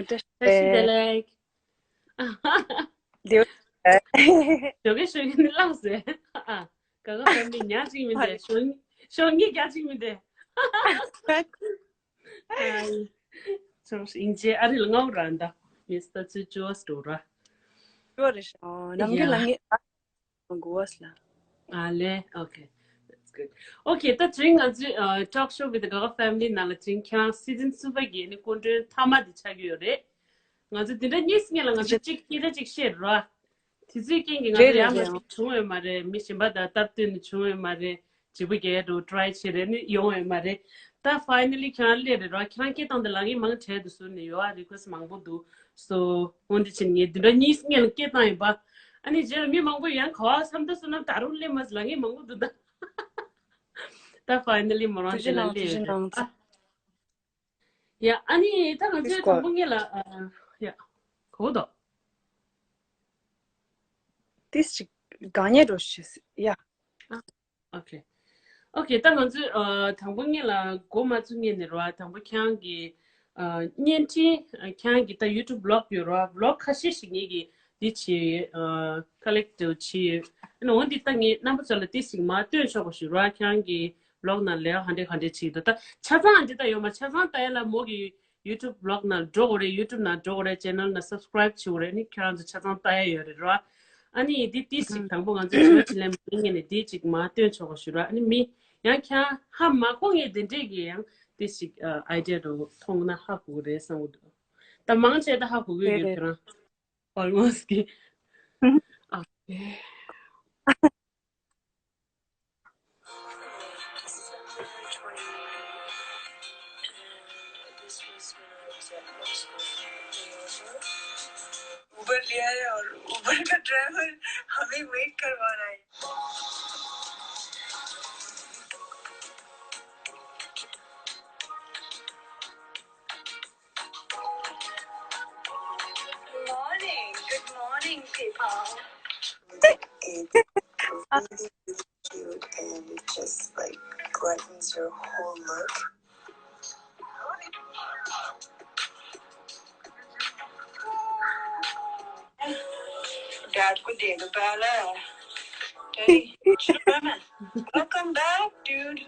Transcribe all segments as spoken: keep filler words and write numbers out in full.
བཀྲ་ཤིས་བདེ་ལེགས། ལེའུ། ཞོགས་ཀས་ཞོགས་ཀས་ནི་བླངས་ཟེར། ཨ། ག་ག་ཕ་མི་ཉག་གཅིག་མི་འདུག་ཞོགས་ཞོགས་ཉིན་རྒྱག་གཅིག་མི་འདུག་ཨ། ཚོར་ཨིན་ཇེ་ཨ་རི་ལ་ངའོ་ར་འདའ། མི་སྟ་ཚུ་ཅོས་འགྲོ་ར། ཅོ་རེ་ཤོ་ནམ་གི་ལ་ངེ་ཨ། གོ་བ་སླ། ཨ་ལེ། Okay, that's good. Okay, ད་དེ་རིང་ང་ཚོའི་ཨ་Talk Show with Gaga Family ནང་ལ་དེ་རིང་ཁྱེད་རང་སི་ཛིན་གསུམ་པ་གི་ནི་སྐུ་མགྲོན་མཐའ་མ་དེ་ཆགས་ཀྱི་ཡོད་རེད། ང་ཚོ་འདི་འདྲ་གཉིས་སྔོན་ལ་ང་ཚོ་གཅིག་སྐད་ཆ་གཅིག་བཤད་རོགས། དེ་ཚོའི་རྐྱེན་གྱིས་ང་ཚོ་རེད་རེད་ཡང་མ་རེད། ཞིག་བྱུང་ཡོད་མ་རེད། མི་གཞན་པ་དང་སྟབས་བསྟུན་ནས་བྱུང་ཡོད་མ་རེད། ལྗིད་པོ་རྒྱག་འགྲོ་try བྱེད་རེད་ནི་ཡོང་ཡོད་མ་རེད། ད་finally ཁྱེད་རང་སླེབས་རེད་རོགས། ཁྱེད་རང་སྐད་བཏང་དེ་ལ་ངས་མང་དྲན་དུ་ཟུར་ནས་ཡོད་ཨ་request མང་པོ་འདུག So འོན་ཏེ་ཕྱིན་ངས་འདི་འདྲ་གཉིས་སྔོན་ལ་སྐད་བཏང་ཡིན་པ། ཨ་ནི་རྗེས་ལ་མི་མང་པོ་ཡང་ག་བ་བསམ་ད་སུ་ན་ད་རུང་སླེབས་མ་ཟེར་ལ་ངས་མང་པོ་འདུག་ད། ད་finally མོ་རང་དེ་ལ་སླེབས་རེད་ཨ། ཡ་ཨ་ནི་ད་ང་ཚོའི་དང་པོ་ངེད་ལ་ཡ་གོ་དོ། ཏིས་ཅིག་ག་ཉེ་འགྲོ་ཤེས་ཡ། Okay. Okay, ད་ང་ཚོས་ཨ་དང་པོ་ངེད་ལ་འགོ་མ་བཙུགས་ངེད་ནས་རོ། དང་པོ་ཁྱེད་རང་གི་ཨ་བརྙན་འཕྲིན་ཨ་ཁྱེད་རང་གི་ད་YouTube blog ཡོད་རོ། Blog ཁ་ཤས་ཤིག་ངེད་ཀྱི་འདི་བྱེད་ཨ་collect བྱེད། ཨ་ནི་འོ་འདི་ད་ངས་རྣམ་པ་ཚོ་ལ་ཏིས་ཅིག་མ་སྟོན་ཆོག་པ་ཞིག་རོ། ཁྱེད་རང་གི་blog ནང་ལས་ཧ་འདྲེ་ཧ་འདྲེ་བྱེད་འདུག་ད་ཆ་ཚང་འདི་ད་ཡོད་མ་ཆ་ཚང་ད་ཡ་ལ་མོ་གི་YouTube blog ནང་འགྲོ་དགོས་རེད། YouTube ནང་འགྲོ་དགོས་རེད། channel ནང་subscribe བྱེད་དགོས་རེད། ཨ་ནི་ཁྱེད་རང་ཚོ་ཆ་ཚང་ལྟ་ཡ་ཡོད་རེད་རོ། ཨ་ནི་འདི་ཏིས་ཅིག་དང་པོ་ང་ཚོ་བྱེད་པ་ཅི་ལེན་པ་ཡིན་ངེས་ནས་འདི་ཅིག་མ་སྟོན་ཆོག་པ་ཞུ་རོ། ཨ་ནི་མི་ཡང་ཁྱེད་རང་ཧ་མ་གོ་ངེས་དེ་འདྲས་ཀྱི་ཡང་ཏིས་ཅིག་ཨ་idea འགྲོ་མཐོང་ན་ཧ་གོ་གི་རེད་བསམ་གི་འདུག་ད་མང་ཆེ་ད་ཧ་གོ་གི་ཡོད་ཁྱེད་རང་almost གི Okay. Uber लिया है और Uber का ड्राइवर हमें वेट करवा रहा है। Morning, good morning, people. It's really cute and it just like brightens your whole look. Dad को दे दो पहले। Hey, welcome back, dude.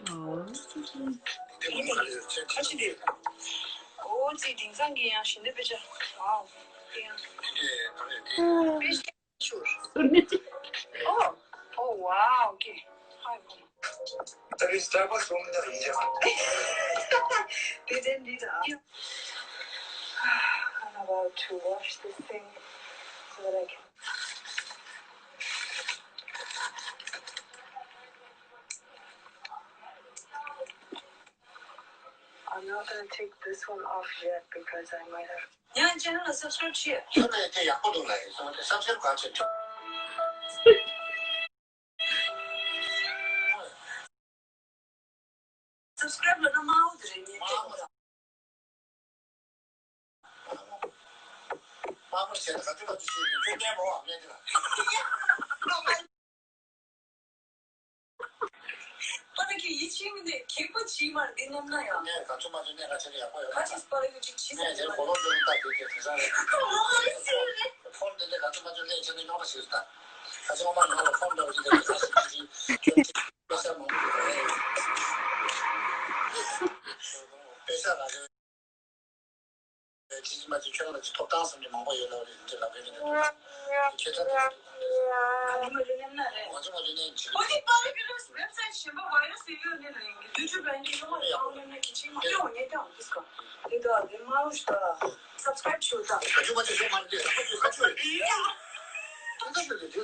같이 돼. 오, 지 딩상기 야 신데 beja. Wow. Oh, oh wow, okay. Hi. There is Starbucks only in India. They didn't need a. I'm about to wash this thing so that I can. I'm not gonna take this one off yet because I might have. ཡང་channel ལ་subscribe བྱེད། ཁྱོད་ལས་དེ་ཡག་པོ་འདུག་ལ་ཡིན་སོང་དེ་subscribe ག་ཚོད་ཐུབ། Subscribe ལ་ན་མ་འོ་དེ་རེད་ཉེ་དེ། པ་ལ་ཁྱེད་ཡིད་ཆེས་མི་འདུག་ཁེག་པོ་ཅིག་མར་འདི་མནན་ན་ཡང་། ངས་ག་ཚོད་མ་ཚོད་གནས་ག་ཚོད་ཡག་པོ་ཡོད་ཁ་ཅིག་པ་ལ་ཡོད་ཅིག་ཅིག་ངས་དེར་གོ་ལོག་འདོན་ལྟ་དུས་དེ་དེང་སང་རེད། ཁོང་འདི་འདྲ་ག་ཚོད་མ་ཚོད་གནས་བྱས་ནས་རྙོག་དྲ་ཞིག་རེད་ད། ཁ་ཅིག་ཁོང་མ་ནང་ལ་ཁོང་འདྲ་བ་ཅིག་དེ་དེང་སང་ཞིག་ཅིག་ཅིག་ཁྱོད་ཅིག་དཔེ་ཆ་མང་པོ་ཡོད་རེད། དཔེ་ཆ་ལ་རེད། ཅི་ཅི་མ་ཅི་ཁྱོད་ལ་ཅི་ཐོབ་ཐང་བསམ་གྱི་མང་པོ་ཡོད་ལབ་རེད་འདི་ལབ་རེད་འདི་འདུག་ཁྱེད་ཚོ་ལ་ང་ཚོ་མ་ལུས་ནས་ན་རེད། ང་ཚོ་མ་ལུས་ནས་ཅི་ཨོ་ནི་པ་ལ་ཁྱོད་ལ་website གཞན་པ་virus ཡོད་ནི་ལ་ཡིན་གི་YouTube ལ་ཡིན་གི་ཤོག་མ་རེད། ཨང་ནས་ན་གི་ཅི་མ་ཡོང་ངེས་ཀྱང་འདུག་ག་འདི་དག་འདི་མ་རུ་ཤི་ད་subscribe ཞུ་ད། ཁ་ཆུ་མ་ཅི་ཤོག་མ་རེད་ཁ་ཆུ་ཁ་ཆུ་རེད། ཁ་ཆུ་རེད། འདི་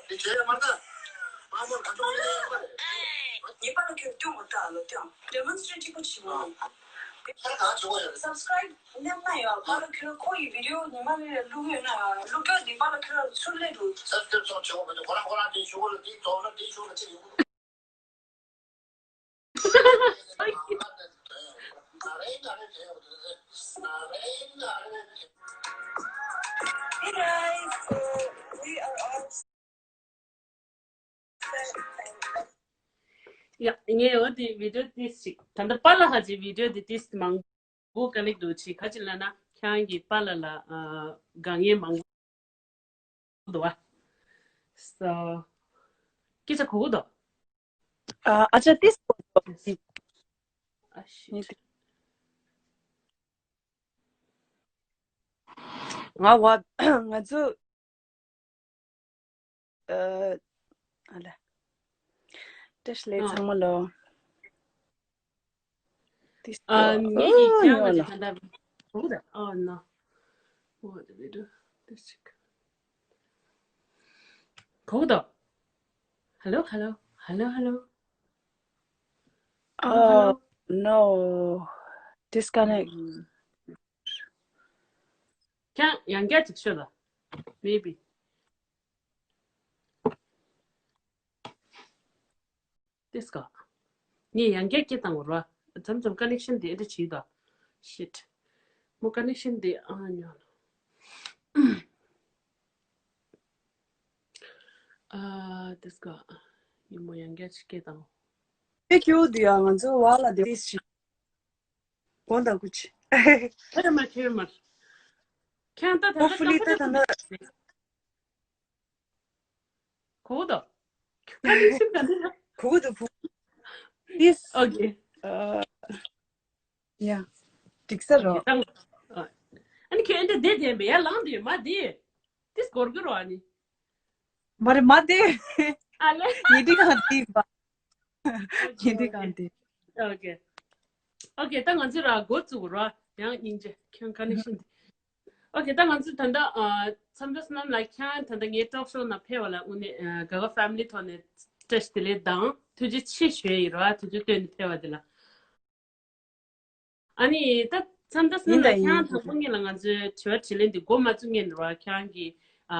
བྱས་ཡ་མ་ལྟ། དཔའ་མོར་ག་ཚོད་ཡོད་ཡོད་པ་རེད། ངའི་པ་ལ་ཁྱོད་སྐྱོ་མོ་ལྟ་ལོ་སྐྱོ། demonstrate གཅིག་པོ་བྱེད་མོ། ཨ། ཁྱེད་གང་བྱེད་དགོས་ཡོད་རེད། subscribe མཉམ་ན་ཡོད། པ་ལ་ཁྱོད་ཁོ་ཡི་video ཉི་མ་རེ་རེ་བླུག་ཡོད་ན་ཡོད། བླུག་རྒྱུ་འདི་པ་ལ་ཁྱོད་ཚུར་སླེབས་འགྲོ། subscribe སོགས་བྱེད་དགོས་མི་འདུག་ཁོ་རང་ཁོ་རང་དེ་ཞུ་དགོས་ལ་དེ་ཐོག་ལ་དེ་ཞུ་ལ་ཅི་ཡོང་གི་འདུག Hey guys, so we are all set and ཡ། ངས་འོ་དེ་video ཏིས་ཅིག་ད་ལྟ་པཱ་ལགས་ཀྱི་video དེ་ཏིས་མང་ གོ་ག་ལེགས་འདུག་ཅིག་ག་ཅི་ལབ་ན་ཁྱེད་རང་གི་པཱ་ལགས་ལ་ཨ་དགའ་ངེས་མང་པོ་འདུག་བ། སོ། སྐད་ཆ་གོ་གི་འདུག་ཨ་ཨ་ཅག་ཏིས་ཨ་ཤི། ང་བ་ང་ཚོ། ཨ་ལ། བཀྲ་ཤིས་བདེ་ལེགས་ཚང་མ་ལོ། ཏིས་ཨ་ངེད་ཀྱི་ཨོ་ཁྱེད་ཡོ་ལ། ང་ཅག་ད་ལྟ་བུ་ད་ཨ་ན། What do we do? This chick. གོ་གི་འདུག Hello, hello, hello, hello. Hello, Oh hello. No. Disconnect. ཁྱེད་ཡང་བསྐྱར་ཅིག་ཤོད་ད། Maybe. ཏིས་ཀ་ངས་ཡང་བསྐྱར་སྐད་བཏང་བ་ར། མཚམས་མཚམས་ཀ་ནེག་ཤན་དེ་ཨེ་འདྲ་བྱེད་ད། Shit. མོ་ཀ་ནེག་ཤན་དེ་ཨ་ཉོ་ལ། ཨ་ཏིས་ཀ་ངས་མོ་ཡང་བསྐྱར་ཅིག་སྐད་བཏང་། ཨེ་ཁྱོད་དེ་ཡང་ང་ཚོ་བ་ལ་དེ་ཞིག་གོང་དང་ཀུ་ཅི། ཁྱེར་མ་ཁྱེར་མ། ཁྱེད་ད་ད་ད་Hopefully ད་ད་ད་ད། གོ་བོ་དོ། ཁ་ནི་ཤིན་ད་ནི། གོ་བོ་དོ་བུ། Yes. Okay. Uh, yeah. འགྲིག་ས་རོ། ཨ་ནི་ཁྱོད་འདི་བསྡད་བསྡད་པས་ཡར་ལངས་དུས་མ་བསྡད། ཏིས་སྒོར་གི་རོ་ཨ་ནི། མ་རེད་མ་བསྡད། ཨ་ལེ། ཉི་ཏི་གང་བསྡད་པ། ཉི་ཏི་གང་བསྡད། Okay. Okay. ད་ང་ཚོ་ར་འགོ་བཙུགས་རོ། ཡང་སྙིང་རྗེ་ཁྱོད་ཀ་ནེག་ཤན་དེ། Okay. ད་ང་ཚོ་ད་ལྟ་ཨ་མཚམས་མཚམས་ལ་ཁྱེད་ད་ལྟ་ངའི་ཊོག་ཤོ་ནང་ཕེབས་པ་ལ་དངོས་གནས་ཨ་ག་ག་ཕེ་མི་ལི་ཐོག་ནས་བཀྲ་ཤིས་བདེ་ལེགས་དང་ཐུགས་རྗེ་ཆེ་ཞུ་ཡི་རོ། ཨ་ཐུགས་རྗེ་བཏོན་ནས་ཕེབས་པ་དེ་ལ། ཨ་ནི་ད་མཚམས་མཚམས་ཡིན་ལ་ད་ཁྱེད་ཡིན་དང་པོ་ངེད་ལ་ང་ཚོའི་དྲི་བ་དྲིས་ལན་འདི་འགོ་མ་བཙུགས་སྔོན་རོ། ཁྱེད་ཀྱིས་ཨ་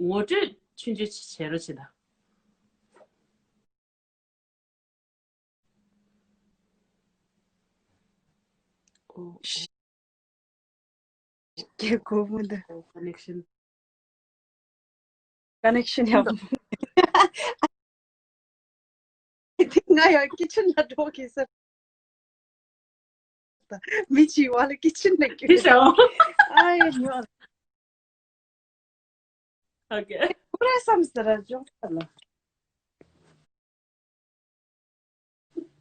ངོ་སྤྲོད་ཆུང་ཆུང་བྱེད་རོགས་བྱེད་ད། ཨོ། ཀྱེ་གོ་མོ་འདི། ཨོ། ཀ་ནེག་ཤན། ཀ་ནེག་ཤན་ཡག་པོ། ང་ཡང་ཀི་ཆན་ལ་འགྲོ་གི་ཟེར། མི་གཅིག་བ་ལ་ཀི་ཆན་ལ་ཀི་ཤ། ཨ་ཡ་ཉོ། Okay. ཁོ་རེ་བསམ་ཟེར་ར་ཅོག་ལ།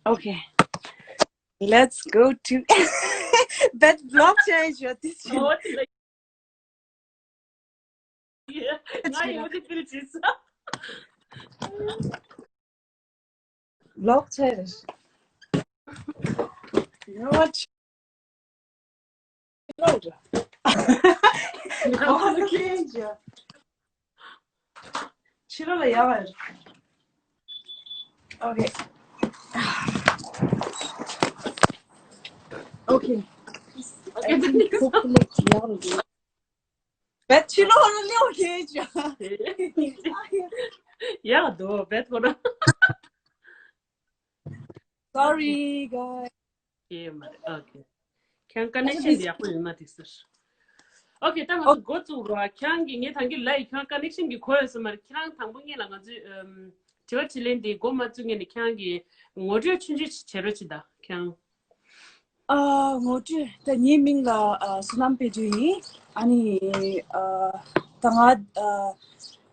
Okay. Let's go to that vlog change your this. Oh, what the yeah. Now you want to feel this. Vlog change. You know what? ཕྱི་ལོགས་ལ་ཡག་པ་རེད། Okay. Okay. Hopefully ཡག་རེད། བེད་ཕྱི་ལོགས་ལ་ལེའོ་ཁེ་ཅ། ཡག་འདུག་བེད་ཁོ་རང་། Sorry, guys. ཡེ་མ་རེད། Okay. ཁྱེད་རང་ཀ་ནེག་ཤན་དེ་ཡག་པོ་ཡོད་ན་འགྲིག་ཟེར། Okay. ད་ང་ཚོ་འགོ་བཙུགས་རོགས། ཁྱེད་རང་གིས་ངས་ད་གིན་ལབ་ཡིན། ཁྱེད་རང་ཀ་ནེག་ཤན་གྱི་གོ་ཡོད་ས་མ་རེད། ཁྱེད་རང་དང་པོ་ངེད་ལ་ང་ཚོའི་ཨམ་དྲི་བ་དྲིས་ལན་དེ་འགོ་མ་བཙུགས་སྔོན་ནས་ཁྱེད་རང་གིས་ངོ་སྤྲོད་ཆུང་ཆུང་ཞིག་བྱེད་རོགས་བྱེད་ད་ཁྱེད་རང་། ཨ་ངོ་སྤྲོད། ད་ངའི་མིང་ལ་ཨ་བསོད་ནམས་དཔལ་སྒྲོན་ཡིན། ཨ་ནི་ཨ་ད་ང་ཨ་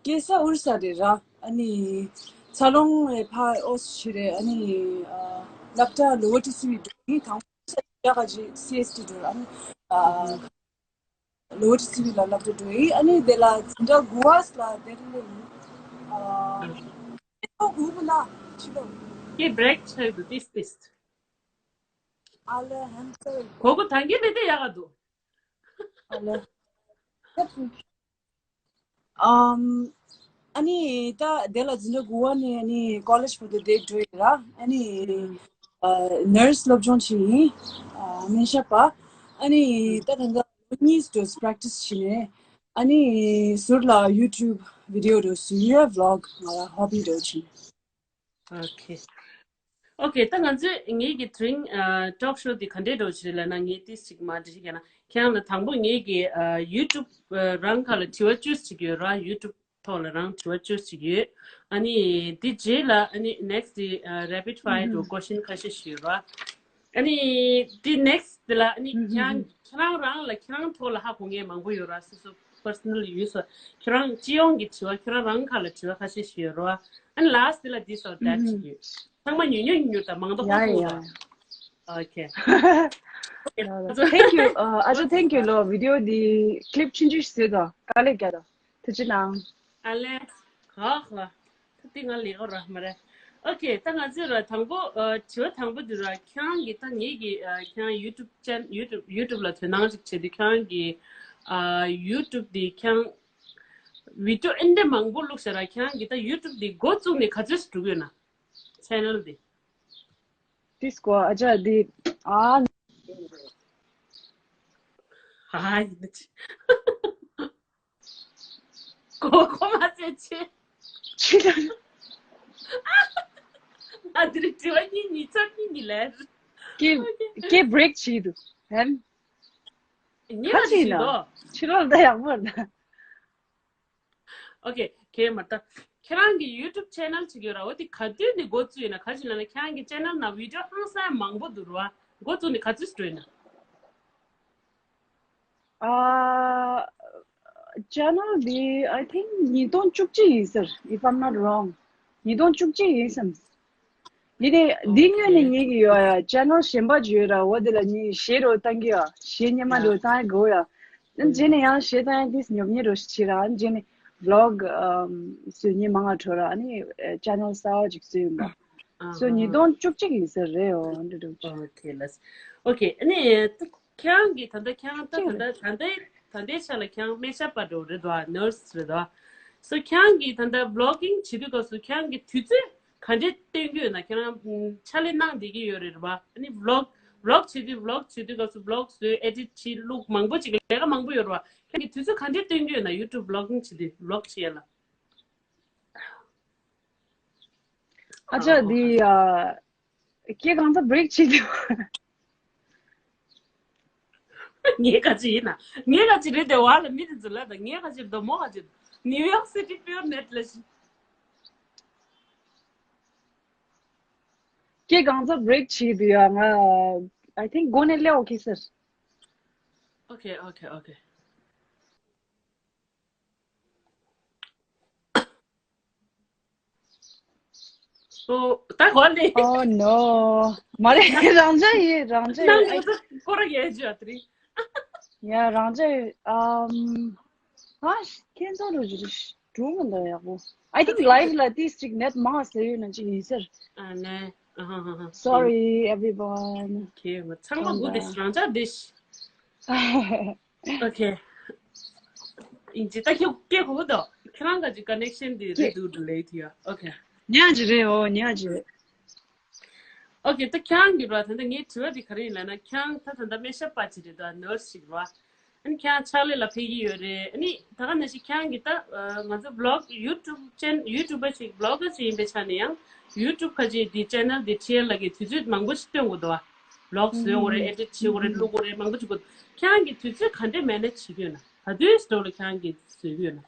སྐྱེས་ས་ཨོ་རི་ས་རེད་ར། ཨ་ནི་འཚར་ལོངས་ལ་ཕར་ཨོ་སི་ཆུ་རེད། ཨ་ནི་ཨ་སློབ་གྲྭ་ལོ་ཝར་ཊི་སི་ཝི་འགྲོ་ཡིན། དང་པོ་ས་རྒྱ་གར་གྱི་སི་ཨེས་ཊི་འགྲོ་ར། ཨ་ནི་ཨ་ལོ་ཝར་ཊི་སི་ཝི་ལ་སློབ་གྲྭ་འགྲོ་ཡིན། ཨ་ནི་དེ་ལ་འཛིན་གྲྭ་དགུ་པ་ལ་དེ་རིང་ལ་ཡིན། ཨ་ཨོ་དགུ་པ་ལ་ཕྱི་ལོགས། ཀྱེ་བྷི་རེག་ཆགས་འདུག་ཏིས་ཏིས། ཨ་ལེ་ཧན་ཏེ། གོ་གོ་ཐང་གི་ལེ་དེ་ཡག་ག་འདུག་ཨ་ལེ། ཨམ། ཨ་ནི་ད་དེ་ལ་འཛིན་གྲྭ་དགུ་པ་ནས་ཨ་ནི་ཀོ་ལེཇ་བར་དུ་དེ་འགྲོ་ཡི་ར། ཨ་ནི་ཨ་ནར་སི་སློབ་སྦྱོང་བྱེད་ཡིན། ཨ་སྨན་ཞབས་པ། ཨ་ནི་ད་ད་ལྟ་ལོ་གཉིས་འགྲོ་པྲེག་ཊི་སི་བྱེད་ནས། ཨ་ནི་ཟུར་ལ་ཡུ་ཊུབ་བི་ཌི་ཡོ་འགྲོ་བཟོ་ཡི། བི་ལོག་ང་ལ་ཧོ་བི་འགྲོ་བྱེད། Okay. Okay. ད་ང་ཚོས་ངེད་ཀྱི་དེ་རིང་ཨ་ཊོག་ཤོ་འདི་ག་འདྲས་འགྲོ་བྱེད་ལབ་ན། ངས་ཏིས་ཅིག་མ་འདྲི་ཞིག་ཡ་ན། ཁྱེད་རང་ལ་དང་པོ་ངེད་ཀྱི་ཨ་ཡུ་ཊུབ་ཨ་རང་ཁ་ལ་དྲི་བ་བཅུ་ཅིག་ཡོད་ར། ཡུ་ཊུབ་ཐོག་ལ་རང་དྲི་བ་བཅུ་ཅིག་ཡོད། ཨ་ནི་འདི་རྗེས་ལ་ཨ་ནི་ནེག་སི་ཊི་འདི་ཨ་རེ་པིཌ་ཕ་ཡར་དུ་ཀོ་ཤན་ཁ་ཤས་ཤིག་ཡོད་ར། ཨ་ནི་འདི་ནེག་སི་ཊི་ དེ་ལ་ཨ་ནི་ཁྱེད་རང་ཁྱེད་རང་རང་ལ་ཁྱེད་རང་ཐོག་ལ་ཧ་གོ་མཁན་མང་པོ་ཡོད་ར། སོ་སོ་པར་སོ་ནལ་ཡོད་སོ། ཁྱེད་རང་སྤྱི་ཡོངས་ཀྱི་དྲི་བ་ཁྱེད་རང་རང་ཁ་ལ་དྲི་བ་ཁ་ཤས་ཤིག་ཡོད་ར། ཨ་ནི་ལ་སི་ཊི་དེ་ལ་this or that ཞིག་ཡོད། ཚང་མ་ཉུང་ཉུང་ཉུང་ཉུང་དང་མང་དུ་ཡ་ཧ་གོ་ཡ། ཨོ་ཁེ། Thank you. ཨ་ཅག thank you ལོ། བི་ཌི་ཡོ་འདི་ཀི་ལིབ་ཆུང་ཆུང་ཞིག་བཟོས་དང་དཀའ་ལས་བརྒྱབ་དང་། ཐུགས་རྗེ་གནང་། ཨ་ལེ། ཧ་ཧ། ད་འདི་ང་ལས་ཀ་ར་མ་རེད། ཨོ་ཁེ། ད་ང་ཚོས་ར་དང་པོ་ཨ་དྲི་བ་དང་པོ་འདི་ར། ཁྱེད་རང་གི་ད་ངེད་ཀྱི་ཨ་ཁྱེད་རང་ཡུ་ཊུབ་ཅན་ཡུ་ཊུབ་ཡུ་ཊུབ་ལ་དོ་སྣང་ཞིག་བྱེད་དུས་ཁྱེད་རང་གི་ཨ་ཡུ་ཊུབ་འདི་ཁྱེད་རང་བི་ཌི་ཡོ་ཨེ་འདྲ་མང་པོ་བླུགས་ཤག་ར། ཁྱེད་རང་གི་ད་ཡུ་ཊུབ་འདི་འགོ་བཙུགས་ནས་ག་ཚོད་ཙམ་འགྲོ་གི་ཡོད་ན། ཆེ་ནལ་འདི། ཏིས་ཀོ་ཨ་ཅག་འདི་ཨ། ཧ་ཧ་ཡིན་ན་ཅི། གོ་གོ་མ་ཟེར་ཆེ། ཆི་ལ། ང་འདིར་དྲི་བ་གཉིས་གཉིས་ཚར་གཉིས་གཉིས་ལས། ཀེ་ཀེ་བྷི་རེག་བྱེད་འདུག་ཧན། ཉིན་ལ་ཁ་ཅིག་ཞིག་ན་དོ། ཕྱི་ལོགས་ལ་ཡག་པོ་རེད། ཨོ་ཁེ། ཁེ་མ་ལྟ། ཁྱེད་རང་གི་ཡུ་ཊུབ་ཆེ་ནལ་ཅིག་ཡོད་ར། འོ་དེ་ག་དུས་ནས་འགོ་བཙུགས་ཡིན་ན། ག་ཅི་ལབ་ན་ཁྱེད་རང་གི་ཆེ་ནལ་ནང་བི་ཌི་ཡོ་ཧང་སང་མང་པོ་འདུག་ར། འགོ་བཙུགས་ནས་ག་ཚོད་འགྲོ་ཡིན་ན། ཨ། ཆེ་ནལ་འདི་I think ཉིས་སྟོང་བཅུ་གཅིག་ཡིན་ཟེར། If I'm not wrong ཉིས་སྟོང་བཅུ་གཅིག་ཡིན་བསམ། འདི་ནི་འདི་སྔོན་ནས་ངེད་ཀྱི་ཡོད་ཡ། ཆེ་ནལ་གཞན་པ་ཅིག་ཡོད་ར། འོ་དེ་ལ་ངས་གཞས་རོ་བཏང་གི་ཡ། གཞས་སྙན་མ་རོ་བཏང་ཡ་གོ་ཡ། ཨ་ནི་རྗེས་ནས་ཡང་གཞས་བཏང་ཡ་དེ་ཉོབ་ཉེ་རོ་ཞིག་བྱེད་ར། ཨ་ནི་རྗེས་ནས་བི་ལོག་བཟོ་ཉེ་མང་ང་འགྲོ་ར། ཨ་ནི་ཆེ་ནལ་གསར་བ་ཅིག་བཟོས་ཡིན་པ། སོ་ཉིས་སྟོང་བཅུ་གཅིག་ཡིན་ཟེར་རེད། འོ་འདྲ་འདྲ་ཅིག་ཨོ་ཁེ་ལ། ཨོ་ཁེ། ཨ་ནི་ཁྱེད་རང་གིས་ད་ལྟ་ཁྱེད་རང་ད་ད་ལྟ་ད་ལྟའི་ད་ལྟའི་ཆ་ལ་ཁྱེད་རང་སྨན་ཞབས་པ་འདྲ་བོ་རེད་དོ། ནར་སི་རེད་དོ། སོ་ཁྱེད་རང་གིས་ད་ལྟ་བི་ལོག་གིང་བྱེད་དུས་སྐབས་སུ་ཁྱེད་རང་གིས་དུས་ཚོད་ག་འདྲས་སྟོན་གྱི་ཡོད་ན། ཁྱེད་རང་ཕྱག་ལས་གནང་བསྡད་ཀྱི་ཡོད་རེད་པ། ཨ་ནི་བི་ལོག་བི་ལོག་བྱེད་དུས་བི་ལོག་བྱེད་དུས་སྐབས་སུ་བི་ལོག་བཟོས། ཨེ་ཌིཊ་བྱེད། བླུགས། མང་པོ་ཅིག་ལས་ཀ་མང་པོ་ཡོད་རེད་པ། ཁྱེད་རང་གིས་དུས་ཚོད་ག་འདྲས་སྟོན་གྱི་ཡོད་ན་ཡུ་ཊུབ་བི་ལོག་གིང་བྱེད་དུས། བི་ལོག་བྱེད་ཡ་ལ། ཨ་ཅག་འདི་ཡ། ཁྱེད་གང་ཚ་བྷི་རེག་བྱེད་དུས། ངས་ག་ཅི་ཡིན་ན། ངས་ག་ཅི་རེད་དེ། བ་ལ་མི་དེ་ཚོ་ལ་དང་། ངས་ག་ཅི་རེད་དོ། མོ་ག་ཅི་རེད། ནིའུ་ཡོག་སི་ཊི་པིའུར་ནེཊ་ལ་ཞིག་ཁྱེད་གང་ཚ་བྷི་རེག་བྱེད་དུས་ཡ། ང་I think འགོ་ནས་སླེབས་ཨོ་ཁེ་ཟེར། ཨོ་ཁེ། ཨོ་ཁེ། ཨོ་ཁེ། ཨོ། ད་གོ་ལེ། Oh no. མ་རེད། རང་འཇགས་ཡིན། རང་འཇགས་ཡིན། ནང་ལ་ད་སྐོར་ར་ཡས་ཇུ་ཨ་ཏི་རི། ཡ། རང་འཇགས་ཡིན། ཨམ། ཨ་ཁྱེད་ཚོ་རུ་ཇུ་རི་འགྲོ་མི་འདུག་ཡག་པོ། I think live ལ་ཏིས་ཅིག་ནེཊ་མང་ཟེར་ཡོད་ན་ཅིག་ཡིན་ཟེར། ཨ་ནེ། ཨ་ཧ་ཧ་ཧ། Sorry everyone. ཁྱེད་ཚང་མ་སྒུག་བསྡད་ཤག་རང་འཇགས་བསྡད་ཤག་ཨོ་ཁེ། ཨིན་ཇི་ད་ཁྱོད་སྐད་གོ་གི་འདུག་ཁྱེད་རང་ག་ཅིག་ཀ་ནེག་ཤན་དེ་རེད་འདུག་ལེ་ཐི་ཡ། ཨོ་ཁེ། ཉག་ཅིག་རེད། འོ་ཉག་ཅིག་རེད། ཨོ་ཁེ། ད་ཁྱེད་རང་གི་ར། ད་ལྟ་ངའི་དྲི་བ་དེ་ག་རེ་ཡིན་ལབ་ན། ཁྱེད་རང་ད་ད་ལྟ་སྨན་ཞབས་པ་ཅིག་རེད་དོ། ནར་སི་ཅིག་རེད་པ། ཨ་ནི་ཁྱེད་རང་ཕྱག་ལས་ལ་ཕེབས་ཀྱི་ཡོད་རེད། ཨ་ནི་ད་ག་ནང་བཞིན་ཁྱེད་རང་གི་ད་ང་ཚོ་བི་ལོག་ཡུ་ཊུབ་ཅན་ཡུ་ཊུབ་པ་ཅིག་བི་ལོག་ག་ཅིག་ཡིན་པའི་ཆ་ནས་ཡང་ཡུ་ཊུབ་ཁ་ཅིག་དེ་ཆེ་ནལ་དེ་ཁྲིད་ཡ་ལ་གི་དུས་ཚོད་མང་པོ་ཞིག་སྟོན་དགོས་འདུག་པ། བི་ལོག་བཟོས་དགོས་རེད། ཨེ་ཌིཊ་བྱེད་དགོས་རེད། བླུག་དགོས་རེད། མང་པོ་བྱེད་དགོས། ཁྱེད་རང་གིས་དུས་ཚོད་ག་འདྲས་མེ་ནེཇ་བྱེད་ཀྱི་ཡོད་ན། ག་དུས་སྟོང་ལ་ཁྱེད་རང་གིས་བཟོས་ཀྱི་ཡོད་ན།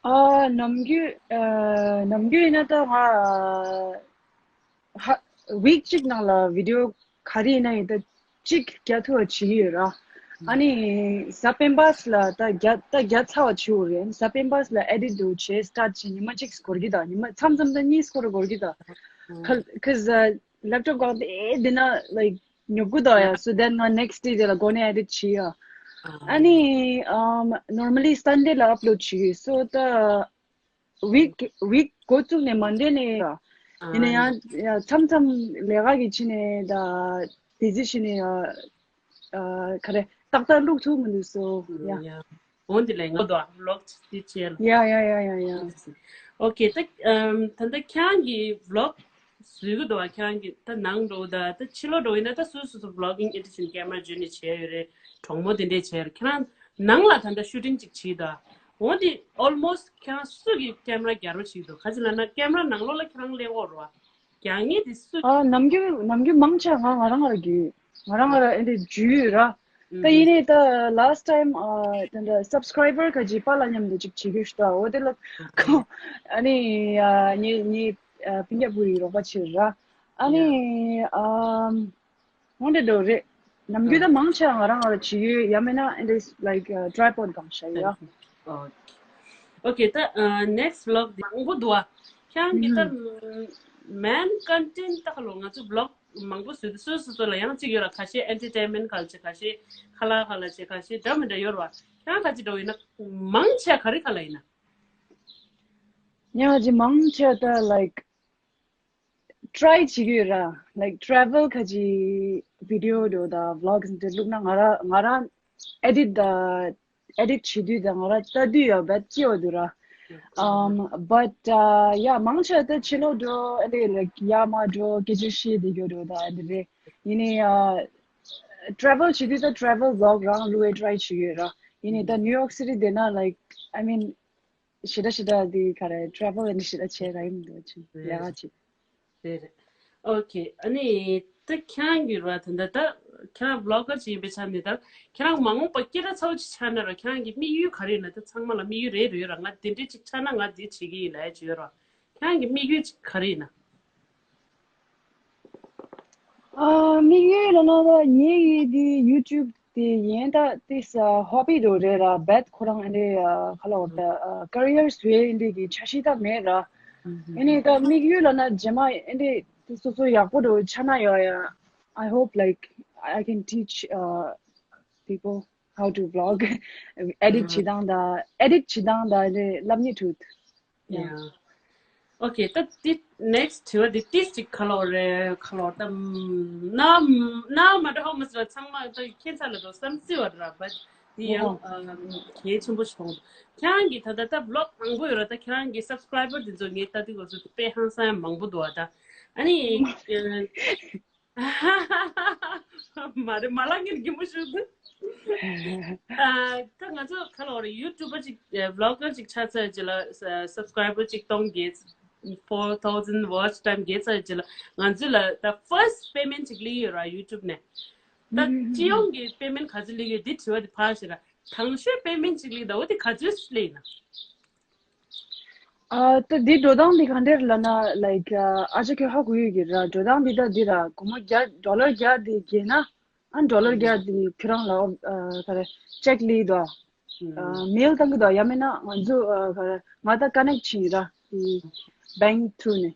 ཨ། ནམ་རྒྱུན་ཨ། ནམ་རྒྱུན་ཡིན་ན་ད་ང་ཧ། ཝིག་གཅིག་ནང་ལ་བི་ཌི་ཡོ་ག་རེ་ཡིན་ན་ཡིན། ད་གཅིག་རྒྱག་ཐུབ་པ་བྱེད་ཀྱི་ཡོད་ར། ཨ་ནི་གཟའ་སྤེན་པ་ལ་ད་རྒྱག་ད་རྒྱག་ཚར་བ་བྱེད་དགོས་རེད། གཟའ་སྤེན་པ་ལ་ཨེ་ཌིཊ་འདྲ་བྱས་སི་ཊར་ཊི་བྱས་ཉི་མ་གཅིག་འགོར་གྱི་འདུག་ཉི་མ་མཚམས་མཚམས་ད་གཉིས་འགོར་འགོར་གྱི་འདུག་ཁ་ཁ་ལེབ་ཊོབ་སྒང་དེ་འདི་ན་ལའིཀ་ཉོབ་གི་འདུག་ཡ། སོ་དེན་ང་ནེག་སི་ཌེ་དེ་ལ་འགོ་ནས་ཨེ་ཌིཊ་བྱེད་ཡ། ཨ་ནི་ཨམ་ནོར་མལ་ལི་སན་ཌེ་ལ་ཨབ་ལོཌ་བྱེད་ཀྱི་ཡོད། སོ་ད་ཝིག་ཝིག་འགོ་བཙུགས་ནས་མན་ཌེ་ནས་ཡ། ཡིན་ན་ཡང་ཡ་མཚམས་མཚམས་ལས་ཀ་གི་ཕྱི་ནས་ད་བི་ཛི་ཕྱི་ནས་ཡ། ཨ་ག་རེ་ཏག་ཏག་བླུག་ཐུབ་མི་འདུག་སོ་ཡ། འོན་ཏེ་ལས་ངོ་དོ་ལོག་ཅི་བྱས་ལ། ཡ་ཡ་ཡ་ཡ་ཡ། ཨོ་ཁེ། ད་ཨམ་ད་ལྟ་ཁྱེད་རང་གི་བི་ལོག་བཟོས་ཀྱི་འདུག་པ། ཁྱེད་རང་གི་ད་ནང་འགྲོ་ད་ད་ཕྱི་ལོགས་འགྲོ་ཡིན་ན་ད་སོ་སོ་སོ་བི་ལོག་གིང་ཨེ་ཌི་ཤན་ཀེམ་ར་འཇུས་ནས་བྱས་ཡོད་རེད། གྲོགས་མོ་དེ་འདྲས་བྱས་ཡོད་རེད། ཁྱེད་རང་ནང་ལ་ད་ལྟ་ཤུ་ཊིང་ཅིག་བྱེད་ད། འོན་ཏེ་ཨོལ་མོ་སི་ཊི་ཁྱེད་རང་སུ་གི་ཀེམ་ར་རྒྱག་རོགས་བྱེད་འདུག་ག་ཅི་ལབ་ན་ཀེམ་ར་ནང་ལོགས་ལ་ཁྱེད་རང་སླེབས་ཡོད་རེད་པ། རྒྱག་མཁན་དེ་སུ། ཨ་ནམ་རྒྱུན་ནམ་རྒྱུན་མང་ཆེ་ང་ང་རང་ང་རང་གི་ང་རང་ང་རང་ཨེ་འདྲས་འཇུས་ཡོད་ར། ད་ཡིན་ནའི་ད་ལཱ་སི་ཊི་ཊེམ་ཨ་དེ་འདྲ་སབ་སི་ཀ་རའི་བར་ག་ཅིག་པཱ་ལགས་མཉམ་དུ་ཅིག་བྱེད་རྒྱུ་ཞིག་འདུག་འོ་དེ་ལ་ཁོ་ཨ་ནི་ཨ་ངའི་ངའི་ཨ་སྤུན་ཀྱག་བུ་ཡི་རོགས་པ་བྱེད་ར། ཨ་ནི་ཨམ་འོ་འདྲ་འདྲ་རེད། ནམ་རྒྱུན་ད་མང་ཆེ་བ་ང་རང་ང་རང་བྱེད་ཡོད། ཡང་མིན་ན་it is like tripod གང་བྱ་ཡོད། Okay, okay. ད་next vlog དེ་མང་པོ་འདུག་ཨ། ཁྱེད་རང་གི་ད་main content ད་ཁ་ལོ་ང་ཚོ་vlog མང་པོ་བཟོས་ཏེ་སོ་སོ་སོ་ལ་ཡང་གཅིག་ཡོད་ལ། ཁ་ཤས་entertainment ག་ལ་བྱེད། ཁ་ཤས་ཁ་ལག་ག་ལ་བྱེད། ཁ་ཤས་འདྲ་མི་འདྲ་ཡོད་ར། ཁྱེད་རང་ག་ཅི་འདྲ་ཡིན་ན། མང་ཆེ་ག་རེ་ག་ལ་ཡིན་ན། ཉག་ཅིག་མང་ཆེ་ད་like try བྱེད་ཀྱི་ཡོད་ར། like travel ཁ་ཅིག་video འདྲ་དང་vlogs འདྲ་བླུགས་ན་ང་རང་ང་རང་edit དང་edit བྱེད་དུས་དང་ང་རང་ལྟ་དུས་ཡང་བད་སྐྱིད་པ་འདུག་ར། Um, but uh, yeah, མང་ཆེ་ད་ཕྱི་ལོགས་འགྲོ་ཨ་ལེ་like ཡར་མར་འགྲོ་སྐད་ཆ་བཤད་བསྡད་རྒྱུ་འདྲ་དང་ཨ་འདི་རེད། ཡིན་ནའི་travel བྱེད་དུས་ད་travel vlog རང་བླུག་ཡས་try བྱེད་ཀྱི་ཡོད་ར། ཡིན་ནའི་ད་New York City བསྡད་ན་like I mean ཞེ་དྲག་ཞེ་དྲག་འདི་ག་རེ་travel འདི་ཞེ་དྲག་བྱས་ར་ཡིན་འདུག་ཅིང་ལས་ཀ་ཅིག་རེད། Okay. ཨ་ནི་ད་ཁྱེད་རང་གི་ར་ད་ད་ད་ཁྱེད་རང་vlogger ཅིག་ཡིན་པའི་ཆ་ནས་ད་ཁྱེད་རང་མ་འོངས་པ་སྐད་གྲགས་ཚ་བོ་ཅིག་ཆགས་ན་ར་ཁྱེད་རང་གི་དམིགས་ཡུལ་ག་རེ་ཡིན་ན། ད་ཚང་མ་ལ་དམིགས་ཡུལ་རེ་རེ་ཡོད་ར། ང་དེ་འདྲས་ཅིག་ཆགས་ན་ང་དེ་བྱེད་ཀྱི་ཡིན་ལབ་ཡ་ཅིག་ཡོད་ར། ཁྱེད་རང་གི་དམིགས་ཡུལ་ཅིག་ག་རེ་ཡིན་ན། ཨ་དམིགས་ཡུལ་ལ་ན་ད་ངའི་ཡི་དེ་YouTube དེ་ཡིན་ད་དེ་ས་hobby འདྲ་རེད་ར། བད་ཁོ་རང་ཨ་འདྲས་ཁ་ལོ་ད་career བཟོས་ཨ་འདྲས་ཀྱི་འཆར་གཞི་ད་མེད་ར། ཨ་ནི་ད་དམིགས་ཡུལ་ལ་ན་རྗེས་མ་ཨ་འདྲས་དེ་སོ་སོ་ཡག་པོ་འདྲ་ཆགས་ན་ཡོད་ཡ། I hope like I can teach uh, people how to vlog. edit བྱེད་སྟངས་ད་edit བྱེད་སྟངས་ད་ཨ་འདྲས་བསླབ་ཉེ་ཐུབ། Yeah. Okay, ད་དེ་next དྲི་བ་དེ་ཏིས་ཅིག་ཁ་ལོ་རེད། ཁ་ལོ་ད་ན་ན་མ་འདྲ་ཧོ་མ་སི་ལ་ཚང་མ་ད་ཁྱེད་ཚ་ལ་འགྲོ་བསམ་སྲིད་བ་ར། བ་དེ་ཡང་གལ་ཆེན་པོ་ཞིག་མཐོང་། ཁྱེད་རང་གི་ད་ད་ད་vlog མང་པོ་ཡོད་ར། ད་ཁྱེད་རང་གི་subscriber དེ་ཚོ་ངས་ལྟ་དུས་སྐབས་སུ་དཔེ་ཧང་སང་ཡང་མང་པོ་འདུག་བ། ད་ཨ་ནི་མ་རེད་མ་ལགས་ངས་རྒན་པོ་ཞུ་འདུག་ཨ་ད་ང་ཚོ་ག་ལ་བར་YouTuber ཅིག་vlogger ཅིག་ཆགས་ཚར་རྗེས་ལ་subscriber ཅིག་སྟོང་བརྒྱད། four thousand watch time བརྒྱད་ཚར་རྗེས་ལ་ང་ཚོ་ལ་ད་first payment ཅིག་སླེབས་ཡོད་ར། YouTube ནས་ད་སྤྱི་ཡོངས་ཀྱི་payment ག་ཚོད་སླེབས་ཡོད་དེ་དྲི་བ་དེ་ཕར་བཞག་ར། དང་ཤོས་payment ཅིག་སླེབས་ད་འོ་དེ་ག་ཚོད་སླེབས་ཡིན་ན། ཨ་ད་འདི་འགྲོ་སྟངས་འདི་ག་འདྲ་རེད་ལབ་ན་like ཨ་ཅག་ཁྱོད་ཧ་གོ་ཡོད་ཀྱི་ར། འགྲོ་སྟངས་འདི་ད་འདི་ར་སྒོར་མོ་བརྒྱ་dollar བརྒྱ་འདི་བརྒྱབ་ན་ཨ་dollar བརྒྱ་འདི་ཁྱོད་རང་ལ་ཨ་ག་རེ་check སླེབས་དོ། ཨ་mail བཏང་གི་དོ། ཡང་མིན་ན་ང་ཚོ་ཨ་ག་རེ་ང་ད་connect བྱས་ཡིན་ར་འདི་bank through ནས།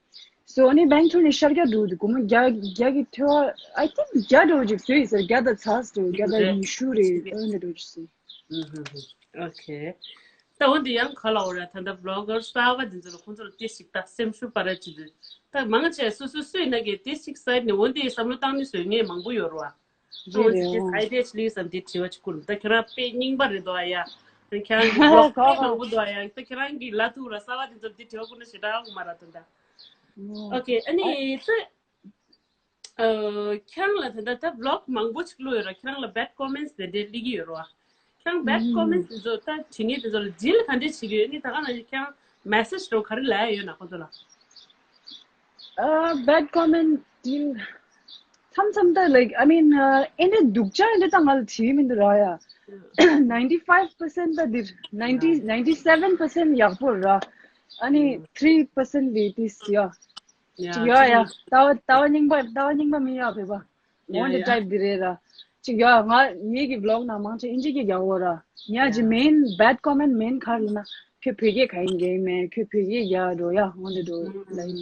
so ཨ་ནི་bank through ནས་ཤར་བརྒྱ་འགྲོ་འདི་སྒོར་མོ་བརྒྱ་བརྒྱ་གི་ཐོ་I think བརྒྱ་འགྲོ་ཅིག་བཟོས་ཡིན་ཟེར། བརྒྱ་དང་ཚ་ཟེར་བརྒྱ་དང་ཉི་ཤུ་རེད། ཨ་འདི་འགྲོ་ཅིག་བཟོས། Okay. ད་འོན་ཏེ་ཡང་ག་ལ་འོ་ར་ད་ལྟ་vlogger གསར་པ་འདི་ཚོ་ལ་ཁོང་ཚོ་ལ་ཏིས་ཅིག་ད་སེམས་ཤུགས་སྤར་ར་ཅིག་འདུག་ད་མང་ཆེ་སོ་སོ་སུ་ཡིན་ན་གི་ཏིས་ཅིག་site ནས་འོན་ཏེ་བསམ་བློ་བཏང་ནས་བཟོས་མཁན་མང་པོ་ཡོད་རེད་བ། ད་འོན་ཏེ་ཏིས་idea ཅིག་ལས་བསམ་དེ་དྲི་བ་ཅིག་བསྐུར། ད་ཁྱེད་རང་དཔེ་རྙིང་པ་རེད་འདུག་ཨ་ཡ། ད་ཁྱེད་རང་གི་vlog དཔེ་མང་པོ་འདུག་ཨ་ཡ། ད་ཁྱེད་རང་གི་ལ་ཐུག་ར་གསར་པ་འདི་ཚོ་ལ་དེ་དྲི་བ་བསྐུར་ན་ཞེ་དྲག་ཡོང་གི་མ་རེད་ད་ད། Okay. ཨ་ནི་ད། ཨ་ཁྱེད་རང་ལ་ད་ལྟ་ད་vlog མང་པོ་ཅིག་བླུགས་ཡོད་ར། ཁྱེད་རང་ལ་bad comments དེ་འདྲས་སླེབས་ཀྱི་ཡོད་ར། ཁྱེད་རང་bad comments དེ་ཚོ་ད་བྱེད་མཁན་དེ་ཚོ་ལ་deal ག་འདྲས་བྱེད་ཀྱི་ཡོད། ཨ་ནི་ད་ག་ནང་བཞིན་ཁྱེད་རང་message འདྲ་བོ་ག་རེ་ལབ་ཡ་ཡོད་ན་ཁོ་ཚོ་ལ། ཨ་bad comment deal མཚམས་མཚམས་ད་like I mean ཨ་ཨེ་འདྲས་སྡུག་ཅག་ཨེ་འདྲས་ད་ང་ལ་བྲིས་མི་འདུག་ར་ཡ། ninety five percent ད་འདིར་ninety ninety seven percent ཡག་པོ་ར། ཨ་ནི་three percent དེ་ཏིས་ཡ། ཅིག་ཡོད་ཡ། ལྟ་བ་ལྟ་བ་རྙིང་པ་ལྟ་བ་རྙིང་པ་མི་ཡོད་བོད་པ། འོན་ཏེ་type འདི་རེད་ར། ཅིག་ཡོད་ང་ངེད་ཀྱི་vlog ནང་མང་ཆེ་ཨིན་ཇི་གི་རྒྱག་འོ་ར། ཉག་ཅིག་main bad comment main ག་རེ་ལབ་ན་ཁྱོད་བོད་སྐད་ག་ཡིན་གྱི་མེད། ཁྱོད་བོད་སྐད་རྒྱག་འགྲོ་ཡ་འོན་ཏེ་འགྲོ་like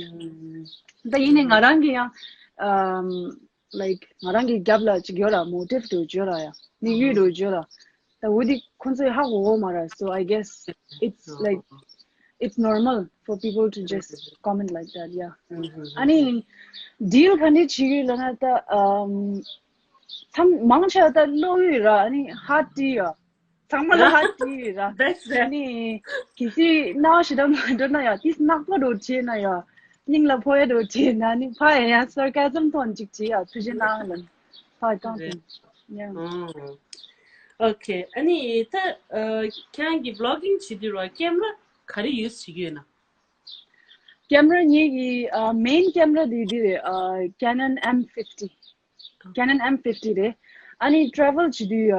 ད་ཡིན་ནའི་ང་རང་གི་ཡང་ཨམ་like ང་རང་གི་རྒྱབ་ལ་ཅིག་ཡོད་ར། motive འདྲ་བོ་ཅིག་ཡོད་ར་ཡ། དམིགས་ཡུལ་འདྲ་བོ་ཅིག་ཡོད་ར། ད་འོ་དེ་ཁོང་ཚོས་ཧ་གོ་གོ་མ་རེད། so I guess it's like it's normal for people to just comment like that. Yeah. ཨ་ནི་deal ག་འདྲས་བྱེད་ཀྱི་ལབ་ན་ད་ཨམ་མཚམས་མང་ཆེ་བ་ད་བློ་ཡོད་ར། ཨ་ནི་ཧ་ཏི་ཡ། ཚང་མ་ལ་ཧ་ཏི་ཡོད་ར། ཨ་ནི་གལ་སྲིད་སྣང་བ་ཞེ་དྲག་མ་འགྲོ་ན་ཡ། ཏིས་ནག་པོ་འདྲ་བོ་བྱས་ན་ཡ། སྙིང་ལ་ཕོག་ཡ་འདྲ་བོ་བྱས་ན་ནི་ཕ་ཡ་ཡ་sarcasm tone ཅིག་བྱས་ཡ། ཐུགས་རྗེ་གནང་ལབ་ཕ་བཏང་སོང་། Yeah. Okay. ཨ་ནི་ད་ཨ་ཁྱེད་རང་གི་vlogging བྱེད་དུས་ར་camera ག་རེ་use བྱེད་ཀྱི་ཡོད་ན། camera ངེད་ཀྱི་ཨ་main camera དེ་འདི་རེད། ཨ་Canon M fifty. Canon M fifty རེད། ཨ་ནི་travel བྱེད་དུས་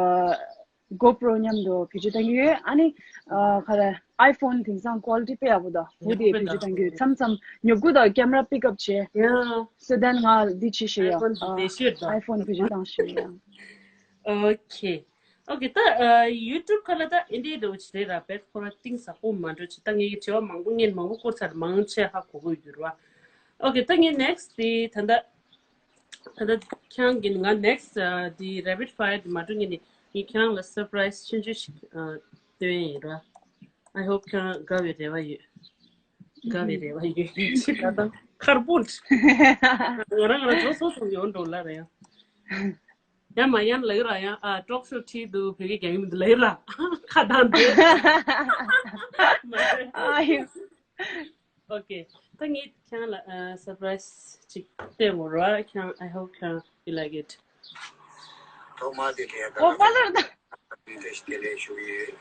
ཨ་GoPro མཉམ་དུ་བེད་སྤྱོད་གཏང་གི་ཡོད། ཨ་ནི་ཨ་ག་རེ་iPhone དེང་སང་quality དཔེ་ཡག་པོ་འདུག་འོ་དེ་བེད་སྤྱོད་གཏང་གི་ཡོད། མཚམས་མཚམས་ཉོབ་ཀུ་དང་camera pick up བྱས། Yeah. So then ང་འདི་བྱེད་ཤེས་ཡ། iPhone དེ་བེད་སྤྱོད་གཏང་ཤེས་ཡ། ཨོ་ཁེ། ཨོ་ཁེ། ད་ཨ་ཡུ་ཊུབ་ཁ་ལ་ད་ཨིན་ཌི་ཡ་འདྲ་བོ་ཅིག་རེད་ར། བེད་ཁོ་ར་གཏིང་ཟབ་པོ་མ་འགྲོ་ཅིག་ད་ངས་ཀྱི་དྲི་བ་མང་པོ་ངས་མང་པོ་བསྐོར་ཚར། མང་ཆེ་ཧ་གོ་གི་ཡོད་ར། ཨོ་ཁེ། ད་ངས་ནེག་སི་ཊི་དེ་ད་ད་ད་ད་ཁྱེད་རང་གིས་ང་ནེག་སི་ཊི་ཨ་དེ་རེ་པིཌ་ཕ་ཡར་དེ་མ་འགྲོ་ངས་ནི་ངས་ཁྱེད་རང་ལ་སར་པ་རའི་སི་ཆུང་ཆུང་ཞིག་ཨ་སྟོན་ཡིན་ར། I hope ཁྱེད་རང་དགའ་བའི་རེ་བ་ཡོད། དགའ་བའི་རེ་བ་ཡོད། ཁྱེད་རང་ཁར་པོ་ང་རང་ང་རང་ཚོ་སོ་སོ་ཡོང་འགྲོ་ལ་རེད་ཡ། ཡང་མ་ཡང་ལབ་ར་ཡང་ཨ་ཊོག་ཤོ་ཁྲིད་འདུག་བོད་སྐད་རྒྱག་གི་མི་འདུག་ལབ་ར། ཁ་བཏང་འདུག་མ་རེད། ཨ་ཡོ། ཨོ་ཁེ། ད་ངས་ཁྱེད་རང་ལ་ཨ་སར་པ་རའི་སི་ཅིག་སྟོན་དགོས་ར། ཁྱེད་རང་I hope ཁྱེད་རང་you like it. ཐོག་མ་དེ་ལས་ཨོ་པ་ལར་ད། བཀྲ་ཤིས་བདེ་ལེགས་ཞུ་ཡི།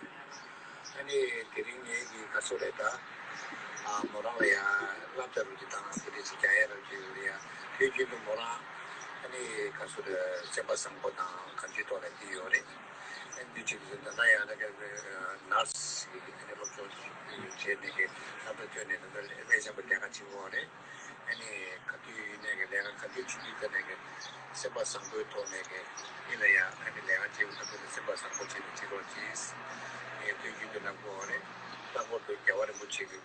ཨ་ནི་དེ་རིང་ངེད་ཀྱི་ག་སོ་རེད་ད། ཨ་མོ་རང་ལ་ཡང་སློབ་གྲྭ་རུ་གྱི་དང་དེ་འདྲ་ཞིག་རྒྱག་ཡ་རུ་གྱི་ཡ་དུས་རྒྱུན་དུ་མོ་རང་ཨ་ནི་ག་སོ་རེད་སེམས་པ་བཟང་པོ་དང་གང་ཅིའི་ཐོག་ལ་དེ་ཡོད་རེད། ཨ་ནི་དུས་ཅིག་ད་ལྟ་ཡང་ད་ག་ནར་སི་ཡི་ཨ་ནི་སློབ་སྦྱོང་བྱས་ནས་ཀྱི་སློབ་གྲྭ་ཐོན་ནས་ད་ལྟ་དཔེ་བཟང་པོ་ལས་ཀ་བྱེད་ཀྱི་ཡོད་རེད། ཨ་ནི་ག་དུས་ཡིན་ནའི་གི་ལས་ཀ་ག་དུས་བྱེད་དུས་ད་ནས་གི་སེམས་པ་བཟང་པོའི་ཐོག་ནས་གི་ཡིན་ལ་ཡང་ཨ་ནི་ལས་ཀ་བྱེད་དུས་ད་དུས་སེམས་པ་བཟང་པོ་བྱས་ནས་བྱེད་རོགས་གྱིས། ངས་དུས་རྒྱུན་དུ་ལབ་དགོས་རེད། ལྷག་པར་དུ་རྒྱལ་བ་རིན་པོ་ཆེ་གི་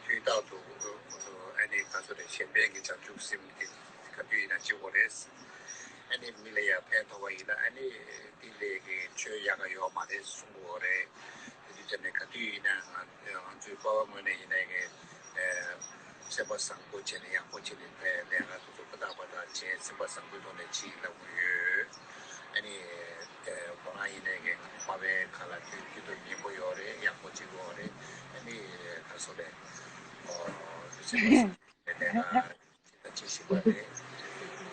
དུས་རྟག་ཏུ་ཨ་ནི་ག་ཚོད་རེད་གཞན་ཕན་གྱི་བྱང་ཆུབ་སེམས་ཀྱི་ག་དུས་ཡིན་ན་བྱེད་དགོས་རེད། ཨ་ནི་མི་ལ་ཡང་ཕན་ཐོགས་པ་ཡིན་ན་ཨ་ནི་དེ་ལས་ཀྱི་ཆོས་ཡག་ག་ཡོད་མ་རེད་གསུང་དགོས་རེད། དེ་དུས་ཙམ་ནས་ག་དུས་ཡིན་ན་ང་ང་ཚོའི་པ་ཕ་ངོས་ནས་ཡིན་ནའི་གི་སེམས་པ་བཟང་པོ་བྱས་ནས་ཡག་པོ་བྱས་ནས་ལས་ཀ་སོ་སོ་ཧུར་ཐག་འབད་ཐག་བྱས་སེམས་པ་བཟང་པོའི་ཐོག་ནས་བྱེད་ལབ་ཀྱི་ཡོད། ཨ་ནི་ཁོ་རང་ཡིན་ནའི་གི་པ་ཕའི་ཁ་ལ་དུས་རྒྱུན་དུ་ཉན་པོ་ཡོད་རེད། ཡག་པོ་བྱེད་ཀྱི་ཡོད་རེད། ཨ་ནི་ག་སོ་རེད། ཨོ་སེམས་པ་བཟང་པོ་ལས་ཀ་ད་ཅི་ཞིག་པ་རེད།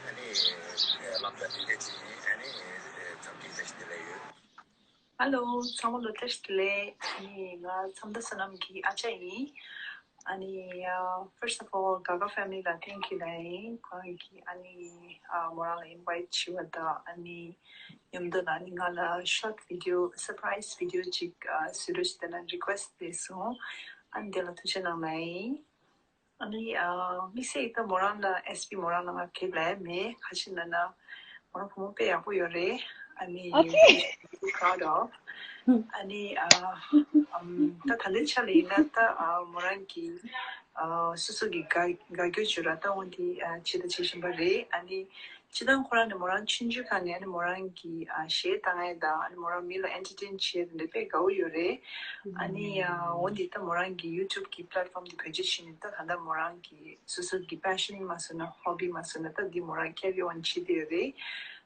ཨ་ནི་ལམ་ཀ་འདི་འདྲ་ཅིག་ཡིན། ཨ་ནི་འཚམས་འདྲི་བཀྲ་ཤིས་བདེ་ལེགས་ཡོད། Hello ཚང་མ་ལ་བཀྲ་ཤིས་བདེ་ལེགས། ཨ་ནི་ང་མཚམས་མདའ་བསོད་ནམས་ཀྱི་ཨ་ཅག་ཡིན། ཨ་ནི་ཨ་first of all Gaga family ལ་thank you ལབ་ཡིན། ཁོང་གིས་ཨ་ནི་ཨ་མོ་རང་ལ་invite བྱས་པ་དང་ཨ་ནི་མཉམ་དུ་ལ་ཨ་ནི་ང་ལ་short video surprise video ཅིག་ཨ་བཟོ་རོགས་ཞེས་དེ་ལ་request བྱས་སོང་། ཨ་ནི་དེ་ལ་ཐུགས་རྗེ་གནང་ལབ་ཡིན། ཨ་ནི་ཨ་དམིགས་བསལ་ད་མོ་རང་ལ་ཨེས་པི་མོ་རང་ལ་ང་གེ་ལབ་ཡ་མེད། ག་ཅི་ལབ་ན་མོ་རང་བུ་མོ་དཔེ་ཡག་པོ་ཡོད་རེད། ཨ་ནི་ཨོ་ཁེ། Proud of ཨ་ནི་ཨ་ཨམ་ད་ད་ལྟའི་ཆ་ལ་ཡིན་ན་ད་ཨ་མོ་རང་གི་ཨ་སོ་སོ་གི་དགའ་དགའ་སྐྱོ་བརྗོད་ར་ད་འོ་འདི་ཨ་བྱེད་ད་བྱེད་བཞིན་པ་རེད། ཨ་ནི་སྤྱིར་བཏང་ཁོ་རང་ནི་མོ་རང་ཆུང་ཆུང་སྒང་ནས་ཨ་ནི་མོ་རང་གི་ཨ་གཞས་བཏང་ཡས་དང་ཨ་ནི་མོ་རང་མི་ལ་entertain བྱེད་ཡས་དེ་འདྲ་དཔེ་དགའ་བོ་ཡོད་རེད། ཨ་ནི་ཨ་འོ་འདི་ད་མོ་རང་གི་YouTube གི་platform དེ་བེད་སྤྱོད་བྱས་ནས་ད་ད་ལྟ་མོ་རང་གི་སོ་སོ་གི་passion མ་སོང་ན་hobby མ་སོང་ན་ད་འདི་མོ་རང་carry on བྱེད་བསྡད་ཡོད་རེད།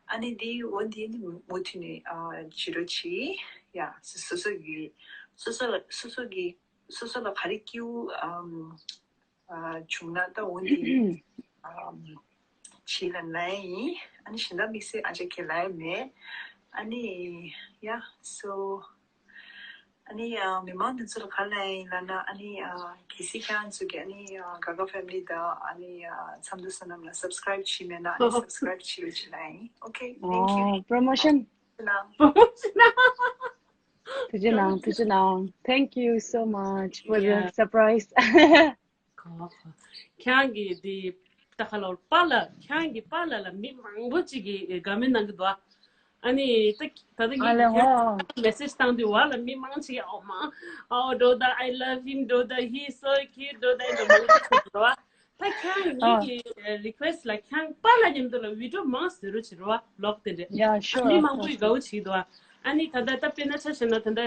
ཨ་ནི་འདི་འོ་འདི་ནི་མུ་མུ་མཐུད་ནས་ཨ་བྱེད་རོགས་བྱེད། ཡ་སོ་སོ་གི་སོ་སོ་ལ་སོ་སོ་གི་སོ་སོ་ལ་ག་རེ་སྐྱིད་པོ་ཨམ། ཨ་བྱུང་ན་ད་འོ་འདི་ཨམ་བྱེད་ལབ་ན་ཡིན། ཨ་ནི་གཞན་དག་དམིགས་བསལ་ཨ་ཅག་གི་ལབ་ཡ་མེད། ཨ་ནི་yeah so ཨ་ནི་ཨ་མི་མང་འདི་ཚོ་ལ་ག་རེ་ལབ་ཡ་ཡིན་ལབ་ན་ཨ་ནི་ཨ་གལ་སྲིད་ཁྱེད་རང་ཚོ་གི་ཨ་ནི་ཨ་Gaga family དང་ཨ་ནི་ཨ་མཚམས་མདའ་བསོད་ནམས་ལ་subscribe བྱས་མེད་ན་ཨ་ནི་subscribe བྱེད་རོགས་བྱེད་ལབ་ཡ་ཡིན། Okay thank you. ཨོ་promotion. ཐུགས་རྗེ་གནང་། ཐུགས་རྗེ་གནང་། ཐུགས་རྗེ་གནང་། Thank you so much for the surprise. ཁྱེད་རང་གིས་འདི་ད་ཁ་ལོར་པཱ་ལགས་ཁྱེད་རང་གི་པཱ་ལགས་ལ་མི་མང་པོ་ཅིག་གིས་དགའ་མོས་གནང་གི་འདུག་ཨ་ནི་ད་ད་ལྟ་ངས་ཨ་ལེ་ཧོ། Message བཏང་དུས་བ་ལ་མི་མང་ཅིག་ཨོ་མ་ཨོ་Doda I love him Doda he is so cute Doda ཨེ་འདྲ་མང་པོ་ཅིག་འདུག་ད་ཁྱེད་རང་ངེད་ཀྱི་request ལ་ཁྱེད་རང་པཱ་ལགས་མཉམ་དུ་ལ་video མང་བཟོ་རོགས་བྱེད་རོགས་vlog དེ་འདྲ། Yeah sure. མི་མང་པོ་ཡིས་དགའ་བོ་བྱེད་འདུག་ཨ་ནི་ད་ལྟ་ད་དཔེར་ན་ཆ་བཞག་ན་ད་ལྟ་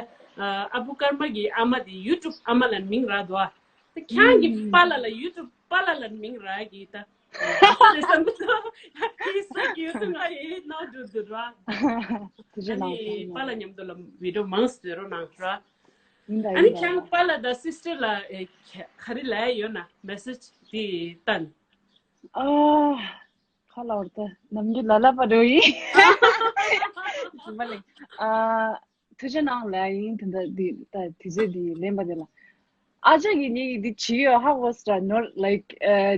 ཨ་བུ་ཀརྨ་གི་ཨ་མ་དེ་YouTube ཨ་མ་ལ་མིང་རག་འདུག་ད་ཁྱེད་རང་གི་པཱ་ལགས་ལ་YouTube པཱ་ལགས་ལ་མིང་རག་གི་ད། ཁྱེད་ས་གི་ཡོད་ཚོད་ང་ཡི་ནང་འགྲོ་འདུག་ར། ཐུགས་རྗེ་གནང་། ཨ་ནི་པཱ་ལགས་མཉམ་དུ་ལ་video མང་བཟོ་རོགས་གནང་ར། ཡིན་ད་ཨ་ནི་ཡིན་ད་ཁྱེད་རང་པཱ་ལགས་དང་sister ལ་ཨེ་ག་རེ་ལབ་ཡ་ཡོད་ན་message དེ་བཏང་། ཨ། ཁ་ལ་བར་ད་ནམ་རྒྱུན་ལ་ལ་པ་འགྲོ་ཡིན། ཨ་ཐུགས་རྗེ་གནང་ལ་ཡིན། དེ་འདྲ་འདི་ད་དུས་ཚོད་འདི་ལེན་པ་དེ་ལ། ཨ་ཅག་གིས་ངེད་ཀྱི་འདི་བྱེད་ཡོད་ཧ་གོ་སྲ་ནོར་like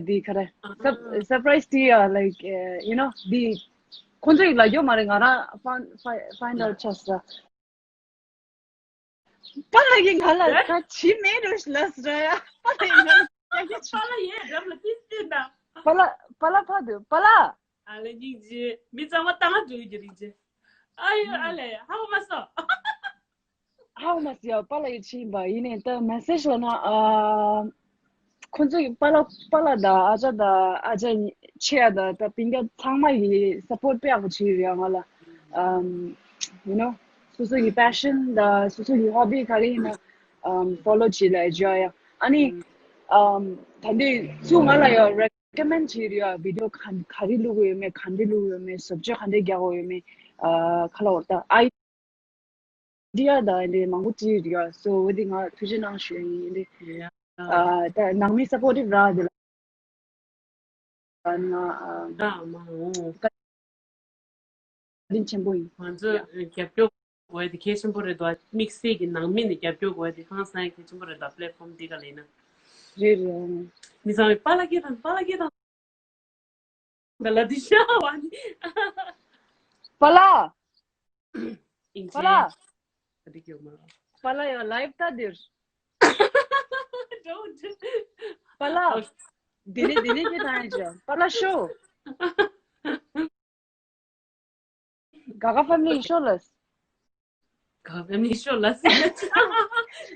འདི་ག་རེ་surprise འདི་ཡ་like you know འདི་ཁོང་ཚོ་ཡིས་ལབ་ཡོད་མ་རེད། ང་རང་find find out ཆགས་སྲ། པཱ་ལགས་ཀྱིས་ང་ལ་ད་བྱེད་མེད་འགྲོ་ལབ་ཟེར་ཡ། པཱ་ལགས་ཡིན་ན་ཡ་ཅི་པཱ་ལགས་ཡིན་འགྲམ་ལ་ཏིས་ཏིས་ན། པཱ་ལགས་པཱ་ལགས་ཕར་འདུག་པཱ་ལགས། ཨ་ལེ་སྙིང་རྗེ། མི་ཚང་མ་བཏང་འགྲོ་གི་རིགས་རྗེ། ཨ་ཡོ་ཨ་ལེ་ཧ་གོ་མ་སོང་། ཧ་མ་སི་ཡ་པཱ་ལགས་ཡིད་ཆེས་ཡིན་པ་ཡིན་ནའི་ད་མེ་སེ་ཇི་ལ་ན་ཨ། ཁོང་ཚོ་ཡི་པཱ་ལགས་པཱ་ལགས་དང་ཨ་ཅག་དང་ཨ་ཅག་ཆེ་ཡ་དང་ད་སྤུན་ཀྱག་ཚང་མ་ཡི་སཔོརྚ་དཔེ་ཡག་པོ་བྱེད་ཡོད་ཡ་ང་ལ། ཨམ། you know སོ་སོ་ཡི་པེ་ཤན་དང་སོ་སོ་ཡི་ཧོ་བི་ག་རེ་ཡིན་ན་ཨམ་ཕོ་ལོ་བྱེད་ལ་བྱེད་ཡ། ཨ་ནི་ཨམ་ད་འདི་ཚུ་ང་ལ་ཡ་རེ་ཀོ་མེན་བྱེད་ཡོད་ཡ། བི་ཌི་ཡོ་ག་ག་རེ་བླུག་ཡོད་མེད། ག་འདྲ་བླུག་ཡོད་མེད། བཟོ་བཅོས་ག་འདྲ་རྒྱག་དགོས་ཡོད་མེད། ཨ་ག་ལ་འོར་ད་ཨའི་ཌི་ཡ་དང་འདི་མང་པོ་བྲིས་ཡོད་ཡ། སོ་འོ་འདི་ང་ཐུགས་རྗེ་གནང་ཞུ་ཡ་ཡིན། འདི་ཨ་ད་ནང་མི་སཔོར་ཊིབ་རག་འདི་ལ་ང་ཨ་ད་མ་འོང་། བཀའ་དྲིན་ཆེན་པོ་ཡིན། ང་ཚོས་རྒྱབ་སྐྱོར་དགོས་ཡ་དེ་གལ་ཆེན་པོ་རེད་དོ། དམིགས་བསལ་གྱི་ནང་མི་ནས་རྒྱབ་སྐྱོར་དགོས་ཡ་དེ་ཧང་སང་གལ་ཆེན་པོ་རེད་དོ། པ་ལེཊ་ཕོམ་འདི་ག་ལ་ཡིན་ན། རེད་རེད། མི་ཚང་མས་པཱ་ལགས་སྐད་བཏང་། པཱ་ལགས་སྐད་བཏང་། ད་ལ་འདི་ཤ་བ་ནི། པཱ་ལགས། ཨིན་པཱ་ལགས། ཅི། ཨ་འདི་སྐྱོ་མ། པཱ་ལགས་ཡ་ལའིབ་ལྟ་འདིར། Don't. པཱ་ལགས། དེ་ནས་དེ་ནས་ཁྱེད་ཐང་ཡིན་ཅོ། པཱ་ལགས་ཤོ། ག་ག་ཕེ་མི་ལི་ཤོ་ལ། ག་ཕེ་མི་ལི་ཤོ་ལ་སི།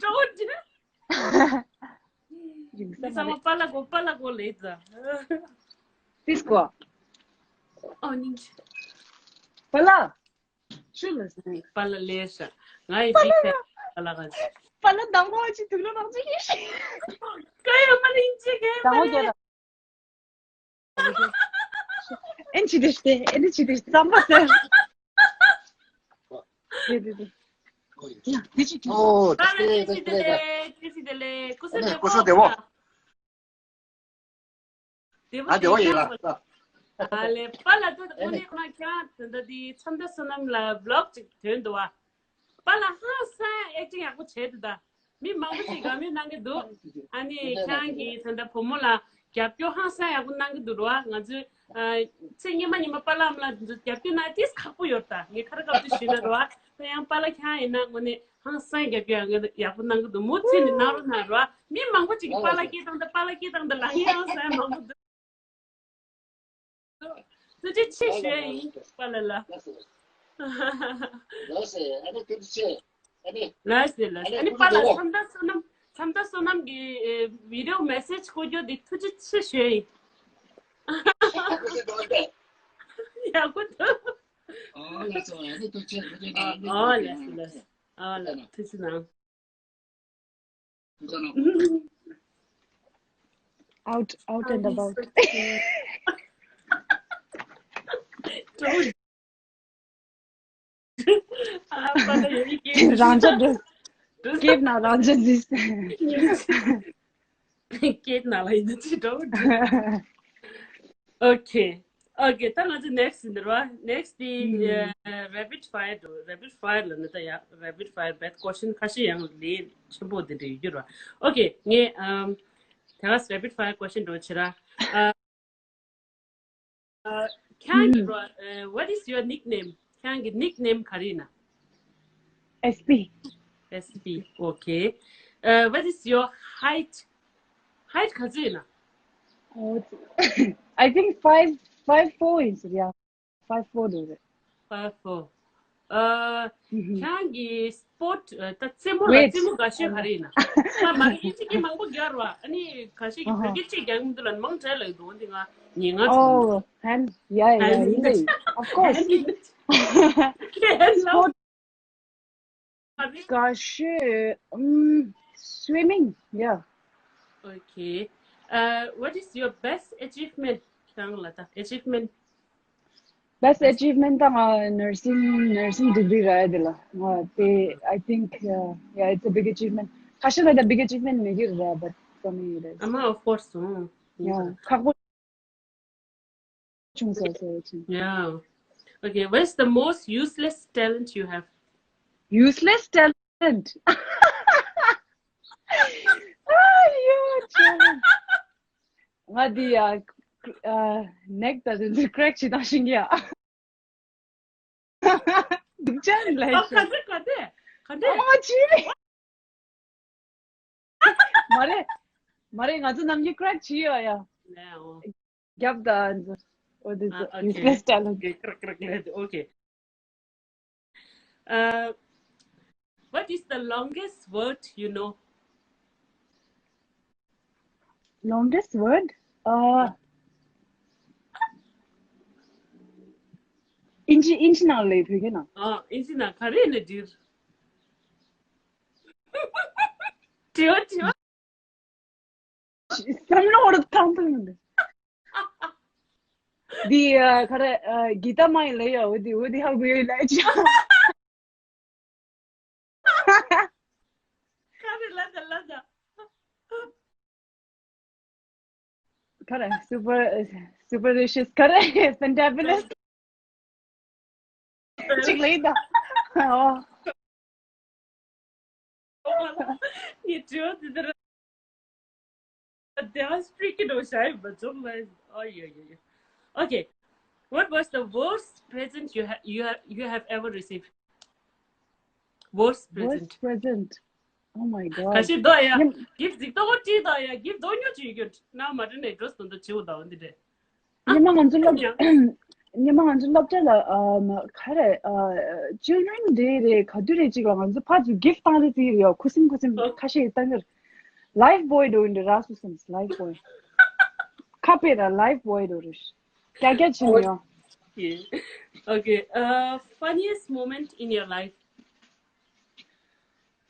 Don't. འདི་ཚང་མ་པཱ་ལགས་གོ་པཱ་ལགས་གོ་ལེ་ཛ། ཏིས་གོ། ཨོ་ནིང་། པཱ་ལགས། ཤུ་ལ་སི། པཱ་ལགས་ལེ་ཤ། ང་ཡི་ཧྥིག་ཕེན་པཱ་ལགས་ག་ཅི། པཱ་ལགས་དང་པོ་ཅི་དུག་ལོ་རང་ཅི་ཤེས། ཀ་ཡོ་མ་ལིང་ཅི་གེ་དང་པོ་རྒྱལ་དང་། ཨེན་ཅི་དེ་ཤྟེ་ཨེན་ཅི་དེ་ཙམ་པ་ཟེར། དེ་དེ་དེ། ཡ་དེ་ཅི་དེ། ཨོ་པཱ་ལགས་ཏི་སི་དེ་ལེ་ཏི་སི་དེ་ལེ་ཀུ་སུ་དེ་ཀུ་སུ་དེ་བོ། དེ་བོ་ཨ་དེ་བོ་ཡིན་ལ། ཨ་ལེ་པཱ་ལགས་ད་དངོས་གནས་ཁོ་ན་ཁྱེད་རང་ད་ལྟ་དེ་འཆམ་མཐའ་བསོད་ནམས་ལ་བི་ལོག་ཅིག་ཐོན་འདུག་བ། པཱ་ལགས་ཧང་སང་ཨེག་ཊིང་ཡག་པོ་བྱས་འདུག་ད། མི་མང་པོ་ཅིག་དགའ་མོས་གནང་གི་འདུག་ཨ་ནི་ཁྱེད་རང་གིས་ད་ལྟ་བུ་མོ་ལ་རྒྱབ་སྐྱོར་ཧང་སང་ཡག་པོ་གནང་གི་འདུག་ར་བ། ང་ཚོས་ཨ་ཚེ་སྔོན་མ་ཉི་མ་པཱ་ལགས་ལ་རྒྱབ་སྐྱོར་གནང་ཏིས་ཁག་པོ་ཡོད་ད། ངས་ཁ་ར་ཁ་ཐུག་ཞུས་ན་ར་བ། ད་ཡང་པཱ་ལགས་ཁྱེད་རང་ཡིན་ན་དངོས་གནས་ཧང་སང་རྒྱབ་སྐྱོར་ཡག་ཡག་པོ་གནང་གི་འདུག་མུ་མཐུད་ནས་གནང་རོགས་གནང་ར་བ། མི་མང་པོ་ཅིག་གིས་པཱ་ལགས་སྐད་བཏང་ད་པཱ་ལགས་སྐད་བཏང་ད་ལ་ངས་ཧང་སང་མང་པོ་འདུག་ཐུགས་རྗེ་ཆེ་ཞུ་ཡ་ཡིན་པཱ་ལགས་ལ། ལགས་སེ་ཨ་ནི་ཐུགས་རྗེ་ཆེ། ཨ་ནི་ལགས་སེ་ལགས་སེ། ཨ་ནི་པཱ་ལགས་འཆམ་མཐའ་བསོད་ནམས་འཆམ་མཐའ་བསོད་ནམས་ཀྱི་ཨེ་བི་ཌི་ཡོ་མེ་སེ་ཇི་བཀོད་རྒྱུ་འདི་ཐུགས་རྗེ་ཆེ་ཞུ་ཡ་ཡིན། ཡག་པོ་འདུག་ཨོ་ལགས་སོ། ཨ་ནི་ཐུགས་རྗེ་ཆེ། ཨོ་ལགས་སོ་ལགས་སོ། ཨོ་ལགས་ཐུགས་རྗེ་གནང་། Out, out and about. རང་ཅག་འགྲོ། སྐེབ་ན་རང་ཅག་འཛིན། སྐེབ་ན་ལ་ཡིན་ཅི་འགྲོ། Okay. Okay. ད་ང་ཚོ་next ཡིན་ར། Next དེ་rapid fire འགྲོ། Rapid fire ལ་ནི་ད་ཡ་rapid fire བེད་question ཁ་ཤས་ཡང་ལས་ཆེན་པོ་དེ་འདྲ་ཡོད་རྒྱུ་ར། Okay. ངས་ཨམ་ད་rapid fire question འགྲོ་ཆེ་ར། ཨ་ཁྱེད་རང་གི་ར། What is your nickname? ཁྱེད་རང་གི་nickname ག་རེ་ཡིན་ན། S P. S P. Okay. Uh, what is your height? Height ག་ཚོད་ཡིན་ན། Oh, I think five, five four is, yeah. Five four is it? Five four. Uh, ཁྱེད་རང་གི་sport ད་རྩེད་མོ་ལ་རྩེད་མོ་དགའ་ཤོས་ག་རེ་ཡིན་ན། ང་མ་གི་ཨིན་ཇི་སྐད་མང་པོ་རྒྱག་ར་བ། ཨ་ནི་ཁ་ཤས་ཀྱིས་བོད་སྐད་ཅིག་རྒྱག་མི་འདུག་ལ་མང་དྲགས་ལ་འདུག་འདི་ང་ཉེ་ང་ཚོ། Oh, hand. Yeah, yeah, yeah. Of course. Sport. དགའ་ཤོས། ཨམ། Swimming. Yeah. Okay. Uh, what is your best achievement? ཁྱེད་རང་ལ་ད་achievement. Best achievement ད་ང་nursing, nursing degree རག་ཡ་དེ་ལ་ང་དེ། I think, uh, yeah, it's a big achievement. ཁ་ཤས་ལ་ད་big achievement མེད་ཀྱི་རེད་but for me it is. ཨ་མ་of course. Yeah. ཁག་པོ་བྱུང་སོང་ཟེར་བ་ཅིག Yeah. Okay, what's the most useless talent you have? Useless talent. ཨ་ཡོ་ཆེ། ང་འདི་ཡ་ཨ་neck ད་འདི་crack བྱེད་སྟངས་ཤེས་ཀྱི་ཡ། སྡུག་ཅག་ལས་ཨ་ཤེས། ག་འདྲ་ག་འདྲ་ག་འདྲ། ཨ་ཅི་རེད། མ་རེད། མ་རེད། ང་ཚོ་ནམ་རྒྱུན་crack བྱེད་ཡོད་ཡ། ལས་འོ། རྒྱབ་ད་འཛུ། འོ་འདི་ཚོ་ཨ་okay. Useless talent. Okay, crack crack ལས་འོ་okay. Uh, what is the longest word you know? Longest word? Uh, ཨིན་ཇི་ཨིན་ཇི་ནང་ལས་བོད་སྐད་ནང་། ཨ། ཨིན་ཇི་ནང་ག་རེ་ནས་འབྲིར། དྲི་བ་དྲི་བ། བསམ་བློ་འོར་ཐང་ཐང་མི་འདུག་འདི་ཨ་ག་རེ་ཨ་གི་ཏ་མ་ཡི་ལ་ཡ་འོ་དི་འོ་དི་ཧ་གོ་ཡོད་ལ་ཅི། ག་རེ་ལ་ད་ལ་ད། ག་རེ་super superstitious ག་རེ་fantabulous གཅིག་ལས་ད། ཨོ། ངས་དྲི་བ་དེ་ལྟར་དེ་ལ་སྤྲེལ་སྐད་འགྲོ་བྱ་ཡི་མ་འཇོག་ལ། ཨོ་ཡོ་ཡོ་ཡོ། Okay. What was the worst present you have you have you have ever received? Worst present. Worst present. Oh my god. ཁ་ཤས་དོ་ཡ། ཉམ། gift ཟིག་ཏོ་ཀོ་ཏི་དོ་ཡ། gift དོ་ཉོ་ཅི་ཡོད་ན་མ་དྲན་ནས་འགྲོ་སྟོན་དོ་ཅིའུ་དོ་འདི་རེད། ཉི་མ་ང་ཚོ་སློབ། ཉི་མ་ང་ཚོ་སློབ་གྲྭ་ལ་ཨ་མ་ག་རེ་ཨ་children day རེད་ག་དུས་རེད་ཅིག་ལ་ང་ཚོ་ཕར་ཚུར་gift བཏང་རེས་ཅིག་ཡོད། ཁུ་སིམ་ཁུ་སིམ་ཁ་ཤས་བཏང་གི་རེད། Lifebuoy འགྲོ་ཡིན་འདྲ་ར་སུ་སིམ་Lifebuoy ཁ་པེ་ར་Lifebuoy འགྲོ་རེད། རྒྱ་རྒྱ་ཕྱིན་ཡོང་། Okay. Uh, funniest moment in your life?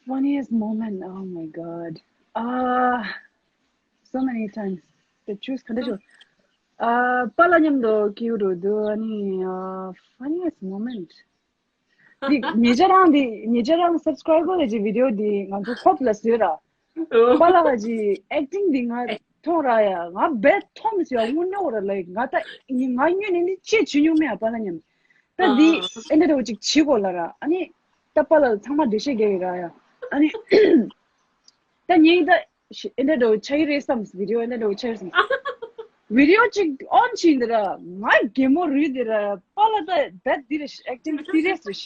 Funniest moment, oh my god. Ah, so many times. The choose ག་འདྲ་ཞིག་ཨ་པཱ་ལགས་མཉམ་དུ་ཀིའུ་རུ་དུ་ཨ་ནི་ཨ་funniest moment. འདི་ཉེ་ཆར་རང་འདི་ཉེ་ཆར་རང་subscriber ལ་ཅིག་video འདི་ང་ཚོ་ཧོབ་ལ་བཟོས་ར། པཱ་ལགས་ཀྱི་acting འདི་ང་མཐོང་ར་ཡ། ང་རྦད་མཐོང་མི་སྲིད་ཡ། དངོས་གནས་ར་ལའིག་ང་ད་ང་དངོས་གནས་ནི་ཅི་བྱེད་མྱོང་མེད་ཡ་པཱ་ལགས་མཉམ། ད་འདི་ཨེ་འདྲ་འདྲ་བོ་ཅིག་བྱེད་དགོས་ལ་ར། ཨ་ནི་ད་པཱ་ལགས་ཚང་མ་འགྲེལ་བཤད་རྒྱག་གི་ར་ཡ། ཨ་ནི་ད་ངས་ད་ཨེ་འདྲ་འདྲ་བོ་ཆགས་ཀྱི་རེད་བསམ། video ཨེ་འདྲ་འདྲ་བོ་ཆགས་ཀྱི་རེད་བསམ། video ཅིག་on བྱས་འདི་ར་ང་གད་མོ་རུལ་འདི་ར། པཱ་ལགས་ད་རྦད་འདི་རེད། acting serious རེད།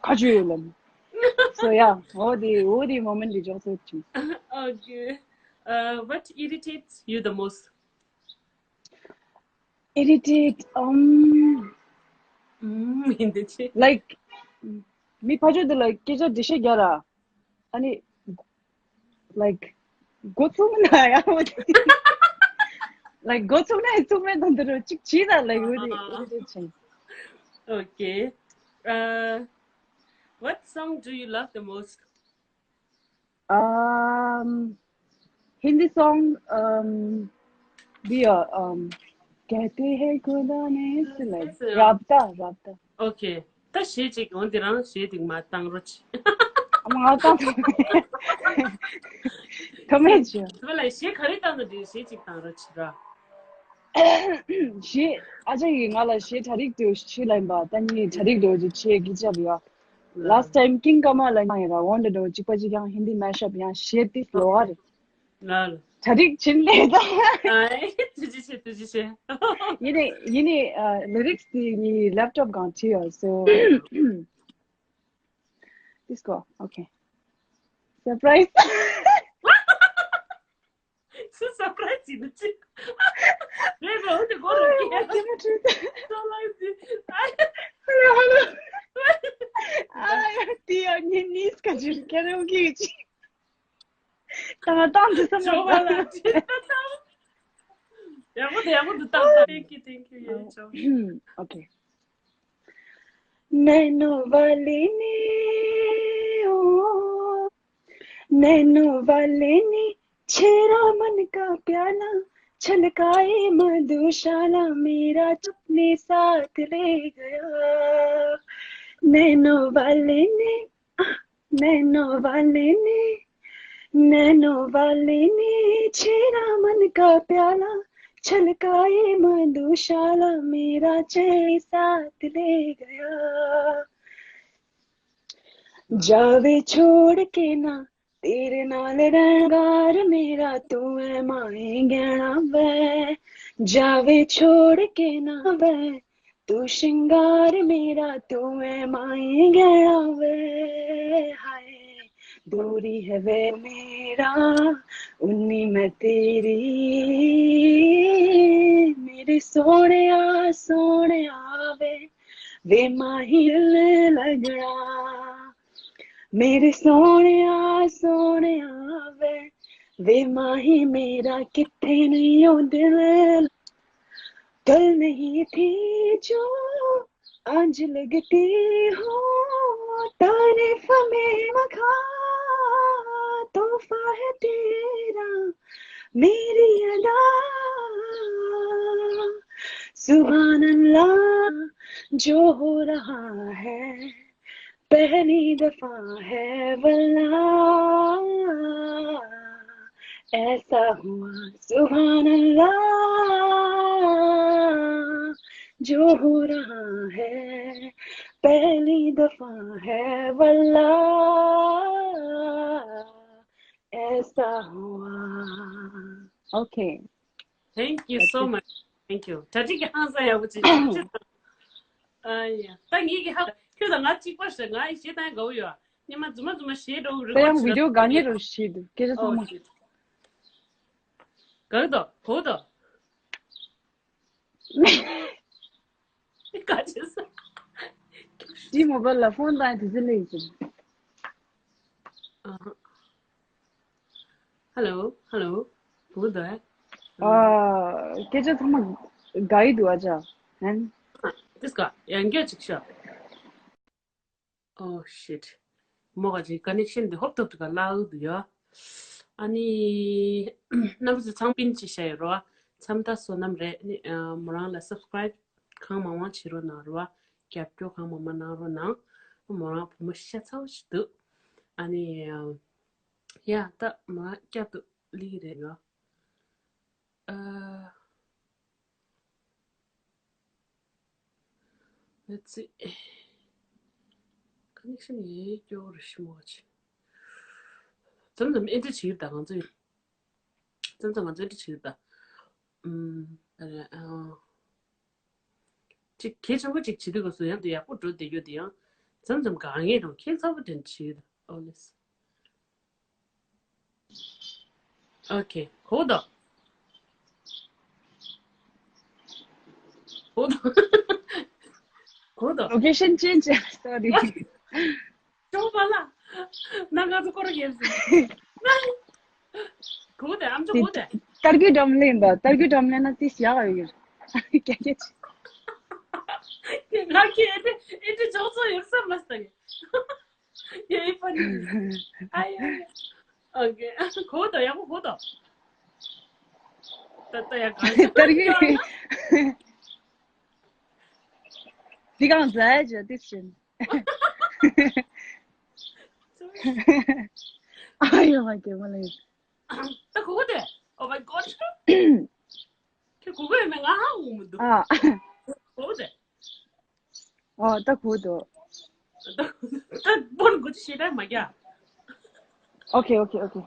ཁ་ཆུ་ཡོད་ལམ། So yeah, འོ་དེ་འོ་དེ་moment འདི་འཇོག་ཚོད་ཅིང་། Okay. Uh, what irritates you the most? Irritate, um, ཡིན་འདི་ཆེ། Like, མི་ཕ་ཆོས་འདི་ལ་སྐད་ཆ་འདི་ཤེས་རྒྱ་ར། ཨ་ནི། Like, འགོ་ཚུགས་ན་ཡ། Like འགོ་ཚུགས་ན་ཡ་ཚུགས་མེད་དང་འདི་རུ་གཅིག་བྱིས་དང་ལ་ཡོད་དེ་ཨ་དེ་ཆེན། Okay. Uh, what song do you love the most? Um, Hindi song, um, the, uh, um, कहते हैं खुदा ने सिलाई राबता राबता। Okay. ད་གཞས་གཅིག་འོང་དེ་རང་གཞས་དེ་མ་བཏང་རོགས་གྱིས། མ་བཏང་། ཐོ་མེད་ཅི། ད་ལ་གཞས་ག་རེ་བཏང་ན་འགྲིག་གཞས་གཅིག་བཏང་རོགས་གྱིས་ར། གཞས་ཨ་ཅག་གིས་ང་ལ་གཞས་གྲ་སྒྲིག་དུ་ཆི་ལ་ཡིན་པ་ད་ནི་གྲ་སྒྲིག་དུ་ཅི་ཆེ་གི་ཅབ་ཡ། Last time King Kama ལ་ཡང་ཡིན་ར་འོན་ཏེ་འགྲོ་གཅིག་པ་གཅིག་ཡང་Hindi mashup ཡང་གཞས་ཏིས་ལོ་བ་རེད། ལ་ལ། གྲ་སྒྲིག་བྱིན་ལས་ད། ཨའི་ཐུགས་རྗེ་ཆེ་ཐུགས་རྗེ་ཆེ། ཡིན་ནི་ཡིན་ནི་ཨ་lyrics དེ་ངའི་laptop སྒང་བྲིས་ཡོད། So this go, okay. Surprise. སུ་surprise ཡིན་ནི་ཅི། རེད་རེད། འོ་དེ་གོ་རེད་ཀྱི། ཨ་ཅི་མ་ཁྲུས་ད། Surprise ཡིན། ཨ། Hello, hello. ཨ་དེ་ཡང་ངའི་niece ག་ཅིག་karaoke ཅིག་ད་ང་བཏང་འདུག་བསམ་ཇོ་བ་ལ་ལ་ཅི་ད་བཏང་། ཡག་པོ་འདུག་ཡག་པོ་འདུག་བཏང་བཏང་། Thank you, thank you, yeah, ཇོ། Okay. नैनों वाले ने, ओ, नैनों वाले ने छेड़ा मन का प्याला, छलकाए मधुशाला, मेरा अपने साथ ले गया। नैनों वाले ने, नैनों वाले ने, नैनों वाले ने छेड़ा मन का प्याला, छलकाए मधुशाला, मेरा चैन साथ ले गया। जावे छोड़ के ना, तेरे नाल रहना यार मेरा, तू है माए गहना वे। जावे छोड़ के ना वे, तू श्रृंगार मेरा, तू है माए गहना वे। हाय, दूरी है वे मेरा, उन्नी मैं तेरी। मेरे सोहणिया, सोहणिया वे, वे माही दिल लगना। मेरे सोनिया, सोनिया वे, वे माही मेरा कित्थे नहीं ओ दिल। कल नहीं थी जो आज लगती हो, तारीफ में मखा तोहफा है तेरा, मेरी अदा। सुभान अल्लाह, जो हो रहा है, पहली दफा है वल्ला ऐसा हुआ। सुभान अल्लाह, जो हो रहा है, पहली दफा है वल्ला ऐसा हुआ। Okay. Thank you so much. Thank you. ད་ཅིག་གི་ཧང་སང་ཡག་པོ་ཅིག་ཨ་ཡ། ད་ངེད་ཀྱི་ཧ་ཁྱོད་དང་ང་གཅིག་པ་ཞིག་ང་ཡི་ཞེ་དང་དགའ་བོ་ཡོད། ཉི་མ་རྫུན་མ་རྫུན་མ་ཞེ་འགྲོ་རི་ད་ཡང་བི་ཌི་ཡོ་ག་ནས་རུ་ཞེ་འདུག་སྐད་ཆ་ཚང་མ། ག་གི་དོ་གོ་གི་དོ། ག་ཅི་ས། ཏི་མོ་བལ་ལ་ཕོན་བཏང་དུས་ཚོད་ལས་ཀྱི། ཧ་ལོ། ཧ་ལོ། གོ་གི་དོ། ཨ། སྐད་ཆ་ཚང་མ་ག་ཡི་འདུག་ཨ་ཅག་ཧན། དིས་ཀ་ཡང་སྐྱར་ཅིག་ཤོག Oh shit. མོ་ག་ཅིག་ཀ་ནེག་ཤན་འདི་ཧོབ་ཐོབ་ཏུ་ག་ལག་འདུག་ཡོ། ཨ་ནི་རྣམ་པ་ཚོ་ཚང་པིན་ཅི་ཤ་ཡོད་རོ། ཚམ་ད་བསོད་ནམས་རེད། ཨ་ནི་མོ་རང་ལ་སབ་སི་ཀ་རའིབ་གང་མང་མང་བྱེད་རོགས་གནང་རོ། རྒྱབ་སྐྱོར་གང་མང་མང་གནང་རོགས་གནང་། མོ་རང་བུ་མོ་ཤ་ཚ་བོ་ཞིག་འདུག་ཨ་ནི་ཡ་ད་མོ་རང་བསྐྱར་དུ་ལི་རེད་ཡོ། ཨ། Let's see. ཀ་ནེག་ཤན་ཡེ་སྐྱོ་རུ་ཤི་མོ་ཆེ། མཚམས་མཚམས་ཨེ་འདྲ་བྱེད་ཀྱི་ད་ང་ཚོ་ཡིན། མཚམས་མཚམས་ང་ཚོ་ཨེ་འདྲ་བྱེད་ཀྱི་ད། ཨུམ། ཨ་རེ་ཨ། ཅིག་གལ་ཆེན་པོ་ཅིག་བྱེད་དུས་སྐབས་སུ་ཡང་དུ་ཡག་པོ་འགྲོ་བསྡད་རྒྱུ་དེ་ཡང་མཚམས་མཚམས་དཀའ་ངལ་རུ་ཁྱད་མཚར་པོ་དེ་འདྲ་བྱེད་ཀྱི་ད། ཨོ་ལེས། Okay, hold on. Hold on. Hold on. Location change, sorry. ཅོ་པ་ལ། ན་ང་ཚོ་སྐོར་ར་ཡེབ་སི། གོ་དེ་ཨམ་ཅོ་གོ་དེ། ཏར་གི་འགྲམ་ལེན་པ། ཏར་གི་འགྲམ་ལེན་ན་ཏིས་ཡག་ཡོད། ཀྱ་ཀྱ་ཅི། ང་ཁྱེད་ཨེ་ཏི་ཨེ་ཏི་ཅོག་ཙོ་ཡོད་ས་མ་སྟ་གི། ཡེ་ཕ་ནི། ཨ་ཡ་ཡ། Okay. གོ་དོ་ཡག་པོ་གོ་དོ། ད་ད་ཡ་ག་ཏར་གི། དེ་གང་ཟ་ཅི་དེ་ཤིན། ཨ་ཡོ་མ་ཀེ་མ་ལེ། ད་གོ་དེ། Oh my god. ཁྱེད་གོ་གོ་ཡོད་མེད་ང་ཧ་གོ་མི་འདུག་ཨ། གོ་དེ། ཨོ་ད་གོ་དོ། ད་ད་བོར་གོ་ཅི་ཤེས་ད་མ་རྒྱ། Okay, okay, okay.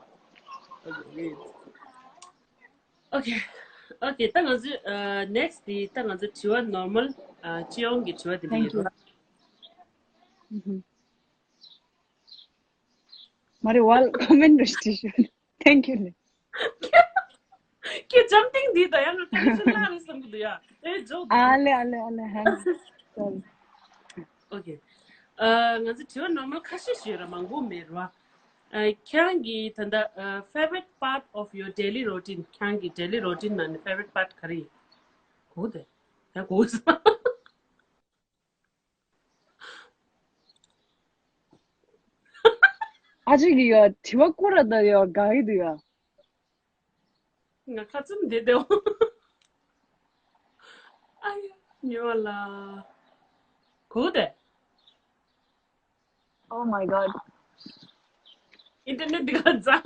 Okay. Okay, ད་ང་ཚོ་next དེ་ད་ང་ཚོ་དྲི་བ་normal སྤྱི་ཡོངས་ཀྱི་དྲི་བ་དེ་འདྲ་ཡིན་རོགས། མ་རེད་ཝལ་ཀོ་མེན་རེ་ཞིག་ཞུ། Thank you ལེ། ཁྱེད་འཇམ་ཐིང་འདི་ད་ཡང་ང་ཀ་ནེག་ཤན་ལྷག་རེད་བསམ་གི་འདུག་ཡ། ཨེ་ཇོ་འདུག་ཨ་ལེ་ཨ་ལེ་ཨ་ལེ་ཧན། Sorry. Okay. ཨ་ང་ཚོ་དྲི་བ་normal ཁ་ཤས་ཤིག་ཡོད་ར། མང་པོ་མེད་ར། ཨ་ཁྱེད་རང་གི་ད་ལྟ་ཨ་favorite part of your daily routine. ཁྱེད་རང་གི་daily routine ནང་ནས་favorite part ག་རེ་ཡིན། གོ་དེ། ཡ་གོ་སོང་། ཨ་ཅེ་གི་ཡོ་དྲི་བ་ཀུ་ར་ད་ཡོ་ག་གི་འདུག་ཡོ། ང་ཁ་ཙུམ་བསྡད་དེའོ། ཨ་ཡ་ཉོ་ལ། གོ་དེ། Oh my god. ཨིན་ཊར་ནེཊ་འདི་ག་ཛ།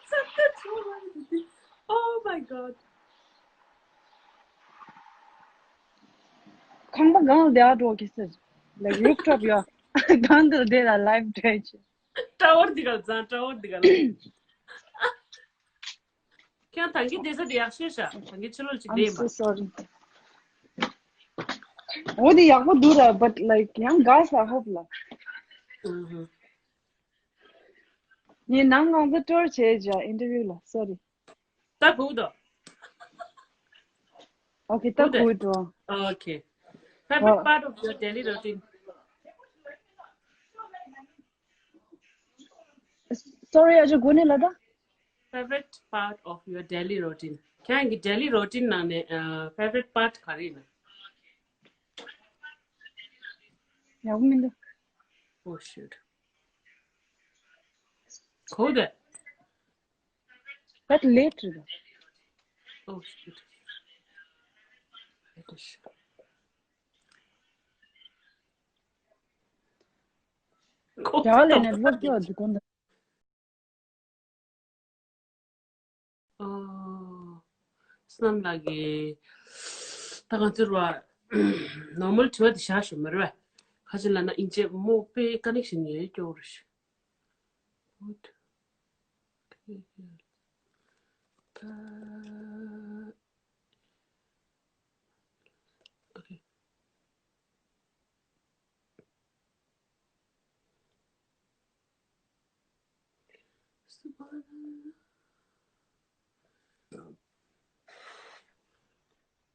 ཚ་ཚ་ཚ། Oh my god. ཁང་པ་གང་ལ་བསྡད་འགྲོ་གི་ཟེར། Like rooftop ཡོད། གང་དུ་བསྡད་ལ་live འདྲ་ཅིག་ཊ་ཝར་འདི་ག་ཛ། ཊ་ཝར་འདི་ག་ལ། ཁྱེད་ད་གིན་བསྡད་ས་དེ་ཡག་ཤོས་ཤག་ད་གིན་ཕྱི་ལོགས་ཅིག I'm བསྡད་so ཡིན་པ། Sorry. འོ་དེ་ཡག་པོ་འདུག་ར། But like ཡང་དགའ་ས་ཧོབ་ལ། ཨུ་ཧུ། ངས་ནང་ང་ཚོ་ཊོར་བྱས་བྱ་interview ལ། Sorry. ད་གུག་དོ། Okay, ད་གུག་དོ། Okay. Favorite part of your daily routine? Sorry, I just go in. Favorite part of your daily routine. ཁྱེད་ཀྱི་daily routine ནང་ནས་favorite part ག་རེ་ཡིན། ཡག་པོ་མི་འདུག Oh shit. གོ་བསྡད། But late རེད། Oh shit. གོ་རྒྱ་ལ་network ཡོད་འདུག་གོ། ཨོ། བསོད་ནམས་ལགས་ཀྱིས་ད་ང་ཚོར་བ་normal དྲི་བ་དེ་བཞག་ཞོར་མ་རེད་བ། ཁ་ཅིག་ལབ་ན་ཨིན་ཇི་མོ་པའི་connection ཡོད་སྐྱོ་བོ་རེད། Good. Okay.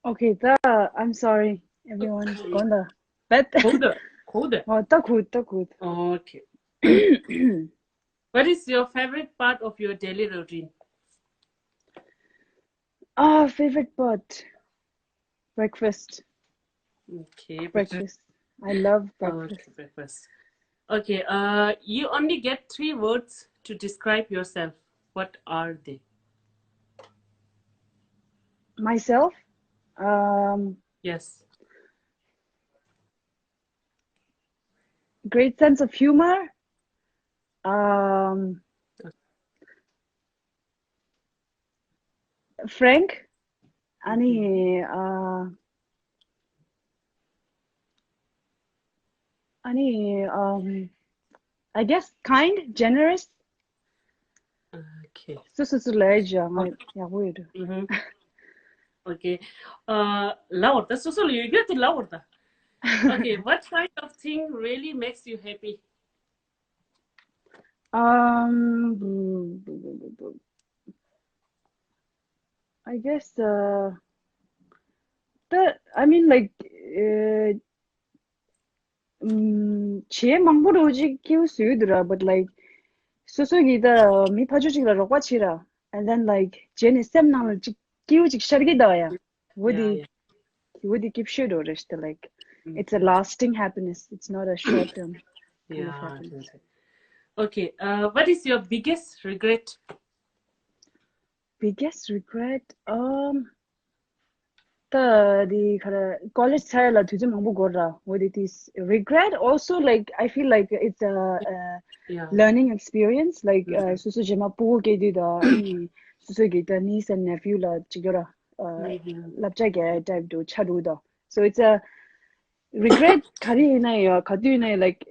Okay, ད I'm sorry, everyone. གོ་འདུག but གོ་འདུག་གོ་འདུག་ཨོ་ད་གོ་ད་གོ། Okay. What is your favorite part of your daily routine? Ah, favorite part. Breakfast. Okay. Breakfast. I love Oh, breakfast. okay, breakfast. Okay. Uh, you only get three words to describe yourself. What are they? Myself. Um, Yes. Great sense of humor. Um, frank. अनि अ, अनि um, I guess kind, generous. Okay. སོ་སོ་སོ་ལ་ཡག་པོ་ཡོད། Mm-hmm. Okay. Uh, ལབ་པ་རེད་ད། སོ་སོ་ལ་ཡོད་རྒྱུ་དེ་ལབ་པ་རེད་ད། Okay. What kind of thing really makes you happy? Um, I guess uh, the I mean like uh, um, བྱེད་མང་པོ་རོ་ཅིག་ཀྱིའུ་སུ་དུ་ར། But like སོ་སོ་གི་ད་མི་ཕ་ཆོ་ཅིག་ལ་རོགས་པ་བྱེད་ར། And then like བྱས་ནས་སེམས་ནང་ལ་ཅིག་ཀྱིའུ་ཅིག་ཤར་གི་ད་ཡ། འོ་དེ་འོ་དེ་ཀིབ་ཤོད་འགྲོ་རེད་ད། Like it's a lasting happiness, it's not a short term kind of Yeah. happiness. Okay. Uh, what is your biggest regret? Biggest regret? Um, ད་དེ་ག་རེ། ཀོ་ལེཇ་ཚར་ལ་དུས་ཚོད་མང་པོ་འགོར་ར། འོ་དེ་དེ་regret. Also like I feel like it's a, a Yeah. learning experience. Like uh, སོ་སོ་རྗེས་མ་སྤུ་གུ་སྐྱེས་དུས་དང་ཨ་ནི་སོ་སོ་གི་ད་niece and nephew ལ་ཅིག་ཡོད་ར། Uh, བསླབ་བྱ་རྒྱག་type དུ་ཆགས་འགྲོ་དང་། So it's a regret. ག་རེ་ཡིན་ན་ཡང་ག་དུས་ཡིན་ན་like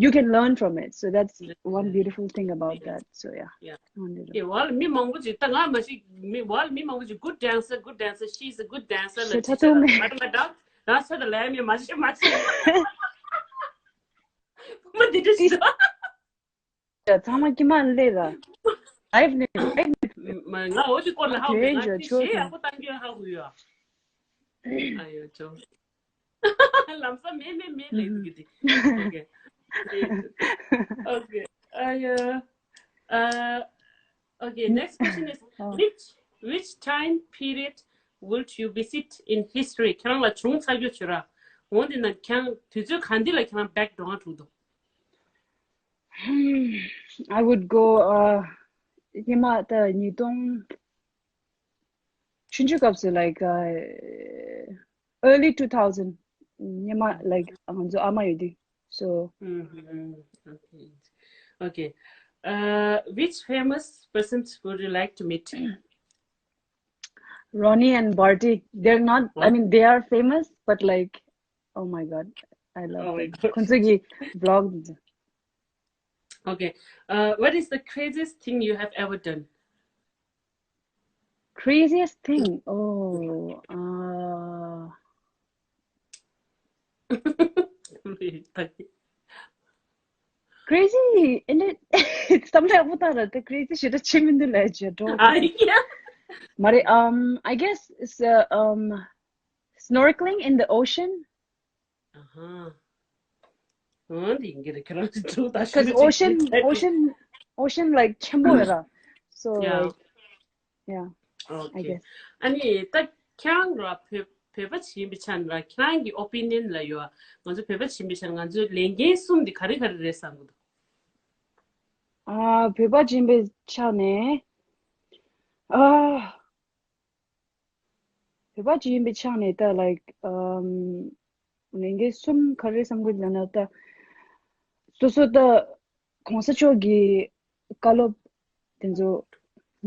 you can learn from it. So that's one beautiful thing about that. So yeah. Yeah. I wanted to- Okay. Well, མི་མང་པོ་ཅིག་ད་ང་མ་ཤེས། མི་well མི་མང་པོ་ཅིག good dancer, good dancer, she's a good dancer ལ་ཤེས་ཅི་ཐུབ་མེད། ང་ང་ད་ང་ཚོ་ད་ལས་མི་མ་ཤེས་མ་ཤེས། ཕུ་མ་འདི་འདྲ་ཞིག་ད། ཚང་མ་ཀྱི་མ་ལས་ར། live ནས་live ནས། མ་ང་འོ་ཅིག་སྐོར་ལ་ཧ་གོ་དེ་ང་འཇོག་ཅིག་ཆོག་ཤེས་ཀྱང་། ཡག་པོ་བཏང་རྒྱུ་ཧ་གོ་ཡོད། ཨ་ཡོ་ཅོ། ལམ་སང་མེད་མེད་མེད་ལས་འདུག་གི་དེ། Okay. Okay. ཨ་ཡོ། Uh, okay, next question is Oh. which which time period would you visit in history? ཁྱེད་རང་ལ་བྱུང་ཚར་རྒྱུ་བྱོས་ར། འོ་འདི་ན་ཁྱེད་རང་དུས་ཚོད་ག་འདི་ལ་ཁྱེད་རང་back འགྲོ་འགྲོ་འདུག I would go uh, ཉི་མ་ད་ཉིས་སྟོང་ཆུང་ཆུང་སྐབས་སུ། Like uh, early two thousand. ཉི་མ་like ང་ཚོ་ཨ་མ་ཡོད་དུས། So Mm-hmm. Okay. Okay. Uh, which famous persons would you like to meet? Ronnie and Barty, they're not, I What? mean, they are famous, but like, oh my god, I love Oh my them. god. ཁོང་ཚོ་གི་vlog. Okay. Uh, what is the craziest thing you have ever done? Craziest thing? Oh, uh, crazy. And it, it's something about that. The crazy shit. Chimindula. Ah, yeah. Mari, um, I guess it's uh, um, snorkeling in the ocean. Uh-huh. འོན་ཏེ་ཡིན་གྱི་རེད། ཁྱེད་རང་ཚོ་ད་Because ocean, ocean, ocean like ཆེན་པོ་ཡོད་ར། So Yeah. Like, yeah, I Okay. guess. ཨ་ནི་ད་ཁྱེད་རང་ར་བོད་བོད་པ་ཞིག་ཡིན་པའི་ཆ་ནས་ར་ཁྱེད་རང་གི་opinion ལ་ཡོད། ང་ཚོ་བོད་པ་ཞིག་ཡིན་པའི་ཆ་ནས་ང་ཚོའི་ལས་འགན་གསུམ་འདི་ག་རེ་ག་རེ་རེད་བསམ་གི་འདུག་ཨ་བོད་པ་ཡིན་པའི་ཆ་ནས། ཨ་བོད་པ་ཅིག་ཡིན་པའི་ཆ་ནས་ད་like um ལས་འགན་གསུམ་ག་རེ་བསམ་གི་ལབ་ན། ད་སོ་སོ་ད་གོང་ས་མཆོག་གི་བཀའ་སློབ་དེ་ཚོ་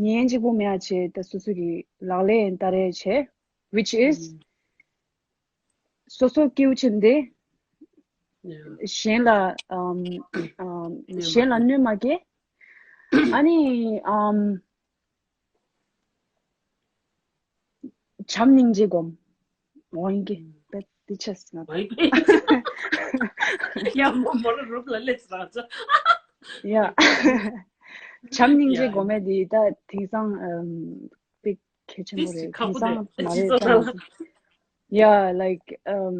ཉན་གཅིག་པོ་མེད་ཡ་བྱས། ད་སོ་སོ་གི་ལག་ལེན་བསྟར་ཡ་བྱས། Which is སོ་སོ་སྐྱེའུ་ཆེན་དེ་གཞན་ལ་um um གཞན་ལ་གནོད་མ་སྐྱེལ། ཨ་ནི་um བྱམས་སྙིང་རྗེ་སྒོམ། འོན་ཀྱི་དཔེ་དེ་ཆེས་ང་། ཡ་མོ་མོ་ལ་རུབ་ལ་ལེས་ར་ཚ། Yeah. བྱམས་སྙིང་རྗེ་སྒོམ་མེད་དེ་ད་དེང་སང་um དཔེ་གལ་ཆེན་པོ་རེད། དེང་སང་མ་རེད་ད། Yeah, like um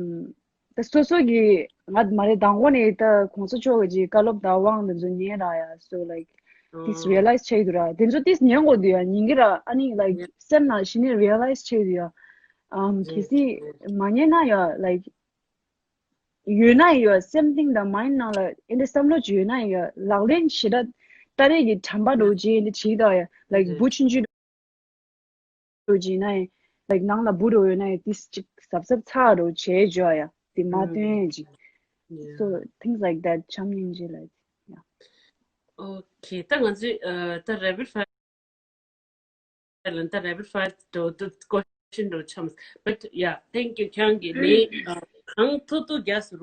ད་སོ་སོ་གི་ང་མ་རེད། དང་པོ་ནས་ད་གོང་ས་མཆོག་གི་བཀའ་སློབ་དང་དབང་དེ་ཚོ་ཉན་ར་ཡ། So like this realize བྱེད་འདུག་ར། དེ་ཚོ་ཏིས་ཉན་དགོས་འདུག་ཡ། ཉན་གི་ར། ཨ་ནི་like སེམས་ནང་གཞི་ནས་realize བྱེད་འདུག་ཡ། ཨམ་གལ་སྲིད་མ་ཉན་ན་ཡ། Like ཡོད་ན་ཡ་སེམས་གཏིང་དང་mind ནང་ལ་ཨེ་འདྲ་བསམ་བློ་ཅིག་ཡོད་ན་ཡ། ལག་ལེན་ཞེ་དྲག་བསྟར་ཡས་ཀྱི་དྲན་པ་འདྲ་བོ་ཅིག་ཨེ་འདྲ་བྱེད་ད་ཡ། Like བུ་ཆུང་ཆུང་རོ་ཅིག་ན་ཡང་like ནང་ལ་བུ་རོ་ཡོད་ན་ཡང་ཏིས་ཅིག་གཟབ་གཟབ་ཚ་རོ་བྱེད་འཇོག་ཡ། དེ་མ་སྟོན་ཅིག So things like that བྱམས་སྙིང་རྗེ་ལ། Yeah. Okay. ད་ང་ཚོས་ད་rapid fire ལ་ད་rapid fire འགྲོ་འདུག question འགྲོ་ཆམས། But yeah, thank you. ཁྱེད་རང་གིས་ནི་གང་ཐུབ་ཐུབ་རྒྱག་ཟེར་བ།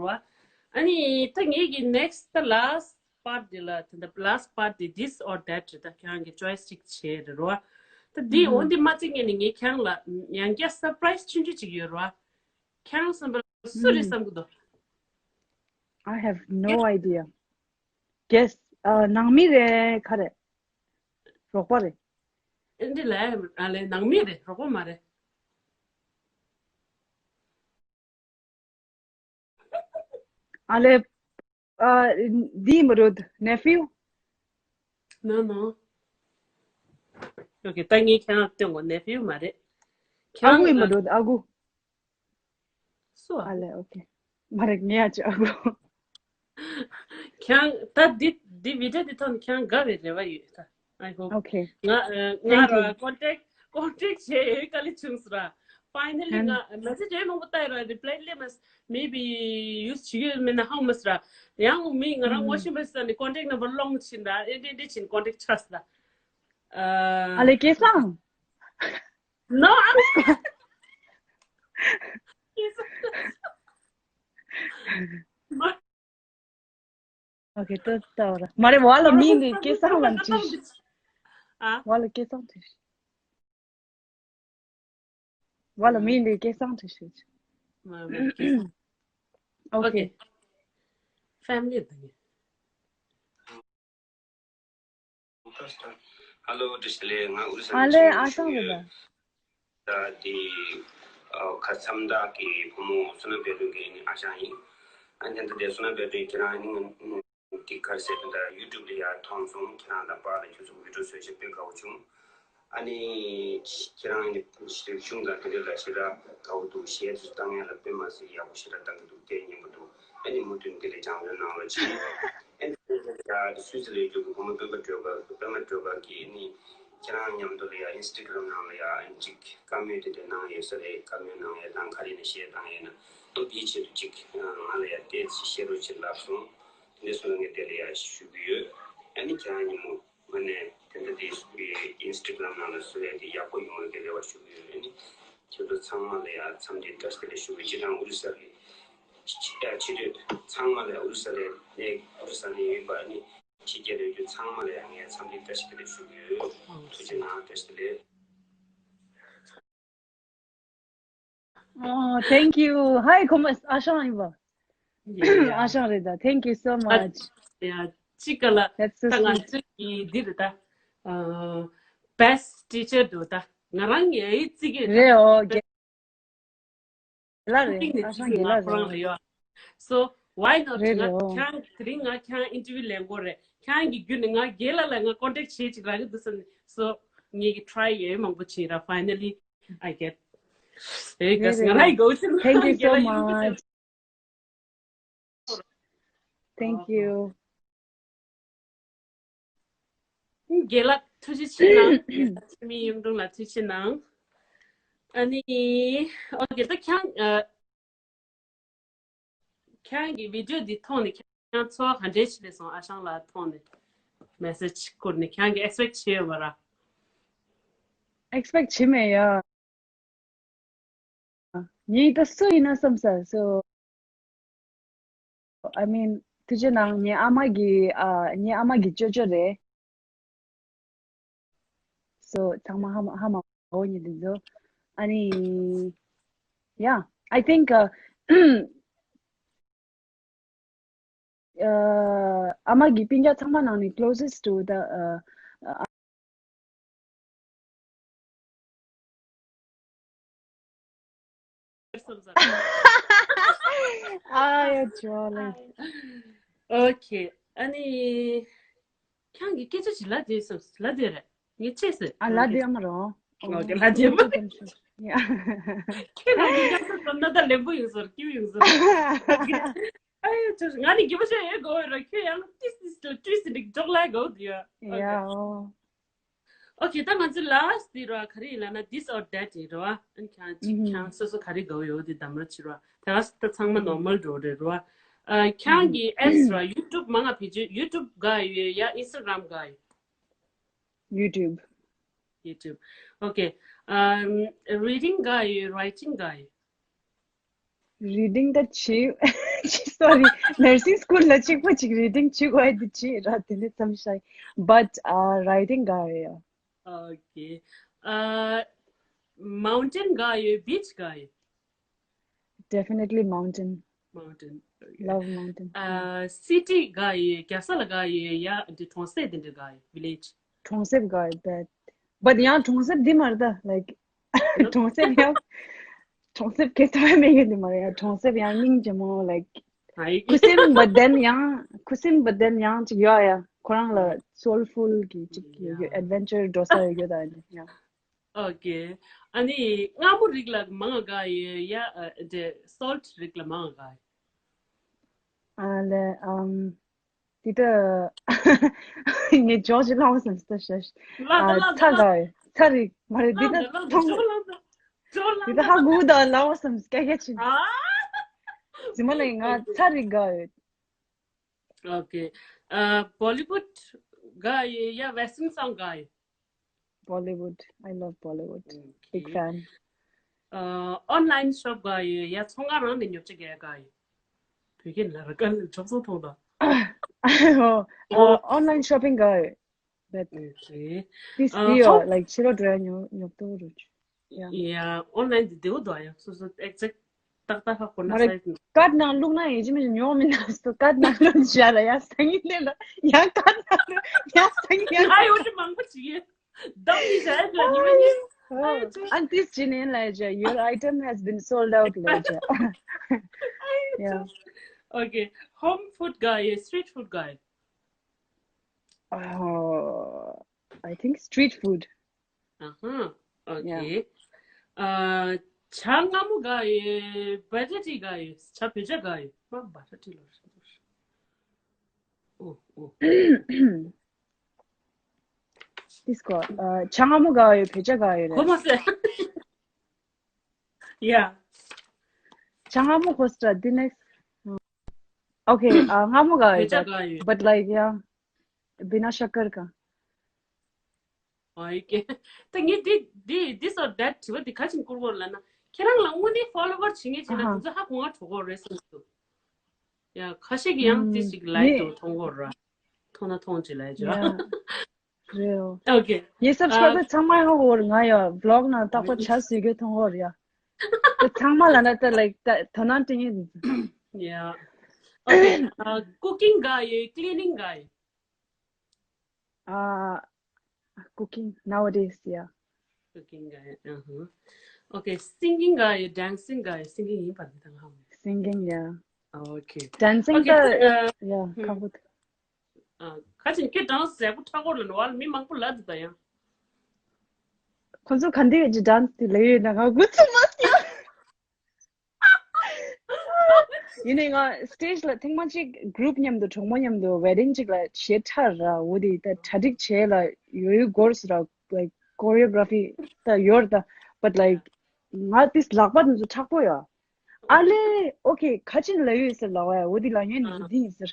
ཨ་ནི་ད་ངེད་ཀྱི་next the last part འདི་ལ་ད་the last part འདི་this or that རེད། ད་ཁྱེད་རང་གི་choice གཅིག་བྱེད་རེད་རོ། ད་འདི་འོ་འདི་མ་བརྩི་ངེས་ནི་ངས་ཁྱེད་རང་ལ་ཡང་བསྐྱར་surprise ཆུང་ཆུང་ཅིག་ཡོད་རོ། ཁྱེད་རང་བསམ་པར་སུ་རེད་བསམ་གི་འདུག I have no idea. Guess. ཨ་ནང་མི་རེད། ག་རེ་རོགས་པ་རེད། ཨེ་འདི་ལ་ཨ་ལས་ནང་མི་རེད། རོགས་པ་མ་རེད། ཨ་ལས། ཨ་འདི་མི་རུད། nephew། No, no. Okay, ད་ངས་ཁྱེད་རང་སྟོན་གོ nephew མ་རེད། ཨ་ཁུ་ཡིན་མི་རུད། ཨ་ཁུ། སུ་ཨ། ཨ་ལས། Okay. མ་རེད། ངས་ཨ་ཅི་ཨ་ཁུ། ཁྱེད་རང་ད་འདི་འདི་video འདི་ཐོག་ནས་ཁྱེད་རང་དགའ་བའི་རེ་བ་ཡོད་ད། I hope. Okay. ང་ང་ར་contact contact བྱས་ཡོད། དཀའ་ལས་བྱུང་སོང་ར། Finally ང་message ཡང་མང་པོ་བཏང་ཡོད་ར། reply སླེབས་མ་སོང་། Maybe use བྱེད་ཀྱི་ཡོད་མེད་ན་ཧ་གོ་མ་སོང་ར། ཡང་མི་ང་རང་ངོ་ཤེས་པ་ཟེར་ནས་contact number སློང་ཕྱིན་ར། ཨེ་འདྲ་འདྲ་བྱས་ནས་contact ཆགས་སོང་ར། ཨ་ལས་སྐལ་བཟང་། No, I'm Okay, ད་ལྟ་བར་མ་རེད། བ་ལ་མི་འདི་སྐལ་བཟང་ལ་འདྲི། ཨ། བ་ལ་སྐལ་བཟང་འདྲི། བ་ལ་མི་འདི་སྐལ་བཟང་འདྲི་ཞུ། མ་མ་སྐལ་བཟང་། Okay. Okay. Family དང་Hello, བཀྲ་ཤིས་བདེ་ལེགས། ང་ཨོ་རི་ས་ཨ་ནས་ལས། ཆེན་ཨ་པོ་ཞུ་ཞང་ཡོད། རེད་ད། ད་དེ་ཁ་མཚམས་བདག་གི་བུ་མོ་བསོད་ནམས་དཔལ་སྒྲོན་གྱི་ཨ་ཞང་ཡིན། ཨ་ནི་ད་དེ་བསོད་ནམས་དཔལ་སྒྲོན་ཁྱེད་རང་ནི་དེ་གར་ཟེར་དེ་འདྲ་YouTube ལ་ཡར་མཐོང་སོང་། ཁྱེད་རང་དང་པཱ་ལགས་ཁྱོད་ཚོ་video བཟོས་ཤིག་དཔེ་དགའ་བོ་བྱུང་། ཨ་ནི་ཁྱེད་རང་ནི་རིག་གཞུང་དང་དེ་འདྲ་ལ་ཞེ་དྲག་དགའ་བོ་འདུག་གཞས་དེ་ཚོ་བཏང་ཡ་ལ་དཔེ་མ་སྲིད་ཡག་པོ་ཞེ་དྲག་བཏང་གི་འདུག་དེ་སྙན་པོ་འདུག་ཨ་ནི་མུ་མཐུད་འདི་ལས་སྦྱང་བརྩོན་གནང་རོགས་གྱིས། ཨ་ནི་ད་སུད་སི་ལ་ཡོད་རྒྱུ་གི་བུ་མོ་སྤེན་པ་སྒྲོལ་དཀར་སྤེན་པ་སྒྲོལ་དཀར་གྱིས་ནི་ཁྱེད་རང་མཉམ་དུ་ལ་ཡ་Instagram ནང་ལ་ཡ་ཨ་ནི་ཅིག་བཀའ་མོལ་དེ་འདྲ་གནང་ཡོད་ས་རེད། བཀའ་མོལ་གནང་ཡ་དང་ག་རེ་ནས་གཞས་བཏང་ཡ་ན་ཨ་ནི་དེའི་ཆེད་དུ་ཅིག་ང་ལ་ཡ་ཏོག་ཙམ་བཤད་རོགས་བྱེད་ལབ་སོང་། དེ་འདྲ་སོང་ན་ངས་དེ་ལ་ཡ་ཞུ་གི་ཡོད། ཨ་ནི་ཁྱེད་རང་ཉིན་མོ་ངོས་ནས་དེ་འདྲ་དེ་Instagram ནང་ལ་བཟོ་ཡ་དེ་ཡག་པོ་ཡོང་བའི་རེ་བ་ཞུ་གི་ཡོད། ཨ་ནི་ཁྱེད་ཚོ་ཚང་མ་ལ་ཡ་འཚམས་འདྲི་བཀྲ་ཤིས་བདེ་ལེགས་ཞུ་གི། སྤྱིར་བཏང་ཨོ་རི་ས་གི་ཕྱི་ཕྱི་སྡོད་ཚང་མ་ལ་ཡ་ཨོ་རི་ས་ལ་ནས་ཨོ་རི་ས་ནས་ཡོད་པ་ནི་ཕྱི་རྒྱལ་ལ་ཡོད་རྒྱུ་ཚང་མ་ལ་ཡ་ངས་འཚམས་འདྲི་བཀྲ་ཤིས་བདེ་ལེགས་ཞུ་གི་ཡོད། ཐུགས་རྗེ་གནང་། བཀྲ་ཤིས་བདེ་ལེགས། Oh, thank you. Hi, ཁོ་མོ་ཨ་ཞང་ཡིན་པ། ཨ་ཞང་རེད་ད། Thank you so much. ཡ་ཅི་ག་ལ་ད་ང་ཚོའི་གི་འདི་རེད་ད། best teacher འདུག་ད་ང་རང་ངའི་རྩིས་རྒྱུ་རེད། ཨོ་རྒན་ལགས་རེད། ཨ་ཞང་རྒན་ལགས་རེད། So Why not? རེད་ང་རེད། ཁྱེད་རང་དེ་རིང་ང་ཁྱེད་རང་ཨིན་ཊར་བིའུ་ལེན་དགོས་རེད། ཁྱེད་རང་གི་བརྒྱུད་ནས་ང་རྒན་ལགས་ལ་ང་ཀོན་ཊེག་བྱེད་ཅིག་རག་གི་འདུག་བསམ་ནས། སོ་ངེད་ཀྱི་ཊ་རའི་ཡོད་མང་པོ་བྱས་ར། Finally I get. ཨེ་རེད་ག་ང་རེད། རང་གི་གོ་ཆེན། Thank you so རྒན་ལགས་ཡིན་ནོ་གི་much. Thank you. རྒན་ལགས་ཐུགས་རྗེ་ཆེ་གནང་། མི་གཡུང་དྲུང་ལགས་ཐུགས་རྗེ་ཆེ་གནང་། ཨ་ནི་ཨོ་ཀེ། ད་ཁྱེད་རང་ཨ། ཁྱེད་རང་གི་བི་ཌིའོ་འདི་མཐོང་ནས་ཁྱེད་རང་ཚོར་བ་ག་འདྲས་བྱས་ནས་སོང་། ཨ་ཞང་ལགས་མཐོང་ནས་མེ་སེཇ་བསྐུར་ནས། ཁྱེད་རང་གི་ཨེག་སི་པེག་བྱས་ཡོད་མ་རེད། ཨེག་སི་པེག་བྱས་མེད་ཡ། ངས་ད་སུ་ཡིན་ན་བསམ་ས། So I mean, ཐུགས་རྗེ་གནང་། ངའི་ཨ་མ་གི་ཨ། ངའི་ཨ་མ་གི་ཅོ་ཅོ་རེད། So ཚང་མ་ཧ་མ་ཧ་མ་གོ་ཉི་དེ་ཚོ། ཨ་ནི་yeah, I think uh, uh, ཨ་མ་གི་སྤུན་ཀྱག་ཚང་མ་ནང་ནས་closest to the uh, uh, ཨ་ཡ་ཇོ་ལེ། ཨོ་ཁེ། ཨ་ནི་ཁྱེད་རང་གི་སྐད་ཆ་ཅིག་ལབ་བསྡད་སོང་། ལབ་བསྡད་རེད། ངས་ཅེས་ཟེར། ཨ་ལབ་བསྡད་ཡོད་མ་རེད། ཨོ་ཁེ། ལབ་བསྡད་ཡོད་མ་རེད། ཡ། ཁྱེད་རང་གི་སྐད་ཆ་ཙམ་ན་ད་ལེན་པོ་ཡོང་ཟེར། སྐྱིད་པོ་ཡོང་ཟེར། ཨོ་ཁེ། ཨ་ཡ་ཅོ། ང་ནི་དགེ་བ་ཤ་ཡོད་གོ་ར། ཁྱོད་ཡང་ཏིས་ཏིས་ལ་ཏིས་ཏིས་འགྲིག་འཇོག་ལ་གོ་དུ་ཡ། ཨོ་ཁེ། ཡ་ཨོ། ཨོ་ཁེ། ད་ང་ཚོ་ལ་སི་ཊི་འདི་ར་ག་རེ་ཡིན་ལབ་ན། This or that ཡིན་ར་བ། ཨ་ནི་ཁྱེད་རང་ཅིག་ཁྱེད་རང་སོ་སོ་ག་རེ་དགའ་བོ་ཡོད་དེ་གདམ་ར་བྱེད་ར། ད་ག་ས་ད་ཚང་མ་ནོར་མལ་འགྲོ་རེད་ར། ཨ་ཁྱེད་རང་གི་ཨེབ་སི་ར། ཡུ་ཊུབ་མང་ང་ཕེ་ཇི། ཡུ་ཊུབ་དགའ་ཡོད་ཡ་ཨིན་སི་ཊ་གྷ་རམ་དགའ་ཡོད། ཡུ་ཊུབ། ཡུ་ཊུབ། ཨོ་ཁེ། ཨམ། རི་ཌིང་དགའ་ཡོད་རའི་ཊིང་དགའ་ཡོད། རི་ཌིང་ད་བྱེད། སོ་རི། ནར་སིང་སི་ཀུལ་ལ་གཅིག་པོ་གཅིག་རི་ཌིང་བྱེད་དགོས་ཡ་དེ་བྱེད་ར། དེ་ནས་མཚམས་བཞག། But uh, writing དགའ་ཡོད་ཡ། ཨོ་ཁེ། ཨ། མའུན་ཊེན་དགའ་ཡོད་བིཆ་དགའ་ཡོད། Definitely mountain. Mountain. Love mountain. ཨ། སི་ཊི་དགའ་ཡོད། རྒྱལ་ས་ལ་དགའ་ཡོད་ཡ། འདི་གྲོང་གསེབ་དེ་འདྲ་དགའ་ཡོད། བི་ལེཇ། གྲོང་གསེབ་དགའ་ཡོད། But but ཡང་གྲོང་གསེབ་འདི་མ་རེད་ད། Like གྲོང་གསེབ་ཡང་གྲོང་གསེབ་ཁེ་ས་མེད་གི་འདི་མ་རེད་ཡ། གྲོང་གསེབ་ཡང་སྙིང་རྗེ་མོ། Like ཧའི། ཁུ་སིམ། But then ཡང་ཁུ་སིམ། But then ཡང་ཅིག་ཡོད་ཡ། ཁོ་རང་ལ་སོལ་ཕུལ་གི་ཅིག་ཡོད། ཡ། ཨེཌ་ཝེན་ཅར་འགྲོ་ས་ཡོད་ཡོད་ད་ཡ། ཨོ་ཁེ། ཨ་ནི་མངར་མོ་རིགས་ལ་མང་ང་དགའ་ཡོད་ཡ། ཨ། དེ་སོལ་ཊི་རིགས་ལ་མང་ང་དགའ་ཡོད། ཨ་ལེ། ཨམ། དེ་ད་ངས་ཇོ་ཇི་ལབ་བསམ་སྟེ་ཤ་ཤ། ཨ། ཚྭ་དགའ་ཡོད། ཚྭ་རིགས་མ་རེད། དེ་ད་ཐོང་། དེ་ད་ཧ་གོ་ད་ལབ་བསམ། སྐད་ཆ་ཆེ། ཨ། ཇི་མ་ལ་ང་ཚྭ་རིགས་དགའ་ཡོད། ཨོ་ཁེ། ཨ། བོ་ལི་ཝུཌ་དགའ་ཡོད་ཡ་ཝེ་སི་ཊརན་སོང་དགའ་ཡོད། Bollywood. I love Bollywood. Big fan. ཨོན་ལའིན་ཤོབ་དགའ་ཡོད་ཡ། ཚོང་ཁང་རང་ནས་ཉོ་ཆ་རྒྱག་དགའ་ཡོད། བོད་སྐད་ལ་ར་ག་ལ་ཇོབ་སོ་མཐོང་ད། ཨོན་ལའིན་ཤོ་པིང་དགའ་ཡོད། But ཨོ་ཁེ། ཏིས་ཨ། ཏིའོ་ཧོབ། Like ཕྱི་ལོགས་འགྲོ་ཡ་ཉོ་ཉོ་ཏོ་རུ། ཡ། ཡ། ཨོན་ལའིན་དེ་བདེ་བོ་འདུག་ཡ། སོ་སོ་ཨེག་ཛེག་ཏག་ཏག་ཧ་གོ་ན། མ་རེད། སའི་ཛི་ནི། ཀར་ནང་བླུགས་ན་ཡིན་གཅིག་མིན་གཅིག་ཉོ་མི་ན་སོ། ཀར་ནང་བླུགས་བཞག་ལ་ཡ་སང་ཉིན་ལས་ལ་ཡ་ཀར་ནང་བླུགས་ཡ་སང་ཉིན་ཡ། ཨ་ཡོ་ཅི་མང་པོ་ཅིག་ཡོད། བདག་ཉིད་བྱ་ཡ་ལ་ཉི་མ་ཉིན། ཨ་ཡོ་ཅི། And this ལ་ཡ། Your item has been sold out ལ་ཡ། ཨ་ཡོ་ཅི། Yeah. Okay. Home food དགའ་ཡོད་སི་ཊི་རིཊ་ཕུཌ་དགའ་ཡོད། Uh, I think street food. Uh-huh. Yeah. Okay. Uh, ཇ་མངར་མོ་དགའ་ཡོད། བ་ཊ་ཊི་དགའ་ཡོད། ཇ་བོད་ཇ་དགའ་ཡོད། མ་བ་ཊ་ཊི་ལོ། ཨོ་ཨོ། ཏིས་ཀོ། ཨ། ཇ་མངར་མོ་དགའ་ཡོད། བོད་ཇ་དགའ་ཡོད་གོ་རེད། མ་སེ། Yeah. ཇ་མངར་མོ་གོ་སི་ཊ་འདི་ནེག་སི་ཊི། Okay. ཨ། མངར་མོ་དགའ་བོད་ཡོད། ཇ་དགའ་ཡོད། But like, yeah, बिना शक्कर का. ཨོ་ཁེ། ད་ངས་འདི་འདི་this or that དྲི་བ་འདི་ག་ཅིག་བསྐུར་དགོས་ལབ་ན། ཁྱེད་རང་ལ་དངོས་གནས་ཕོ་ལོ་ཝར་བྱེད་མཁན་བྱས་ན། ཨ་ཧ། དེ་ཚོ་ཧ་གོ་ང་གྲོགས་པོ་རེད་བསམ་སོང་། ཡ། ཁ་ཤས་ཀྱིས་ཡང་ཏིས་ཅིག་ལའིག་དང་མཐོང་གོ་ར། མཐོང་ན་མཐོང་ཅིག་ལའིག་ཅིག་ཡ། རེད། ཨོ་ཁེ། ངའི་སབ་སི་ཀ་རའི་བར་ཚང་མ་ཧ་གོ་ར། ང་ཡ་བི་ལོག་ནང་རྟག་པར་ཇ་བཟོས་རྒྱུ་མཐོང་གོ་ར་ཡ། ད་ཚང་མ་ལ་ན་ད་ལའིག་ད་དོ་སྣང་སྤྲད་མཁན། ཡ། ཨོ་ཁེ། ཨ། ཀུ་ཀིང་དགའ་ཡོད། ཀི་ལི་ནིང་དགའ་ཡོད། Uh, cooking nowadays, yeah. Cooking དགའ་ཡོད། Uh-huh. Okay, singing དགའ་ཡོད། Dancing དགའ་ཡོད། Singing ཡིན་པ་འདི་དང་ཧ་མ། Singing, yeah. Okay. Dancing Okay. ད uh, ཡ་ཁག་པོ། ཁ་ཅིག་ཁྱེད་dance་ཡག་པོ་འཁྲབ་ཀྱི་ཡོད་ལབ་ནོ་ལ་མི་མང་པོ་ལབ་འདུག་ད་ཡང་། ཁོ་ཚོ་ག་འདི་གི་dance་དེ་ལབ་ཡོད་ན་ང་དགོད་ཚོད་མ་སྐྱེ། ཡིན་ནའི་ང་stage་ལ་ཐེངས་མ་གཅིག་group་མཉམ་དུ་གྲོགས་མོ་མཉམ་དུ་wedding་གཅིག་ལ་གཞས་འཁྲབ་ར། འོ་དེ་ད་གྲ་སྒྲིག་བྱས་ལ་ཡོད་ཡོད་སྐོར་ཟེར་ར། like choreography་ད་ཡོད་ར་ད། but like་ང་དེ་ལག་པ་དེ་ཚོ་མཁྲེགས་པོ་ཡོད། ཨ་ལེ། okay། ཁ་ཆེན་ལ་ཡོད་ཟེར་ལ་བ་ཡ། འོ་དེ་ལ་ཡོད་ནི་འདི་ཡིན་ཟེར།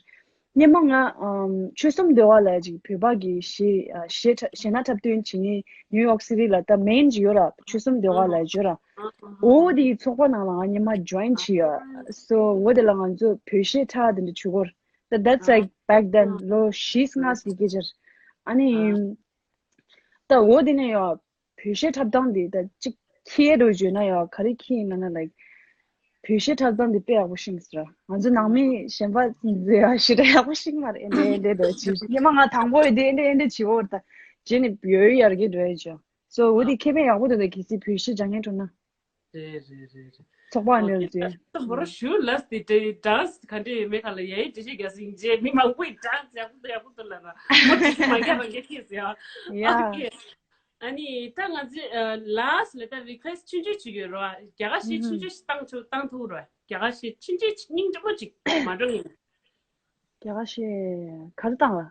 སྙེ་མ་ང་ཨམ་ཆོལ་གསུམ་སྡེ་བ་ལ་ཅིག་བོད་པ་གི་གཞས་ཨ་གཞས་འཁྲབ་གཞས་སྣ་འཁྲབ་སྟོན་བྱེད་ངེས་New York City་ལ་ད་main་ཅིག་ཡོད་ར། ཆོལ་གསུམ་སྡེ་བ་ལ་ཡོད་ར། འོ་དེ་ཚོགས་པ་ནང་ལ་ང་སྙེ་མ་join་བྱས་ཡོད། so་འོ་དེ་ལ་ང་ཚོ་བོད་གཞས་འཁྲབ་དེ་འདྲ་བྱེད་སྐོར། ད་that's like back then་ལོ་བཞི་ལྔ་ཙམ་གི་སྐད་ཆ་རེད། ཨ་ནི། ད་འོ་དེ་ནས་ཡོད། བོད་གཞས་འཁྲབ་སྟངས་འདི་ད་གཅིག་ཁྱི་རུ་བརྗོད་ན་ཡང་ག་རེ་ཁྱི་ཡིན་ན་ན་like་བོད་གཞས་འཁྲབ་སྟངས་འདི་དཔེ་ཡག་པོ་ཤེས་ཟེར། ང་ཚོ་ནང་མི་གཞན་པ་ཚོས་ཡང་ཞེ་དྲག་ཡག་པོ་ཤེས་མ་རེད། ཨེ་འདྲ་ཨེ་འདྲ་འདྲ་བྱེད། སྙེ་མ་ང་དང་པོ་ཡི་དེ་ཨེ་འདྲ་ཨེ་འདྲ་བྱེད་འོར་ད་རྗེས་ནས་ཡོད་ཡོད་ཡར་རྒྱས་འགྲོ་ཡ་བྱོས། so་འོ་དེ་ཁེ་ཕན་ཡག་པོ་འདུག་ད་གལ་སྲིད་བོད་གཞས་སྦྱང་མཁན་འགྲོ་ན། རེད་རེད་རེད་རེད། ཚོགས་པ་འདྲ་ལ་བྱས། ད་མོ་རོ་ཞུ་ལ་སྟེ་དེ་dance་ག་འདྲ་ཡོད་མེད་ག་ལ་ཡའི་འགྲེལ་བཤད་རྒྱག་སྲིད་རྗེས་མི་མང་པོས་dance་ཡག་པོ་འདུག་ཡག་པོ་འདུག་ལབ་ར། མོ་དེ་ཚོ་མ་རྒྱག་རང་རྒྱག་ཁེས་ཟེར་ཡ། ཡ། Okay། ཨ་ནི་ད་ང་ཚོས་last་ལ་ད་request་ཆུང་ཆུང་བྱེད་ཀྱི་ཡོད་ར། རྒྱ་གར་གཞས་ཆུང་ཆུང་ཞིག་བཏང་ཆོག་བཏང་ཐུབ་ར། རྒྱ་གར་གཞས་ཆུང་ཆུང་ཞིག་སྙིང་རྗེ་མོ་ཅིག་མ་འགྲོ་ངེས། རྒྱ་གར་གཞས་ག་རེ་བཏང་བ།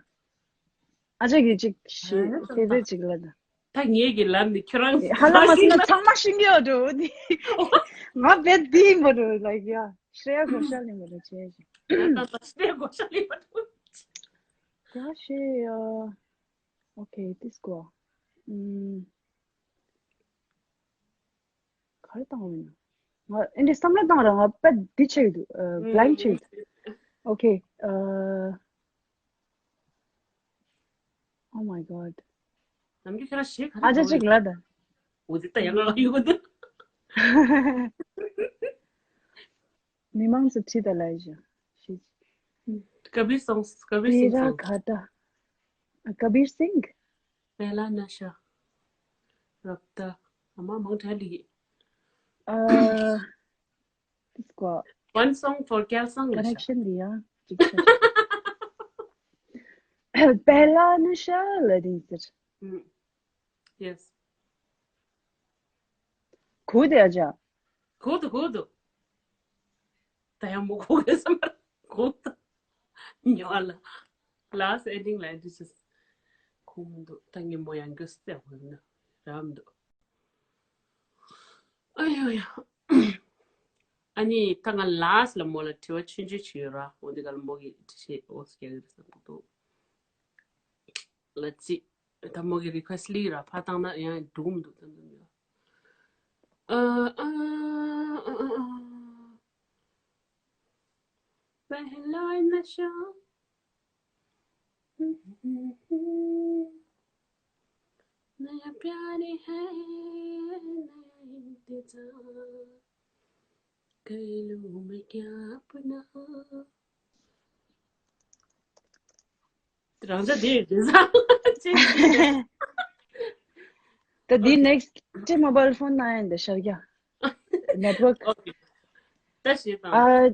ཨ་ཅག་གིས་ཅིག་གཞས་favorite་ཅིག་ལབ་ད། ད་ངས་ཀྱི་ལབ་ནི་ཁྱོད་རང་ཧ་ལམ་མ་སེམས་ན་ཚང་མ་ཤེས་ཀྱི་ཡོད་འགྲོ་འདི། ང་བེད་འདི་ཡིན་པ་འགྲོ་like yeah Shreya Ghoshal་ཡིན་པ་འགྲོ་བྱས་ཤིང་། ད་ད་ད་ཤི་རེ་གོ་ཤ་ལི་པ་འགྲོ། རྒྱ་གཞས་ཨ། okay this go ཨམ། ག་རེ་བཏང་བ་ཡིན་ན། ང་ཨེ་འདྲའི་བསམ་བློ་བཏང་ར་ང་དཔེ་འདི་ཆགས་ཀྱི་འདུག་ཨ་blank་ཆགས་ཀྱི་འདུག okay ཨ། oh my god། ནམ་རྒྱུན་ཁྱེད་རང་གཞས་ག་ཨ་ཅག་རེ་ཅིག་ལབ་ད། འོ་དེ་ད་ཡང་ང་ལ་ཡོད་འདུག་མི་མང་ཚོ་ཁྲིད་ད་ལ་ཡི་ཞིག Kabir songs, Kabir Singh Tera song. Ghata Kabir Singh Pehla Nasha. Rabta. Ama mang thali. ཨ། this go One song for Kyal song. connection འདི་ཡང་ཅིག་ཆགས། Pehla Nasha ལ་དེ་ཟེར། Mm. Yes. གུ་དེ་ཨ་ཅག་གོ་དུ་གོ་དུ། ད་ཡང་མོ་གོ་གེ་སམ་གོ་དུ། ཉོ་ལ། Last ending line this is གོ་མི་འདུག་ད་ངས་མོ་ཡང་གོ་སྟེ་གོ་ན་རམ་འདུག་ཨ་ཡོ་ཡོ། ཨ་ནི་ད་ང་last ལ་མོ་ལ་དྲི་བ་ཆུང་ཆུང་ཞིག་ཡོད་ར། འོ་འདི་ག་ལ་མོ་གི་དྲི་བཤད་འོ་སྐྱེ་གི་རེད་བསམ་གི་འདུག Let's see. ད་མོ་གི་request ལི་ར་ཕ་བཏང་ན་ཡང་འགྲོ་གི་མི་འདུག་ད་འདི་མི་ཨ་ཨ་ཨ་ཨ། पहला नशा नया प्यार है नया इंतजार कर लूं मैं क्या अपना རང་ཚ་དེ་རེད་ས། ད་འདི་next་ཏེ་mobile phone་ན་ཡང་འདི་ཤར་རྒྱ་network Okay. ད་ཞེས་དང་ཨ།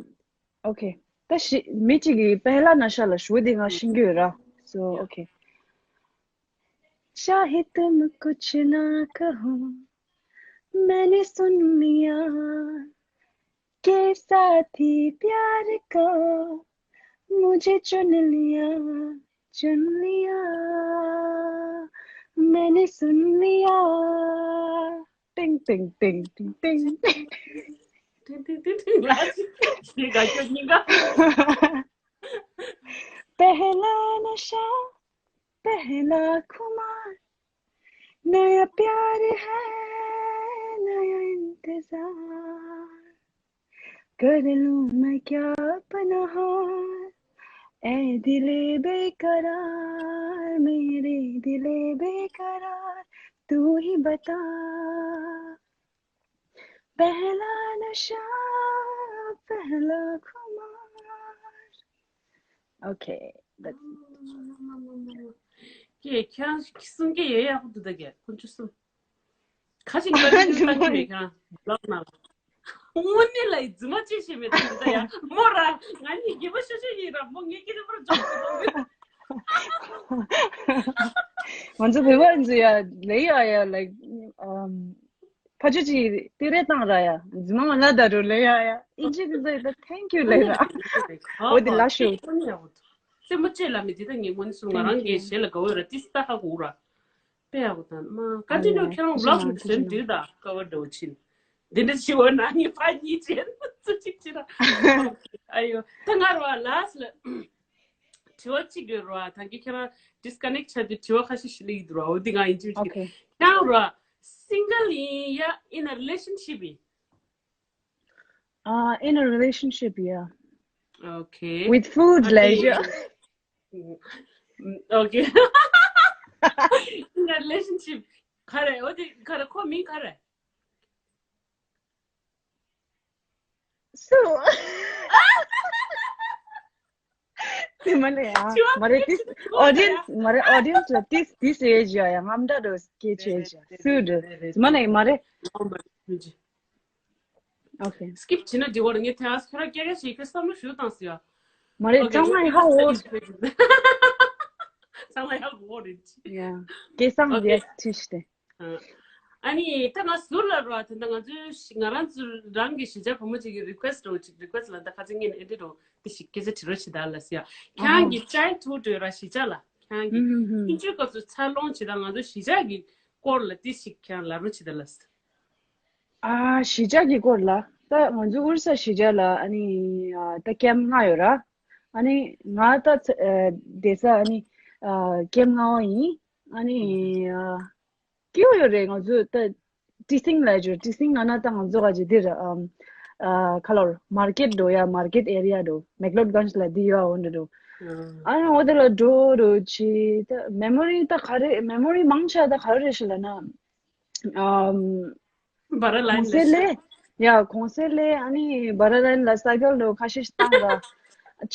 okay ད་ཤི་མི་གཅིག་གིས་Pehla Nasha ལ་ཞུ་འདི་ང་ཤེས་ཀྱི་ཡོད་ར། so okay चाहे तुम कुछ ना कहो मैंने सुन लिया के साथी प्यार का मुझे चुन लिया चुन लिया मैंने सुन लिया टिंग टिंग टिंग टिंग टिंग ཏིང་ཏིང་ཏིང་ཏིང་ལ་ཞེས་དགའ་སྐྱོ་སྙིང་ག पहला नशा पहला खुमार नया प्यार है नया इंतजार कर लूं मैं क्या अपना हाल ऐ दिले बेकरार मेरे दिले बेकरार तू ही बता पहला नशा पहला खुमार okay that's ཀྱེ་ཁྱེད་རང་གསུང་གི་ཡོད་ཡག་པོ་འདུག་ད་ཀྱེ་ཁོང་ཚོ་གསུང་ཁ་ཅིག་ལ་ནི་ལྟ་གི་མེད་ཁྱེད་རང་ལག་ན། དངོས་གནས་ལ་རྫུན་མ་ཅི་བྱེད་མེད་དུ་འདུག་ཡ། མོ་ར་ང་གཉིས་རྒྱལ་པོ་ཤོ་ཤོ་ཡིན་ར། མོ་ངའི་སྐེ་ནས་པར་འཇོག་གི་འདུག་ང་ཚོ་བོད་པ་ཡིན་ཚོ་ཡ་ལེ་ཡ་ཡ། like um ཕ་ཆོས་ཅི་ཏི་རེ་བཏང་ར་ཡ། རྫུན་མ་ང་ལ་ད་རུ་ལེ་ཡ་ཡ། ཨིན་ཇི་དེ་ཚོ་ཡི་ད་thank you ལེ་ར། འོ་དེ་ལ་ཤོད། སེམས་པ་ཅེ་ལ་མི་དེ་ད་ངའི་ངོ་ནས་སུ་ང་རང་གི་ཞེ་ལ་དགའ་བོ་ར། ཏི་སི་ད་ཧ་གོ་ར། དཔེ་ཡག་པོ་དང་མ་ཀ་ཏི་ལོ་ཁྱེད་རང་ཝི་ལོག་ཞིག་ཟེར་འདི་ད་ཀ་བར་འགྲོ་ཕྱིན། འདི་འདྲ་ཞིག་འོ་ན་ངའི་ཕ་གཉིས་བྱས་ཚུ་གཅིག་བྱེད་ད། ཨ་ཡོ་ད་ང་རོ་ལ་སི་ལ་དྲི་བ་གཅིག་ཡོད་རོ། ད་གི་ཁྱེད་རང་disconnect བྱས་དུས་དྲི་བ་ཁ་ཤས་ཤིག་སླེབས་ཀྱི་འདུག་རོ། འོ་འདི་ང་ཡིན་ཅིག་ཁྱེད་རང་རོ་single ཡིན་ཡ་in a relationship ཡིན། Uh, in a relationship, yeah. Okay. With food, like, yeah. Okay. In a relationship. ག་རེ། འོ་དེ་ག་རེ། ཁོ་མིང་ག་རེ། So. དེ་མ་ལས་ཡ། མ་རེད། this audience, མ་རེད། audience ལ་this, this age ཡ་ཡ་རྔམ་དྲག་འགྲོ་སྐད་ཆ་ཡ། སུ་འགྲོ། དེ་མ་ལས་མ་རེད། Okay. skip བྱེད་ན་འགྲིག་གི་རེད། ངས་དེ་ཨ་ཁྱོད་རང་སྐད་ཆ་ཞིག་ཁྱོད་བསམ་བློ་ཞིག་བཏང་ཟེར་ཡ། མ་རེད། གཙང་མ་ཡག་པོ། གཙང་མ་ཡག་པོ་རེད། ཡ། སྐལ་བཟང་ཡ་ཁྲིད་ཤི་སྟེ། ཨ་ནི་ད་ང་ཟུར་ལ་རོ། ད་ལྟ་ང་ཚོའི་ང་རང་ཚོ་རང་གི་གཞིས་ཆགས་བུ་མོ་ཅིག་གི་request་རོ་ཅིག request་ལ་ད་ཁ་ཚིག་ངས་ཨེ་འདྲི་རོ་དེ་ཞིག་སྐད་ཆ་དྲི་རོ་བྱེད་ད་ལ་ཟེར་ཡ། ཁྱེད་རང་གི་childhood་རོ་ར་གཞིས་ཆགས་ལ་ཁྱེད་རང་གི་ཆུང་ཆུང་སྐབས་སུ་འཚར་ལོངས་བྱེད་ད་ང་ཚོ་གཞིས་ཆགས་ཀྱི་སྐོར་ལ་དེ་ཞིག་ཁྱེད་རང་ལབ་རོ་བྱེད་ད་ལ་ཟེར། ཨ། གཞིས་ཆགས་ཀྱི་སྐོར་ལ། ད་ང་ཚོ་ཨོ་རི་ས་གཞིས་ཆགས་ལ་ཨ་ནི་ཨ་ད་ཀེམ་ལྔ་ཡོད་ར། ཨ་ནི་ང་ད་ཚ་ཨ་བསྡད་ས་ཨ་ནི་ཨ་ཀེམ་ལྔ་པ་ཡིན། ཨ་ནི་ཨ་སྐྱིད་པོ་ཡོད་རེད། ང་ཚོ་ད་ཊི་སིང་ལ་འབྱོར། ཊི་སིང་ལ་ན་ད་ང་ཚོ་ག་ཅིག་འདིར་ཨམ་ཨ་ཁ་ལོར་མར་ཀེཊ་འགྲོ་ཡ། མར་ཀེཊ་ཨེ་རི་ཡ་འགྲོ། མེག་ལོཌ་གན་ཇི་ལ་འདི་ཡོད་འོ་འདྲ་འགྲོ། ཨ་ནི་འོ་དེ་ལ་འགྲོ་འགྲོ་ཅི་ད་མེ་མོ་རི་ད་ག་རེ། མེ་མོ་རི་མང་ཆེ་ད་ག་རེ་རེད་ཤི་ལ་ན། ཨམ། བ་ར་ལན་གོང་སེ་ལེ། ཡ་གོང་སེ་ལེ། ཨ་ནི་བ་ར་ལན་ལ་ས་ཀལ་ལོ་ཁ་ཤས་ཤིག་བཏང་ར།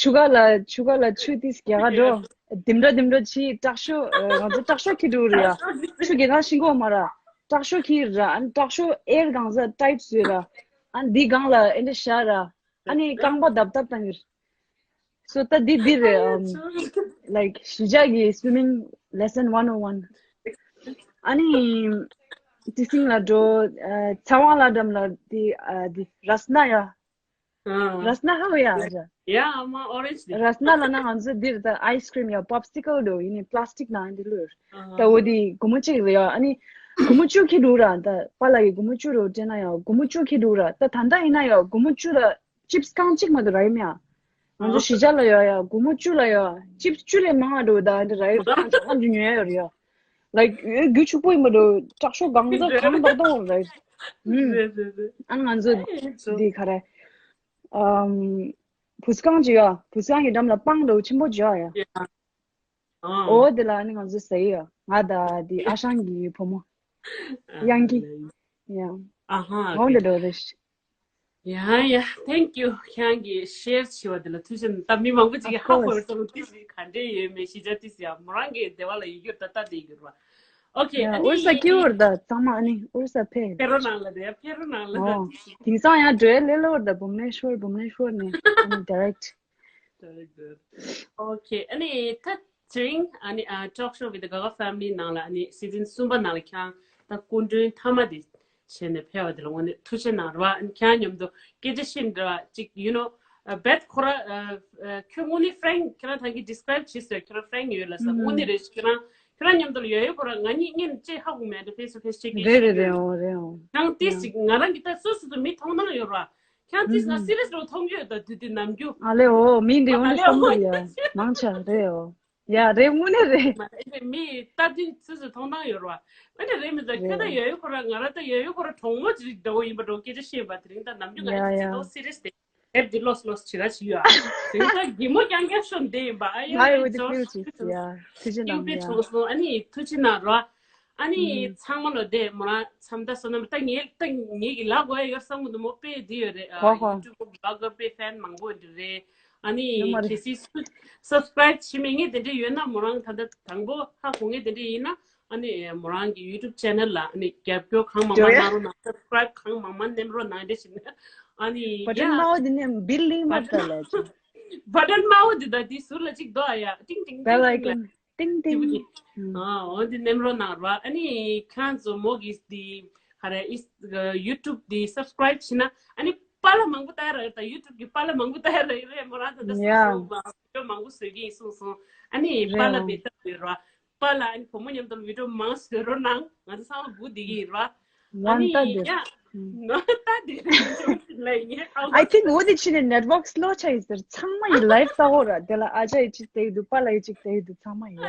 ཆུ་ཁ་ལ་ཆུ་ཁ་ལ་ཆུ་ཏིས་རྒྱ་ག་འགྲོ། དིམ་འདྲ་དིམ་འདྲ་ཆི་དྲག་ཤོས། ཨ་ང་ཚོ་དྲག་ཤོས་ཁྱེར་འགྲོ་རེད་ཡ། ཆུ་རྒྱ་ག་ཤིང་གོ་མ་ར། དྲག་ཤོས་ཁྱེར་ར། ཨ་ནི་དྲག་ཤོས་ཨེར་གང་ས་ཊའིཊ་བཟོས་ར། ཨ་ནི་འདི་སྒང་ལ་ཨེ་འདྲ་བཞག་ར། ཨ་ནི་རྐང་པ་བརྡབ་བརྡབ་བཏང་གིར། So ད་འདི་འདི་རེད། ཨམ་like གཞིས་ཆགས་ཀྱི་swimming lesson one oh one། ཨ་ནི་ཊི་སིང་ལ་འགྲོ། ཨ་ཚ་བ་ལ་འགྲམ་ལ་འདི་ཨ་འདི་ར་སྣ་ཡ། ར་སྣ་ཧ་གོ་ཡ་ཨ་ཅག Yeah, I'm orange. ར་སྣ་ལ་ན་ང་ཚོ་འདིར་ད་ice cream ཡ་popsicle འགྲོ་ཡིན་ནི་plastic ནང་འདི་ལོས། ད་འོ་འདི་སྒོར་མོ་གཅིག་རེད་ཡ། ཨ་ནི་སྒོར་མོ་བཅུ་ཁྱེར་འགྲོ་ར། ད་པཱ་ལགས་ཀྱིས་སྒོར་མོ་བཅུ་རོ་སྤྲད་ན་ཡ་སྒོར་མོ་བཅུ་ཁྱེར་འགྲོ་ར། ད་ད་ལྟ་ཡིན་ན་ཡ་སྒོར་མོ་བཅུ་ལ་ཅིབས་རྐང་གཅིག་མ་གཏོགས་རག་གི་མེད་ཨ། ང་ཚོ་གཞིས་ཆགས་ལ་ཡོད་ཡ། སྒོར་མོ་བཅུ་ལ་ཡ་ཅིབས་བཅུ་ལས་མང་བ་འགྲོ་ད་འདི་རག་གི་རེད། ཨ་ཅག་ཨ་འདི་ཉོ་ཡ་ཡོད་རེད་ཡ། like རྒྱུ་ཕྱུག་པོ་ཡིན་པ་འགྲོ། དྲག་ཤོས་གང་ཚ་གང་ཏག་ཏག་འོང་རེད། ཨུམ། ཨ་ང་ཚོ་འདི་ག་རེ། ཨམ། བུ་སྒང་ཅིག་ཡ། བུ་སྒང་གི་འགྲམ་ལ་སྤང་འགྲོ་ཆེན་པོ་ཅིག་ཡ། འོ་དེ་ལ་ནི་ང་ཚོ་ཟེར་ཡ། ང་ད་དེ་ཨ་ཞང་གི་བུ་མོ། དབྱངས་སྐྱིད། ཡ། ཨ་ཧ། འོ་འདི་འགྲོ་རེད། ཡ་ཡ། Thank you. ཁྱེད་རང་གིས་ཤེར་བྱས་པ་དེ་ལ་ཐུགས་རྗེ་ཆེ། ད་མི་མང་པོ་ཅིག་གིས་ཧ་གོ་བར་བསམ་བློ་ཏིས་ག་འདྲས་ཡོད་མེད་ཤེས་བྱ་ཏིས་ཡ། མོ་རང་གི་སྡེ་བ་ལ་ཡོད་རྒྱུར་ད་ལྟ་བསྡད་ཡོད་ར། Okay. ཨ་ནི་ཨོ་རི་ས་སྐྱིད་པོ་རེད་ད། ཚང་མ་ཨ་ནི་ཨོ་རི་ས་ཕེབས། ཕེབས་རོགས་གནང་ལ་དེ་ཡ། ཕེབས་རོགས་གནང་ལ་ད་ཏིས། དེང་སང་ཡང་འགྲོ་ཡ་ལས་སླ་པོ་རེད་ད། བྷུ་ནེ་ཤོར། བྷུ་ནེ་ཤོར་ནས་ཨ་ནི་direct. Okay. ཨ་ནི་ད་དེ་རིང་ཨ་ནི་ཨ་Talk Show with the Gaga Family ནང་ལ་ཨ་ནི་season གསུམ་པ་ནང་ལ་ཁྱེད་རང་ད་སྐུ་མགྲོན་མཐའ་མ་དེ་བྱས་ནས་ཕེབས་པ་དེ་ལ་དངོས་གནས་ཐུགས་རྗེ་གནང་ར་བ། ཨ་ནི་ཁྱེད་རང་མཉམ་དུ་སྐད་ཆ་བཤད་འདྲ་བ་ཅིག you know ཨ་བེད་ཁོ་ར་ཨ་ཨ་ཁྱོད་དངོས་གནས་frank ཁྱེད་རང་ད་གིན་describe བྱས་ཟེར། ཁྱེད་རང་frank ཡོད་ལ་ས་དངོས་གནས་རེད། ཁྱེད་རང་ཁྱེད་རང་མཉམ་དུ་ལ་ཡོད་ཡོད་ཁོ་ར་ང་གཉིས་གཉིས་ཅེས་ཧ་གོ་མེད་འདྲ། face to face ཅིག་སྐད་རེད་ཆ་རེད་རེད་ཡོད་འོ་རེད་འོ། ཁྱེད་རང་ཏིས་ཅིག་ང་རང་གི་ད་སོ་སོ་དུ་མི་མཐོང་སྣང་ཡོད་ར། ཁྱེད་ཚོས་ང་སི་རི་ཡས་རུ་མཐོང་རྒྱུ་ཡོད་ད། དུས་དུས་ནམ་རྒྱུན། ཨ་ལེ་འོ། མི་འདི་འོ་ནི་བསམ་གྱི་ཡ། མང་ཆེ་རེད་འོ། ཡ་རེད། དངོས་གནས་རེད། མ་རེད། མི་ལྟ་དུས་ཚོས་སུ་མཐོང་སྣང་ཡོད་ར། ཨ་ནི་རེད་མི་ཚོ་ཁྱོད་ད་ཡོད་ཡོད་ཁོ་ར་ང་ར་ད་ཡོད་ཡོད་ཁོ་ར་གྲོགས་མོ་ཅིག་འདྲ་བོ་ཡིན་པ་འགྲོ་སྐད་ཆ་བཤད་པ་དེ་རིང་ད་ནམ་རྒྱུན་ང་ཡ་ཡ་ཡ། སི་རི་ཡས་དེ་ཨེབ་འདི་ལོས་ལོས་བྱེད་ར་བྱེད་ཡོད་ཨ། དེ་རིང་ད་གད་མོ་རྐྱང་རྐྱང་ཤོར་འདི་ཡིན་པ་ཨ། ཡ་ང་ཡ་ཡོད་དེ་ཅོ་ཕིལ་ཅིག་ཡ། ཐུགས་རྗེ་གནང་ཡ། ཨ་ནི་ཐུགས་རྗེ་གནང་ར། ཨ་ནི་ཚང་མ་ལོ་དེ་མོ་རང་འཚམས་ད་སོ་ནམ་ད་ངེད་ད་ངེད་ཀྱི་ལ་གོ་ཡ་ཡོད་བསམ་གི་འདུག་མོ་དཔེ་འདི་ཡོད་རེད་ཨ། ཧོ་ཧོ། YouTube blogger དཔེ་ཧྥེན་མང་པོ་འདི་རེད། ཨ་ནི་ཡོད་མ་རེད། གལ་སྲིད་subscribe བྱེད་མེད་ངེད་དེ་འདྲས་ཡོད་ན་མོ་རང་ད་ལྟ་དང་པོ་ཧ་གོ་ངེད་དེ་འདྲས་ཡིན་ན་ཨ་ནི་མོ་རང་གི་YouTube channel ལ་ཨ་ནི་རྒྱབ་སྐྱོར་གང་མང་མང་གནང་རོགས་གནང་། subscribe གང་མང་མང་ནེམ་རོགས་གནང་། དེ་བཞིན་ ཨ་ནི་བ་ཊན་དམར་པོ་འདི་ནས་བིལ་ལིང་མ་ཏར་ལ་ཅི། བ་ཊན་དམར་པོ་འདི་དང་འདི་ཟུར་ལ་གཅིག་འདུག་ཨ་ཡ། ཏིང་ཏིང་བེལ་ཏིང་ཨའི་ཏིང་ལ། ཀོན་ཏིང་ཏིང་། ཨ་འོ་འདི་ནེམ་རོ་ནང་ར། ཨ་ནི་ཁྱེད་ཚོ་མོ་གིས་འདི་ག་རེ་ཨིས་ཡུ་ཊུབ་འདི་སབ་སི་ཀ་རེབ་བྱས་ན་ཨ་ནི་པཱ་ལགས་མང་པོ་ལྟ་ཡ་ར་ཡོད། ད་ཡུ་ཊུབ་གི་པཱ་ལགས་མང་པོ་ལྟ་ཡ་ར་ཡོད་རེད། མོ་རང་ད་ལྟ་སོ་སོ་མ་བི་ཌི་ཡོ་མང་པོ་བཟོ་གི་ཡིན་གསུངས་སོང་། ཨ་ནི་པཱ་ལགས་བེད་ལྟ་ཡོད་ར། པཱ་ལགས་ཨ་ནི་བུ་མོ་མཉམ་དུ་བི་ཌི་ཡོ་མང་བཟོ་རོགས་གནང་། ང་ཚོ་ཚང་མ་སྒུག་བསྡད་ཀྱི་ཡིན་ར། ཨ་ནི་ཡ། ད་དེ་ལ་ཡིན། I think འོ་དེ་ཕྱིན་ནས་network slow ཆགས་ཡིན་ཟེར། ཚང་མ་ཡི་live ལྟ་གོ་ར། དེ་ལ་ཨ་ཅག་ཡི་གཅིག་བལྟས་ཡི་འདུག་པཱ་ལགས་ཡི་གཅིག་བལྟས་ཡི་འདུག་ཚང་མ་ཡི་ཡ།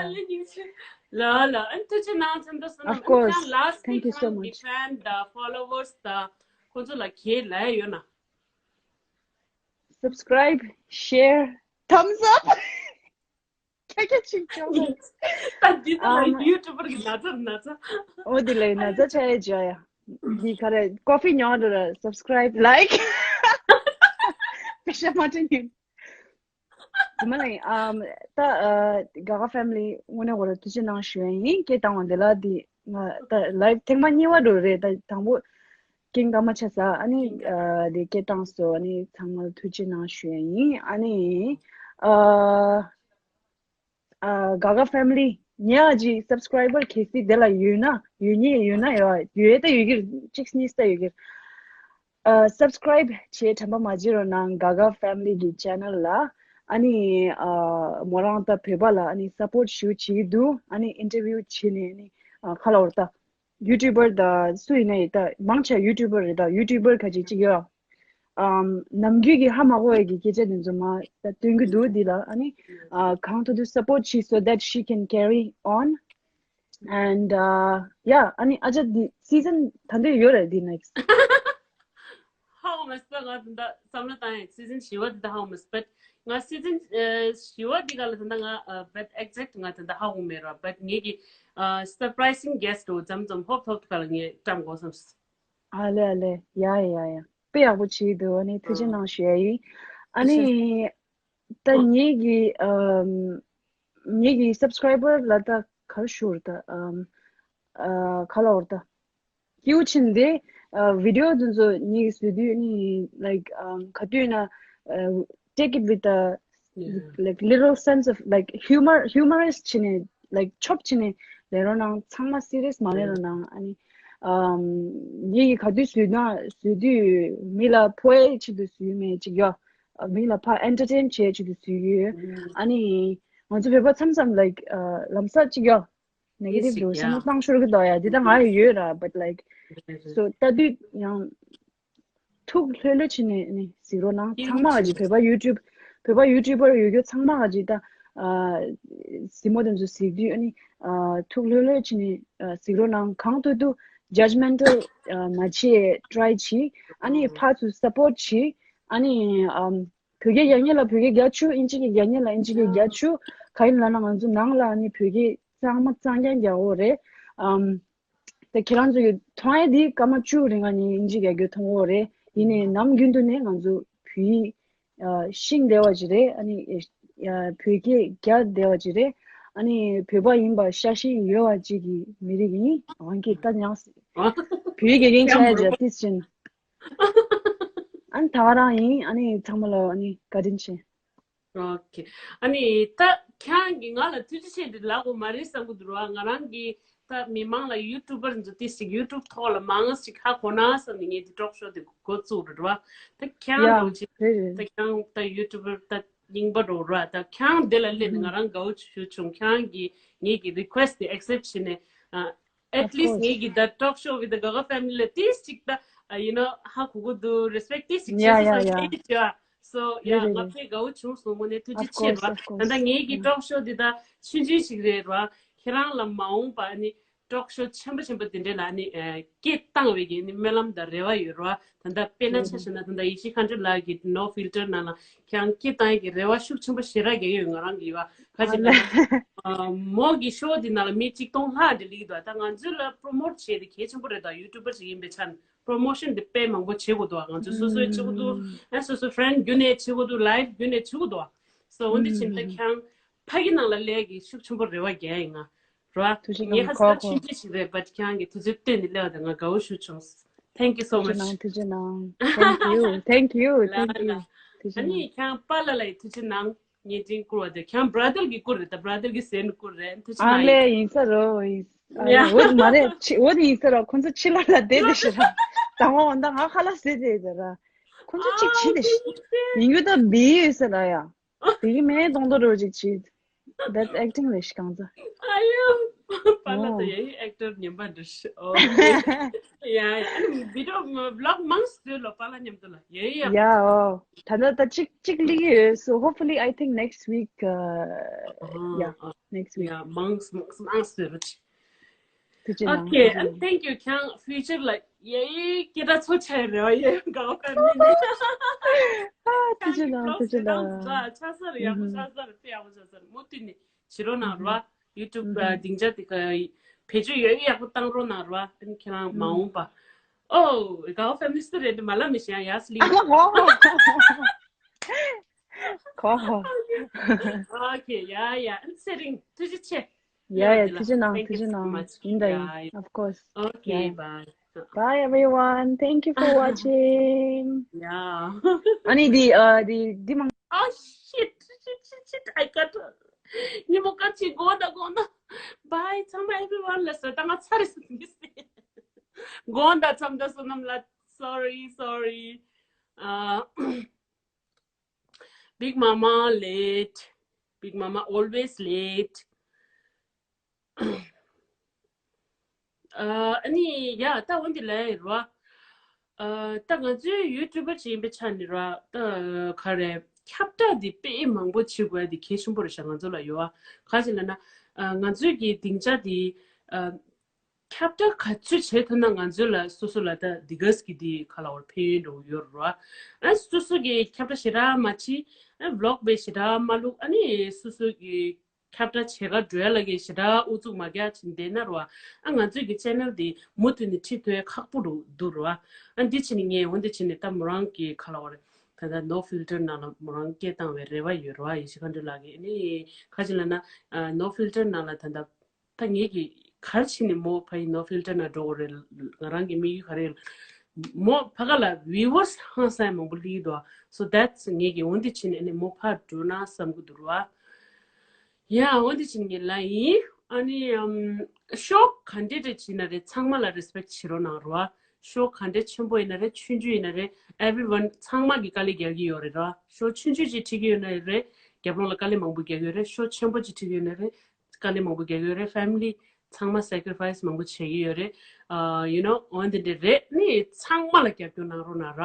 ལ་ལ་ཨ་ཐུགས་རྗེ་གནང་ཚེ་འདྲ་སོང་ན། Of course. Last Thank you so time much. Defend the followers དང་ཁོང་ཚོ་ལ་གལ་ལ་ཡོད་ན། Subscribe, share, thumbs up. ཁྱེད་ཀྱི་ཅིག་ཅོག་ལ། ད་འདི་ད་ལ་ཡུ་ཊུབ་པར་གི་ན་ཚ་ན་ཚ། འོ་དེ་ལས་ན་ཚ་ཆ་ཡ་ཇ་ཡ། འདི་ག་རེ་ཀོ་ཕི་ཉོ་འགྲོ་ར། Subscribe, like. པེ་ཤ་མ་ཏྲི་ཉིན། དེ་མ་ལས་ཨམ་ད་ག་ག་ཕེ་མི་ལི་དངོས་གནས་ཁོ་ར་ཐུགས་རྗེ་གནང་ཞུ་ཡ་ཡིན། སྐད་བཏང་བ་འདི་ལ་འདི་ང་ད་live ཐེངས་མ་གཉིས་པ་འགྲོ་རེད། ད་དང་པོ་ཀིང་ཀ་མ་ཆ་ས་ཨ་ནི་འདི་སྐད་བཏང་སོ། ཨ་ནི་ཚང་མ་ཐུགས་རྗེ་གནང་ཞུ་ཡ་ཡིན། ཨ་ནི་ཨ་ག་ག་ཕེ་མི་ལི་ཉག་ཅིག་སབ་སི་ཀ་རའི་བར་གལ་སྲིད་དེ་ལ་ཡོད་ན་ཡོད་ཉེ་ཡོད་ན་ཡོད་ཡོད་ད་ཡོད་གི་གཅིག་གཉིས་ད་ཡོད་གི། ཨ་སབ་སི་ཀ་རའིབ་བྱས་དྲན་པ་མ་བརྗེད་རོགས་གནང་། ག་ག་ཕེ་མི་ལི་གི་ཆེ་ནལ་ལ། ཨ་ནི་ཨ་མོ་རང་ད་བོད་པ་ལ་ཨ་ནི་སབ་པོར་ཊི་ཞུ་བྱེད་ཀྱི་འདུག་ཨ་ནི་ཨིན་ཊར་བིའུ་བྱེད་ནས་ཨ་ནི་ཨ་ཁ་ལ་འོར་ད་ཡུ་ཊུབ་པར་ད་སུ་ཡིན་ན་ཡིན་ད་མང་ཆེ་ཡུ་ཊུབ་པར་རེད། ད་ཡུ་ཊུབ་པར་ཁ་ཅིག་ཅིག་ཡོད། ཨམ་ནམ་རྒྱུན་གྱི་ཧ་མ་གོ་བའི་གི་སྐད་ཆ་དེ་ཚོ་མ་ད་སྟོན་གྱི་འདུག་འདི་ལ་ཨ་ནི་ཨ་གང་ཐུབ་ཐུབ་སབ་པོར་ཊི་བྱེད། So that she can carry on and uh, yeah. ཨ་ནི་ཨ་ཅག་འདི་སི་ཛན་ད་འདི་ཡོད་རེད་འདི་next. ཧ་གོ་མ་སོང་། ང་ད་ལྟ་བསམ་བློ་བཏང་ཡང་སི་ཛན་བཞི་པ་འདི་ད་ཧ་གོ་མ་སོང་། བཊ་ང་སི་ཛན་བཞི་པ་འདི་ག་ལ་ད་ལྟ་ང་བཊ་ཨེག་ཛེག་ཊི་ང་ད་ལྟ་ཧ་གོ་མེད་ར། བཊ་ངེད་ཀྱི་སར་པ་རའི་ཛིང་གེ་སི་ཊི་འོ་མཚམས་མཚམས་ཧོབ་ཧོབ་ག་ལ་ངས་བཀྲམ་དགོས་བསམ། ཨ་ལེ་ཨ་ལེ། ཡ་ཡ་ཡ། དཔེ་ཡག་པོ་བྱེད་འདུག་ཨ་ནི་ཐུགས་རྗེ་གནང་ཞུ་ཡ་ཡིན། ཨ་ནི་ད་ངེད་ཀྱི་ཨམ་ངེད་ཀྱི་སབ་སི་ཀ་རའི་བར་ལ་ད་ག་རེ་ཞུ་ར་ད་ཨམ་ཨ་ག་ལ་འོར་ད་སྐྱིད་པོ་ཕྱིན་ཏེ་ཨ་བི་ཌི་ཡོ་དེ་ཚོ་ངེད་ཀྱི་བཟོས་དུས་ནི་like ཨམ་ག་དུས་ན་ཨ་take it with a like little sense of like humor, humorous བྱས་ནས་like ཆོབ་བྱས་ནས་ལས་རོགས་གནང་། ཚང་མ་སི་རི་ཡས་མ་ལས་རོགས་གནང་། ཨ་ནི་ཨམ་ངེད་ཀྱི་ག་དུས་བཟོས་ན་བཟོས་དུས་མི་ལ་ཕོག་ཡའི་ཆེད་དུ་བཟོས་མེད་ཅིག་ཡོད། མི་ལ་ཕར་ཨེན་ཊར་ཊེན་བྱེད་ཆེད་དུ་བཟོས་ཡོད། ཨ་ནི་ང་ཚོ་བོད་པ་མཚམས་མཚམས་like ཨ་ལམ་སང་ཅིག་ཡོད་ནེ་གེ་ཊིབ་འདུག་བསམ་བློ་བཏང་ཤོར་གི་འདུག་ཡ། འདི་ད་ང་ཡི་ཡོད་ར། but like so ལྟ་དུས་ཡང་ཐུགས་ལྷོད་ལྷོད་བྱས་ནས་ཨ་ནི་གཟིགས་རོགས་གནང་། ཚང་མ་ག་ཅིག་བོད་པ་ཡུ་ཊུབ་བོད་པ་ཡུ་ཊུབ་པར་ཡོད་རྒྱུ་ཚང་མ་ག་ཅིག་ད་ཨ་གཟིགས་མོ་དེ་ཚོ་གཟིགས་དུས་ཨ་ནི་ཨ་ཐུགས་ལྷོད་ལྷོད་བྱས་ནས་ཨ་གཟིགས་རོགས་གནང་། གང་ཐུབ་ཐུབ་ཇཇ་མེན་ཊལ་ཨ་མ་བྱེད། ཊ་རའི་བྱེད། ཨ་ནི་ཕར་ཚུར་སབ་པོརཊ་བྱེད། ཨ་ནི་ཨམ་བོད་སྐད་རྒྱག་མཁན་ལ་བོད་སྐད་རྒྱག་ཆུ། ཨིན་ཇི་སྐད་རྒྱག་མཁན་ལ་ཨིན་ཇི་སྐད་རྒྱག་ཆུ། ག་ཡིན་ལབ་ན་ང་ཚོ་ནང་ལ་ཨ་ནི་བོད་སྐད་གཙང་མ་གཙང་རྐྱང་རྒྱག་འོ་རེད། ཨམ་ད་ཁྱེད་རང་ཚོ་གི་མཐོང་ཡས་འདི་སྐར་མ་བཅུ་རིང་ང་ནི་ཨིན་ཇི་རྒྱག་རྒྱུ་མཐོང་འོ་རེད། ཡིན་ནའི་ནམ་རྒྱུན་དུ་ནས་ང་ཚོ་བོད་ཡིག་ཨ་ཤེས་བསྡད་པ་ཅིག་རེད། ཨ་ནི་ཨ་བོད་སྐད་རྒྱག་བསྡད་པ་ཅིག་རེད། ཨ་ནི་བོད་པ་ཡིན་པ་ཤ་ཞེན་ཡོད་པ་ཅིག་གི་མི་རིགས་ཡིན། རང་གིས་ད་ཡང་བོད་ཡིག་དགེ་རྒན་ཆགས་ཡ་ཇ་ཏིས་ཅན། ཨ་ནི་ད་ག་རང་ཡིན། ཨ་ནི་ཚང་མ་ལ་ཨ་ནི་བཀའ་དྲིན་ཆེ། ཨོ་ཁེ། ཨ་ནི་ད་ཁྱེད་རང་གིས་ང་ལ་ཐུགས་རྗེ་ཆེ་འདི་ལབ་དགོས་མ་རེད་བསམ་གི་འདུག་ར། ང་རང་གིས་ད་མི་མང་ལ་ཡུ་ཊུབ་པར་ཚོ་ཏིས་ཅིག་ཡུ་ཊུབ་ཐོག་ལ་མང་ཙམ་ཞིག་ཧ་གོ་ན་བསམ་ནས་ངས་འདི་ཊོག་ཤོ་འདི་འགོ་བཙུགས་རེད་ར། ད་ཁྱེད་རང་འདྲ་བོ་ཅིག་ད་ཁྱེད་རང་ད་ཡུ་ཊུབ་པར་ད་རྙིང་པ་འདྲ་བོ་ར། ད་ཁྱེད་རང་འདི་ལ་སླེབས་ནས་ང་རང་དགའ་བོ་ཞུ་བྱུང་། ཁྱེད་རང་གིས་ངེད་ཀྱི་རི་ཀུ་ཨེ་སི་ཊི་འདི་ཨེག་སེབ་བྱས་ནས་ཨ། At least ངེད་ཀྱི་ད་ཊོག་ཤོ་with the Gaga family ལ་ཏིས་ཅིག་ད་ཨ་ཡིན་ནོ་ཧ་གོ་གི་འདུག་རེ་སི་པེག་ཊི་ཏིས་ཅིག་བྱེད་སོང་ཟེར་ཏིས་ཅིག་ཨ། So yeah ང་དཔེ་དགའ་བོ་བྱུང་སོང་། དངོས་གནས་ཐུགས་རྗེ་ཆེ་ར། ད་ལྟ་ངེད་ཀྱི་ཊོག་ཤོ་འདི་ད་ཆུང་ཆུང་ཞིག་རེད་ར། ཁྱེད་རང་ལ་མ་འོངས་པ་ནི་ཊོག་ཤོ་ཆེན་པོ་ཆེན་པོ་དེ་འདྲས་ལ་ནི་སྐད་བཏང་བའི་གི་ནི་སྨོན་ལམ་དང་རེ་བ་ཡོད་ར། ད་ལྟ་དཔེར་ན་ཆ་བཞག་ན་ད་ལྟ་ཡེ་ཤེས་མཁའ་འགྲོ་ལགས་ཀྱི་No Filter ནང་ལ་ཁྱེད་རང་སྐད་བཏང་ཡས་ཀྱི་རེ་བ་ཤུགས་ཆེན་པོ་ཞེ་དྲག་རྒྱག་གི་ཡོད། ང་རང་གི་ཡོད་ཁ་ཅིག་ལ་མོ་གི་ཤོ་འདི་ནང་ལ་མི་གཅིག་སྟོང་ལྷག་འདྲ་སླེབས་ཀྱི་འདུག་ད་ང་ཚོ་ལ་པྲོ་མོཊ་བྱེད་དེ་གལ་ཆེན་པོ་རེད། ད་ཡུ་ཊུབ་པར་ཞིག་ཡིན་པའི་ཆ་ནས་པྲོ་མོ་ཤོན་འདི་དཔེ་མང་པོ་བྱེད་དགོས་འདུག་ང་ཚོ་སོ་སོས་བྱེད་དགོས་འདུག་ཨ་སོ་སོ་ཕྲེན་བརྒྱུད་ནས་བྱེད་དགོས་འདུག་ལའེབ་བརྒྱུད་ནས་བྱེད་དགོས་འདུག So འོན་ཏེ་བྱས་ན་ད་ཁྱེད་རང་ཕ་གི་ནང་ལ་སླེབས་ཀྱི་ཤུགས་ཆེན་པོ་རེ་བ་རྒྱག་ཡིན་ང་ར། ངས་ཧ་ས་ཆུང་ཆུང་ཞིག་རེད། བཊ་ཁྱེད་རང་གི་དུས་ཚོད་བཏོན་ནས་སླེབས་པ་དེ་ང་དགའ་བོ་ཞུ་བྱུང་། Thank you so much. ཐུགས་རྗེ་གནང་། ཐུགས་རྗེ་གནང་། Thank you, thank you, thank you. ཐུགས་རྗེ་གནང་། ཨ་ནི་ཁྱེད་རང་པཱ་ལགས་ལ་ཐུགས་རྗེ་གནང་། བརྙན་འཕྲིན་བསྐུར་བ་དེ་ཁྱེད་རང་brother གི་བསྐུར་རེད་ད། brother གི་ཟེར་ནས་བསྐུར་རེད། ཐུགས་རྗེ་གནང་། ཨ་ལས་ཡིན་ས་རོ། ཡིན་ས་རོ། ཡ། འོ་དེ་མ་རེད། འོ་དེ་ཡིན་ས་རོ། ཁོང་ཚོ་ཕྱི་ལོགས་ལ་བསྡད་དེ་ཤི་ར། དང་བ་འོ་ད་ང་ཁ་ལག་ཟས་བསྡད་དེ་ར། ཁོང་ཚོ་གཅིག་བྱིས་དེ་ཤི། ཡིན་རྒྱུ་ད་བི་ཡོད་ས་ར་ཡ། དེ་གི་མེད་གཏོང་དོ་རོ་ཅིག་བྱེད། That's acting རེད་ཤི་གང་ཚ། ཨ་ཡོ། པཱ་ལགས་ད་ཡ་ཡི་actor ཉན་པ་འདྲ་ཤི། ཨོ། ཡ་ཡ། ཨ་ནི་video vlog མང་སུ་ལོ་པཱ་ལགས་མཉམ་དུ་ལ་ཡ་ཡ། ཡ་ཨོ། ད་ལྟ་ད་གཅིག་གཅིག་ལི་ཡོད། So hopefully, I think next week, uh, yeah, next week. ཡ་མང་མང་མང་སུ་ལོ་ཅིག། ཐུགས་རྗེ་གནང་། Okay, and thank you. ཁྱེད་རང་future ལ་ཡ་ཡི་སྐད་གྲགས་ཚོ་ཆེ་རེད་བ། ཡ་ཡི་དགའ་བ་ཀ་མི་ནི། ཨ་ཐུགས་རྗེ་གནང་། ཐུགས་རྗེ་གནང་། ཆ་ས་རེད། ཡག་པོ་ཆ་ས་རེད། དཔེ་ཡག་པོ་ཆ་ས་རེད། མུ་མཐུད་ནས་བྱེད་རོགས་གནང་རོགས། YouTube སྡིངས་ཆ་དེ་ག་བེད་སྤྱོད་ཡག་ཡག་པོ་བཏང་རོགས་གནང་རོགས། ཨ་ནི་ཁྱེད་རང་མ་འོངས་པ། ཨོ། དགའ་བ་family སུ་རེད་མ་ལབ་མི་ཤེས་ཡ་ཡ་སི་ལི། ཨ་ཧོ། ཁོ་ཧོ། Okay, yeah, yeah. ཨ་ནི་ཚེ་རིང་ཐུགས་རྗེ་ཆེ། Yeah, yeah, ཐུགས་རྗེ་གནང་། ཐུགས་རྗེ་གནང་། ཡིན་ད་ཡིན། Of course. Okay, bye. Bye everyone. Thank you for watching. Yeah. ཨ་ནི་འདི་ཨ་འདི་འདི་མང་། Oh shit, shit, shit, shit. I got. ཉི་མ་ཀ་ཅི་གོ་ད་གོ་ན། Bye, ཚང་མ་everyone ལ་ཟེར་ད་ང་ཚར་རེ་ཟེར་གི་ཟེར། གོ་ད་ཚང་མ་ད་བསོད་ནམས་ལ། Sorry, sorry. Uh, Big Mama late. Big Mama always late. ཨ་ནི་ཡ་ད་འོན་ཏེ་ལས་ར། ཨ་ད་ང་ཚོའི་YouTuber ཅིག་ཡིན་པའི་ཆ་ནས་ར་ད་ག་རེ་ཁྱབ་བསྒྲགས་འདི་དཔེ་མང་པོ་བྱེད་དགོས་ཡ་འདི་གལ་ཆེན་པོ་རེད་ཤག་ང་ཚོ་ལ་ཡོད་ཨ། ག་ཅི་ལབ་ན་ཨ་ང་ཚོའི་གི་སྡིངས་ཆ་འདི་ཨ། ཁྱབ་བསྒྲགས་ག་ཚོད་བྱེད་ཐུབ་ན་ང་ཚོ་ལ་སོ་སོ་ལ་ད་འདི་གས་ཀྱི་འདི་ག་ལ་བར་ཕན་ཡོན་འགྲོ་ཡོད་ར། ཨ་སོ་སོ་གི་ཁྱབ་བསྒྲགས་ཞེ་དྲག་མ་བྱེད། ཨ་vlog དཔེ་ཞེ་དྲག་མ་བླུག་ཨ་ནི་སོ་སོ་གི་ཁྱབ་བསྒྲགས་བྱེད་ག་འགྲོ་ཡ་ལ་གི་ཞེ་དྲག་ཨུ་ཚུགས་མ་རྒྱག་བྱེད་བསྡད་ན་ར། ཨ་ང་ཚོའི་གི་channel འདི་མུ་མཐུད་ནས་ཁྲིད་ཐུབ་ཡ་ཁག་པོ་རུ་འདུག་ར། ཨ་འདི་ཕྱིན་ནས་ངས་འོན་ཏེ་ཕྱིན་ནས་ད་མོ་རང་གི་ག་ལ་བར་ད་ད་no filter ནང་ལ་མོ་རང་སྐད་བཏང་བའི་རེ་བ་ཡོད་ར། ཡེ་ཤེས་མཁའ་འགྲོ་ལགས་ཀྱིས་ཨ་ནི་ག་ཅི་ལབ་ན་no filter ནང་ལ་ད་ད། ད་ངེད་ཀྱིས་ག་རེ་བྱས་ནས་མོ་ཕ་ཡི་no filter ནང་འགྲོ་དགོས་རེད། ང་རང་གི་དམིགས་ཡུལ་ག་རེ་རེད། མོ་ཕ་ག་ལ་viewers ཧང་སང་མང་པོ་སླེབས་འདུག So that's ངེད་ཀྱིས་འོན་ཏེ་བྱས་ནས་ཨ་ནི་མོ་ཕར་འགྲོ་ན་བསམ་གྱི་འདུག་ར། ཡ་འོན་ཏེ་བྱས་ནས་ངས་ལབ་ཡིན། ཨ་ནི་ཨམ་show ག་འདྲས་འདྲས་བྱས་ན་རེད། ཚང་མ་ལ་respect བྱེད་རོགས་གནང་ར། show ག་འདྲས་ཆེན་པོ་ཡིན་ན་རེད། ཆུང་ཆུང་ཡིན་ན་རེད། everyone ཚང་མ་གིས་དཀའ་ལས་རྒྱག་གི་ཡོད་རེད་ར། show ཆུང་ཆུང་ཅིག་ཁྲིད་ཀྱི་ཡོད་ན་རེད། རྒྱབ་ལོགས་ལ་དཀའ་ལས་མང་པོ་རྒྱག་གི་ཡོད་རེད། show ཆེན་པོ་ཅིག་ཁྲིད་ཀྱི་ཡོད་ན་རེད། དཀའ་ལས་མང་པོ་རྒྱག་གི་ཡོད་རེད། family ཚང་མ་sacrifice མང་པོ་བྱེད་ཀྱི་ཡོད་རེད། ཨ་you know འོན་ཏེ་འདྲ་རེད། ནི་ཚང་མ་ལ་རྒྱབ་སྐྱོར་གནང་རོགས་གནང་ར།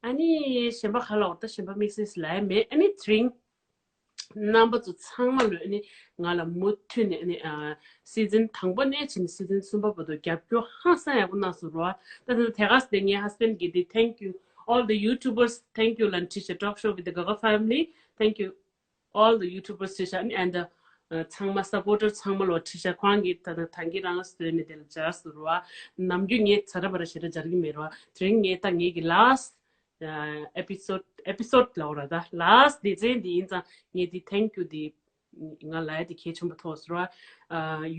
ཨ་ནི་གཞན་པ་ག་ལ་འོ་ད་གཞན་པ་དམིགས་བསལ་ལབ་ཡ་མེད། ཨ་ནི་དེ་རིང་རྣམ་པ་ཚོ་ཚང་མ་ལོས་ཨ་ནི་ང་ལ་མུ་མཐུད་ནས་ཨ་ནི་ཨ་season དང་པོ་ནས་བྱས་ནས་season གསུམ་པ་བར་དུ་རྒྱབ་སྐྱོར་ཧང་སང་ཡག་པོ་གནང་སོང་ར། ད་ད་དེ་ག་སེ་ངའི་husband གིས་དེ་thank you all the YouTubers, thank you ལབ་བྲིས་བྱས། Talk Show with the Gaga family, thank you. All the YouTubers བྲིས་ཤག and the ཚང་མ་supporter ཚང་མ་ལོ་བྲིས་ཤག་ཁོང་གིས་ད་ད་ཐང་གི་རང་བཟོས་ནས་དེ་ལ་སྦྱར་ཟེར་བ། ནམ་རྒྱུན་ངས་ཚ་ར་བ་ར་ཞེ་དྲག་སྦྱར་གི་མེད་ར། དེ་རིང་ངས་ད་ངེད་ཀྱི་last episode episode ལབ་ར། ད་last སྡེ་ཚན་འདི་ཡིན་ཙང་ངས་འདི་thank you འདི་ང་ལ་ཡ་འདི་གལ་ཆེན་པོ་ཐོག་ཟེར་བ།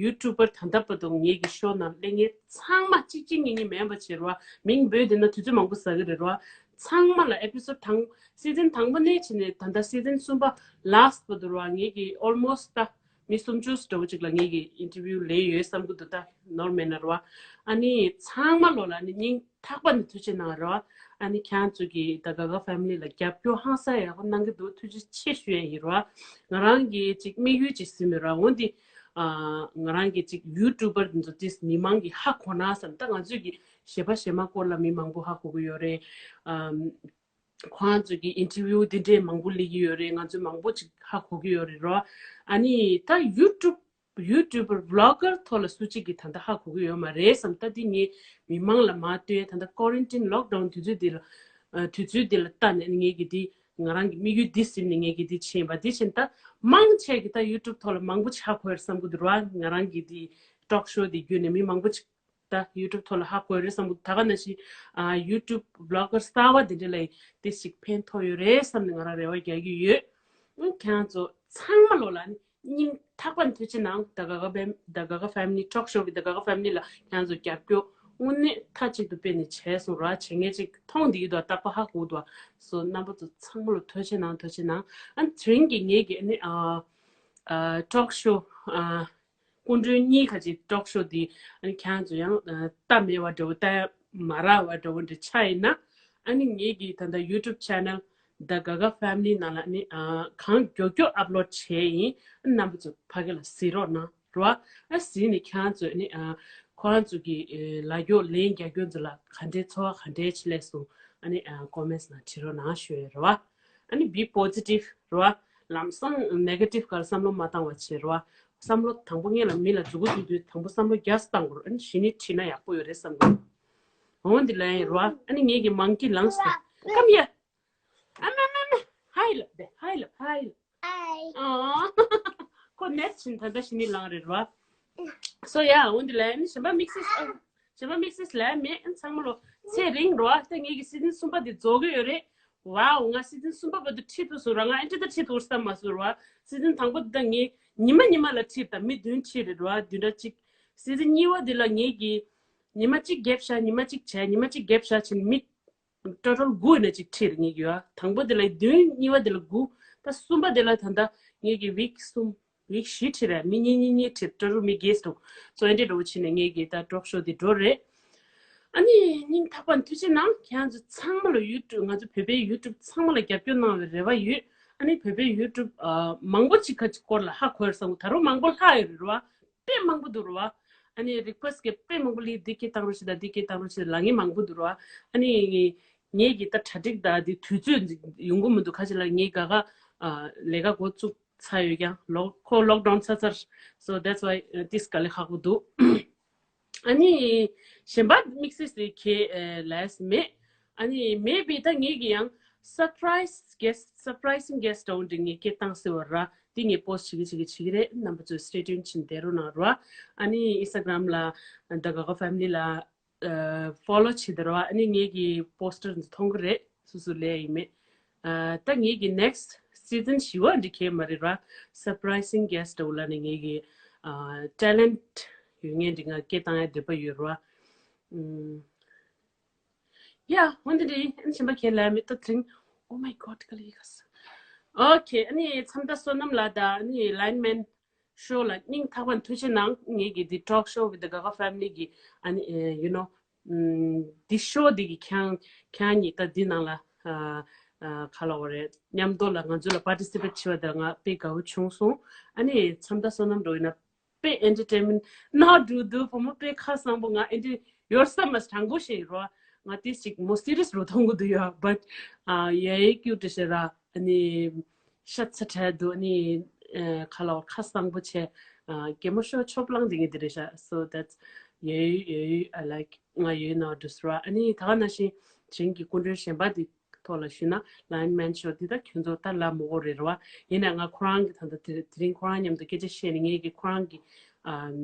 YouTuber ད་ལྟ་བར་དུ་ངེད་ཀྱི་show ནང་སླེབས་མཁན་ཚང་མ་གཅིག་གཅིག་གཉིས་གཉིས་མེད་པ་བྱེད་ར། མིང་འབོད་བསྡད་ན་དུས་ཚོད་མང་པོ་ཟ་གི་རེད་ར། ཚང་མ་ལ་episode དང་season དང་པོ་ནས་བྱས་ནས་ད་ལྟ་season གསུམ་པ་last བར་དུ་ར་ངེད་ཀྱི་almost ད་མི་སུམ་ཅུ་འདྲ་བོ་ཅིག་ལ་ངེད་ཀྱི་interview ལས་ཡོད་བསམ་གི་འདུག་ད་ནོར་མེད་ན་ར། ཨ་ནི་ཚང་མ་ལོ་ལ་ནི་སྙིང་ཐག་པ་ནས་ཐུགས་རྗེ་གནང་ར། ཨ་ནི་ཁྱེད་ཚོ་གིས་ད་Gaga family ལ་རྒྱབ་སྐྱོར་ཧང་སང་ཡག་པོ་གནང་གི་འདུག་ཐུགས་རྗེ་ཆེ་ཞུ་ཡ་ཡིན་ར། ང་རང་གི་ཅིག་དམིགས་ཡུལ་ཅིག་ཟིན་མེད་ར། འོན་ཏེ་ང་རང་གི་ཅིག་YouTuber འདི་ཚོ་ཏིས་མི་མང་གིས་ཧ་གོ་ན་བསམ། ད་ང་ཚོས་ཀྱི་གཞས་པ་གཞས་མ་སྐོར་ལ་མི་མང་པོ་ཧ་གོ་གི་ཡོད་རེད། ཨམ། ཁོང་ཚོ་གི་interview འདི་འདྲའི་མང་པོ་སླེབས་ཀྱི་ཡོད་རེད། ང་ཚོས་མང་པོ་ཅིག་ཧ་གོ་གི་ཡོད་རེད་ར། ཨ་ནི་ད་YouTube YouTuber vlogger ཐོག་ལ་སུ་གཅིག་གིས་ད་ལྟ་ཧ་གོ་གི་ཡོད་མ་རེད་བསམ། ད་འདི་ངས་མི་མང་ལ་མ་སྟོན། ད་ལྟ་quarantine lockdown དུས་ཚོད་འདི་ལ་དུས་ཚོད་འདི་ལ་ལྟ་ནས་ངས་ཀྱི་འདི་ང་རང་གི་དམིགས་ཡུལ་འདི་ཟིན་ནས་ངས་ཀྱི་འདི་བྱས་པ། འདི་བྱས་ད་མང་ཆེ་གི་ད་YouTube ཐོག་ལ་མང་པོ་ཆགས་དགོས་རེད་བསམ་གི་འདུག་ར། ང་རང་གི་འདི་talk show འདི་བརྒྱུད་ནས་མི་མང་པོ་ཅིག་ད་YouTube ཐོག་ལ་ཧ་གོ་རེད་བསམ་གི་འདུག་ད་ག་ནང་བཞིན་ཨ་YouTube vlogger གསར་བ་འདི་འདྲ་ལ་ཏིས་ཅིག་ཕན་ཐོགས་ཡོད་རེད་བསམ་ནས་ང་རང་རེ་བ་རྒྱག་གི་ཡོད། ཁྱེད་རང་ཚོ་ཚང་མ་ལོ་ལ་ནི་སྙིང་ཐག་པ་ནས་ཐུགས་རྗེ་གནང་། The Gaga Fam- The Gaga Family, Talk Show with the Gaga Family ལ་ཁྱེད་རང་ཚོ་རྒྱབ་སྐྱོར་ དངོས་གནས་མཐའ་གཅིག་ཏུ་སྤེལ་ནས་བྱས་སོང་ར། བྱེད་མཁན་ཅིག་མཐོང་བསྡད་ཀྱི་འདུག་རྟག་པར་ཧ་གོ་འདུག་སོ་རྣམ་པ་ཚོ་ཚང་མ་ལ་ཐུགས་རྗེ་གནང་། ཐུགས་རྗེ་གནང་། ཨ་ནི་དེ་རིང་གི་ངེད་ཀྱི་ཨ་ནི་ཨ་ཨ་ཊོག་ཤོ་ཨ་སྐུ་མགྲོན་གཉིས་ཁ་ཅིག་ཊོག་ཤོ་འདི་ཨ་ནི་ཁྱེད་རང་ཚོ་ཡང་ཨ་ལྟ་མེད་པ་འདྲ་བོ་ལྟ་མ་རག་པ་འདྲ་བོ་འདྲ་ཆགས་ཡིན་ན། ཨ་ནི་ངེད་ཀྱི་ད་ལྟ་ཡུ་ཊུབ་ཆེ་ནལ་The Gaga Family ནང་ལ་ཨ་ནི་ཨ་གང་མགྱོགས་མགྱོགས་ཨབ་ལོཌ་བྱས་ཡིན། ཨ་ནི་རྣམ་པ་ཚོ་ཕ་གི་ལ་གཟིགས་རོགས་གནང་རོ། ཨ་གཟིགས་ནས་ཁྱེད་རང་ཚོ་ཨ་ནི་ཨ་ཁོ་རང་ཚོ་གི་ཨ་ལབ་རྒྱུ་ལན་རྒྱག་རྒྱུ་ཚོ་ལ་ག་འདྲའི་ཚོར་བ་ག་འདྲའི་ཆེ་ལས་སོང་། ཨ་ནི་ཨ་ཀོ་མེན་ཊི་ནང་བྲིས་རོགས་གནང་ཞུ་ཡ་རོ། ཨ་ནི་be positive རོ། ལམ་སང་ནེ་གེ་ཊིབ་སྒང་ལ་བསམ་བློ་མ་བཏང་བ་བྱེད་རོ། བསམ་བློ་དང་པོ་སྔོན་ལ་མི་ལ་མཛུབ་གུ་བཙུགས་དུས་དང་པོ་བསམ་བློ་རྒྱགས་བཏང་དགོས་རོ། ཨ་ནི་གཞི་ནས་བྲིས་ན་ཡག་པོ་ཡོད་རེད་བསམ་གི་འོ་འདི་ལ་ཡིན་རོ། ཨ་ནི་ངེད་ཀྱི་མང་ཀི་ལངས་སོང་། Come here. ཨ་མ་མ་མ། ཧའི་ལབ་དེ། ཧའི་ལབ། ཧའི་ལབ། ཨ། ཁོ་ནེཊ་ཕྱིན། ད་ལྟ་གཞི་ནས་ལངས་རེད་རོ། སོ་ཡ། འོ་འདི་ལ་ཡིན། གཞན་པ་དམིགས་བསལ་གཞན་པ་དམིགས་བསལ་ལ་མེད། ཚང་མ་ལོ་ཚེ་རིང་རོ། ད་ངེད་ཀྱི་སི་ཛིན་གསུམ་པ་འདི་རྫོགས་ཀྱི་ཡོད་རེད། ཝའོ། ང་སི་ཛིན་གསུམ་པ་བར་དུ་ཁྲིད་ཐུབ་སོང་ར། ང་ཨེ་འདྲ་ད་ཁྲིད་ཐུབ་བསམ་མ་སོང་ར། སི་ཛིན་དང་པོ་འདི་ད་ངས་ཉི་མ་ཉི་མ་ལ་ཁྲིད། ད་མི་བདུན་ཁྲིད་རེད་ར། བདུན་ཕྲག་གཅིག་སི་ཛིན་གཉིས་པ་འདི་ལ་ངེད་ཀྱིས་ཉི་མ་གཅིག་གེབ་བཞག་ཉི་མ་གཅིག་བྱས། ཉི་མ་གཅིག་གེབ་བཞག་བྱས་ནས་མི་ཊོ་ཊལ་དགུ་ཡིན་ན་གཅིག་ཁྲིད་རེད་ངེད་ཀྱིས་ཡ། དང་པོ་འདི་ལ་བདུན། གཉིས་པ་འདི་ལ་དགུ། ད་གསུམ་པ་འདི་ལ་ད་ལྟ་ངེད་ཀྱིས་ཝིག་གསུམ། ཝིག་བཞི་ཁྲིད་རེད། མི་གཉིས་གཉིས་གཉིས་ཁྲིད། ཊོ་ཊལ་མི་བརྒྱད་འདུག་སོ་ཨེ་འདྲ་འདྲ་བོ་བྱས་ནས་ངེད་ཀྱི་ད་ཊོག་ཤོ་འདི་འགྲོ་རེད། ཨ་ནི་སྙིང་ཐག་པ་ནས་ཐུགས་རྗེ་གནང་། ཁྱེད་རང་ཚོ་ཚང་མ་ལ་ཡུ་ཊུབ། ང་ཚོ་བོད་པའི་ཡུ་ཊུབ་ཚང་མ་ལ་རྒྱབ་སྐྱོར་གནང་བའི་རེ་བ་ཡོད། ཨ་ནི་བོད་པའི་ཡུ་ཊུབ་ཨ་མང་པོ་ཅིག་ཁ་ཅིག་སྐོར་ལ་ཧ་གོ་ཡ་བསམ་གི། ད་རུང་མང་པོ་ལྷག་ཡོད་རེད་རོ། དཔེ་མང་པོ་འདུག་རོ། ཨ་ནི་རི་ཀུ་ཨེ་སི་ཊི་གི་དཔེ་མང་པོ་ལི་འདི་སྐད་བཏང་རོགས་བྱེད་དང་། འདི་སྐད་བཏང་རོགས་བྱེད་དང་ལབ་མཁན་མང་པོ་འདུག་རོ། ཨ་ནི་ངེད་ཀྱི་ད་གྲ་སྒྲིག་དང་འདི་དུས་ཚོད་ཡོང་གི་མི་འདུག་ཁ་ཅིག་ལ་ངེད་ག་ག་ཨ་ལས་ཀ་འགོ་བཙུགས་ཚར་ཡོད་ཀྱང་ལོག་ཁོ་ལོག་ཌའུན་ཚར་ཚར། So that's why ཨ་ཏིས་དཀའ་ལས་ཁག་པོ་འདུག་ཨ་ནི་གཞན་པ་དམིགས་བསལ་ཟེར་ཁྱེད་ལས་མེད། ཨ་ནི་མེད་པའི་ད་ངེད་ཀྱི་ཡང་སར་པ་རའི་སི་གེ་སི་ཊི། སར་པ་རའི་སིང་གེ་སི་ཊི་འདྲ་བོ་འདི་ངས་སྐད་བཏང་ཟེར་བ་ར། འདི་ངས་པོ་སི་ཊི་བྱེད་ཀྱི་བྱེད་ཀྱི་བྱེད་ཀྱི་རེད། རྣམ་པ་ཚོས་སི་ཊེ་ཊིའུན་བྱས་ནས་བསྡད་རོགས་གནང་རོ། ཨ་ནི་ཨིན་སི་ཊ་གྷ་རམ་ལ་ད་ག་ག་ཕེ་མི་ལི་ལ་ཨ་ཕོ་ལོ་བྱེད་དེ་རོ། ཨ་ནི་ངེད་ཀྱི་པོ་སི་ཊར་འདི་མཐོང་གི་རེད། སུ་སུ་ལས་ཡིན་མེད། ཨ་ད་ངེད་ཀྱི་ནེག་སི་ཊི་སི་ཛིན་བཞི་པ་འདི་ཁེལ་མ་རེད་ར། སར་པ་རའི་སིང་གེ་སི་ཊི་འདྲ་བོ་ལབ་ནས་ངེད་ཀྱི་ཨ་ཊེ་ལེན་ཊི་ཡོད་མཁན་འདི་ང་སྐད་བཏང་ཡ་འདོད་པ་ཡོད་རོ། ཨུམ། ཡ། འོན་ཏེ་འདི་ཨ་ནི་གཞན་པ་ཁྱེད་ལ་མེད་ད་དེ་རིང་། Oh my God. ཀ་ལི་ཡི་ཁ་ས། ཨོ་ཁེ། ཨ་ནི་མཚམས་ད་བསོད་ནམས་ལགས་དང་ཨ་ནི་ལའིན་མེན་ཤོ་ལ་སྙིང་ཐག་པ་ནས་ཐུགས་རྗེ་གནང་། ངེད་ཀྱི་འདི་ཊོག་ཤོ་with the Gaga Family གི་ཨ་ནི་ཨེ་ཡུ་ནོ་འདི་ཤོ་འདི་གི་ཁྱེད་ཁྱེད་གཉིས་ད་འདི་ནང་ལ་ཨ་ཨ་ག་ལབ་དགོས་རེད། མཉམ་དུ་ལ་ང་ཚོ་ལ་པར་ཊི་སི་པེཊ་བྱས་པ་དེ་ང་དཔེ་དགའ་བོ་བྱུང་སོང་། ཨ་ནི་མཚམས་ད་བསོད་ནམས་འགྲོ་ཡིན་ན། དཔེ་ཨེན་ཊར་ཊེན་མེན་ཊི་ནང་འགྲོ་འདུག་བུ་མོ་དཔེ་ཁ་བཟང་པོ། ང་ཨེ་འདྲ་ཡོད་བསམ་མ་དྲང་པོ་བཤད་རོ། ང་དེ་ཅིག་མོ་སི་རི་ཡས་རུ་མཐོང་གི་འདུག་ཡ། བཊ་ཨ་ཡ་ཡའི་ཀིའུ་ཊི་ཞེ་ར། ཨ་ནི་ཤ་ཚ་དྲགས་འདུག་ཨ་ནི་ཨ་ཁ་ལོ་ཁ་བཟང་པོ་བྱས། ཨ་གད་མོ་ཤོར་ཆོབ་ལངས་དེ་ངས་དེ་རེད་ཤག So that's ཡ་ཡའི་ཡ་ཡའི་I like. ང་ཡ་ཡའི་ནང་འགྲོ་སོང་ར། ཨ་ནི་ད་ག་ནང་བཞིན་དེ་རིང་གི་སྐུ་མགྲོན་གཞན་པ་དེ་ཐོག་ལ་ཞུས་ན་ལའིན་མེན་ཤོ་འདི་ད་ཁྱོད་ཚོ་ད་ལབ་མ་དགོས་རེད་ར་བ། ཡིན་ནའང་ང་ཁོ་རང་གི་ད་ལྟ་དེ་དེ་རིང་ཁོ་རང་མཉམ་དུ་སྐད་ཆ་བཤད་ནས་ངས་ཀྱི་ཁོ་རང་གི་ཨམ་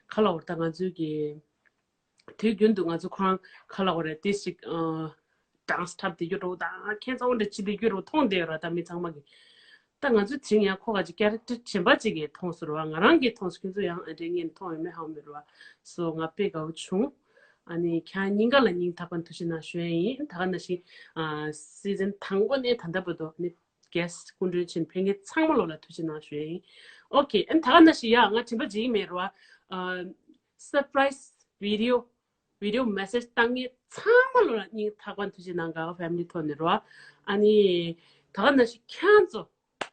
ཁ་ལོ་ད་ང་ཚོའི་གི་དུས་རྒྱུན་དུ་ང་ཚོ་ཁོ་རང་ཁ་ལོ་རེད་དེ་ཞིག་ཨ་ཌན་སི་འཁྲབ་བསྡད་རྒྱུ་འདྲ་བོ་དང་ཁྱད་མཚར་པོ་འདྲ་བྱེད་བསྡད་རྒྱུ་འདྲ་བོ་མཐོང་བསྡད་ཡོད་ར། ད་མི་ཚང་མ་གི་ད་ང་ཚོ་དེ་རིང་ཡང་ཁོ་ག་ཅིག་ཀེ་རེག་ཊར་གཞན་པ་ཅིག་གིས་མཐོང་སོང་ར་བ། ང་རང་གིས་མཐོང་སོང་། ཁྱོད་ཚོ་ཡང་ཨ་འདྲའི་ངས་མཐོང་ཡོད་མེད་ཧ་གོ་མེད་ར་བ། སོ་ང་དཔེ་དགའ་བོ་བྱུང་། ཨ་ནི་ཁྱེད་རང་གཉིས་ཀ་ལ་སྙིང་ཐག་པ་ནས་ཐུགས་རྗེ་གནང་ཞུ་ཡ་ཡིན། ད་ག་ནང་བཞིན་ཨ་སི་ཛིན་དང་པོ་ནས་ད་ལྟ་བར་དུ་ཨ་ནི་གེ་སི་ཊི་སྐུ་མགྲོན་ཕྱིན་ཕེབས་མཁན་ཚང་མ་ལོ་ལ་ཐུགས་རྗེ་གནང་ཞུ་ཡ་ཡིན། ཨོ་ཁེ། ཨ་ནི་ད་ག་ནང་བཞིན་ཡ་ང་དྲན་པ་བརྗེད་ཀྱི་མེད་ར་བ། ཨ་སར་པ་རའི་སི་བི་ཌི་ཡོ་བི་ཌི་ཡོ་མེ་སེ་ཇི་བཏང་མཁན་ཚང་མ་ལོ་ལ་སྙིང་ཐག་པ་ནས་ཐུགས་རྗེ་གནང་། ག་ག་ཕེ་མི་ལི་ཐོག་ནས་ར་བ། ཨ་ནི་ད་ག་ནང་བཞིན་ཁྱེད་རང་ཚོ་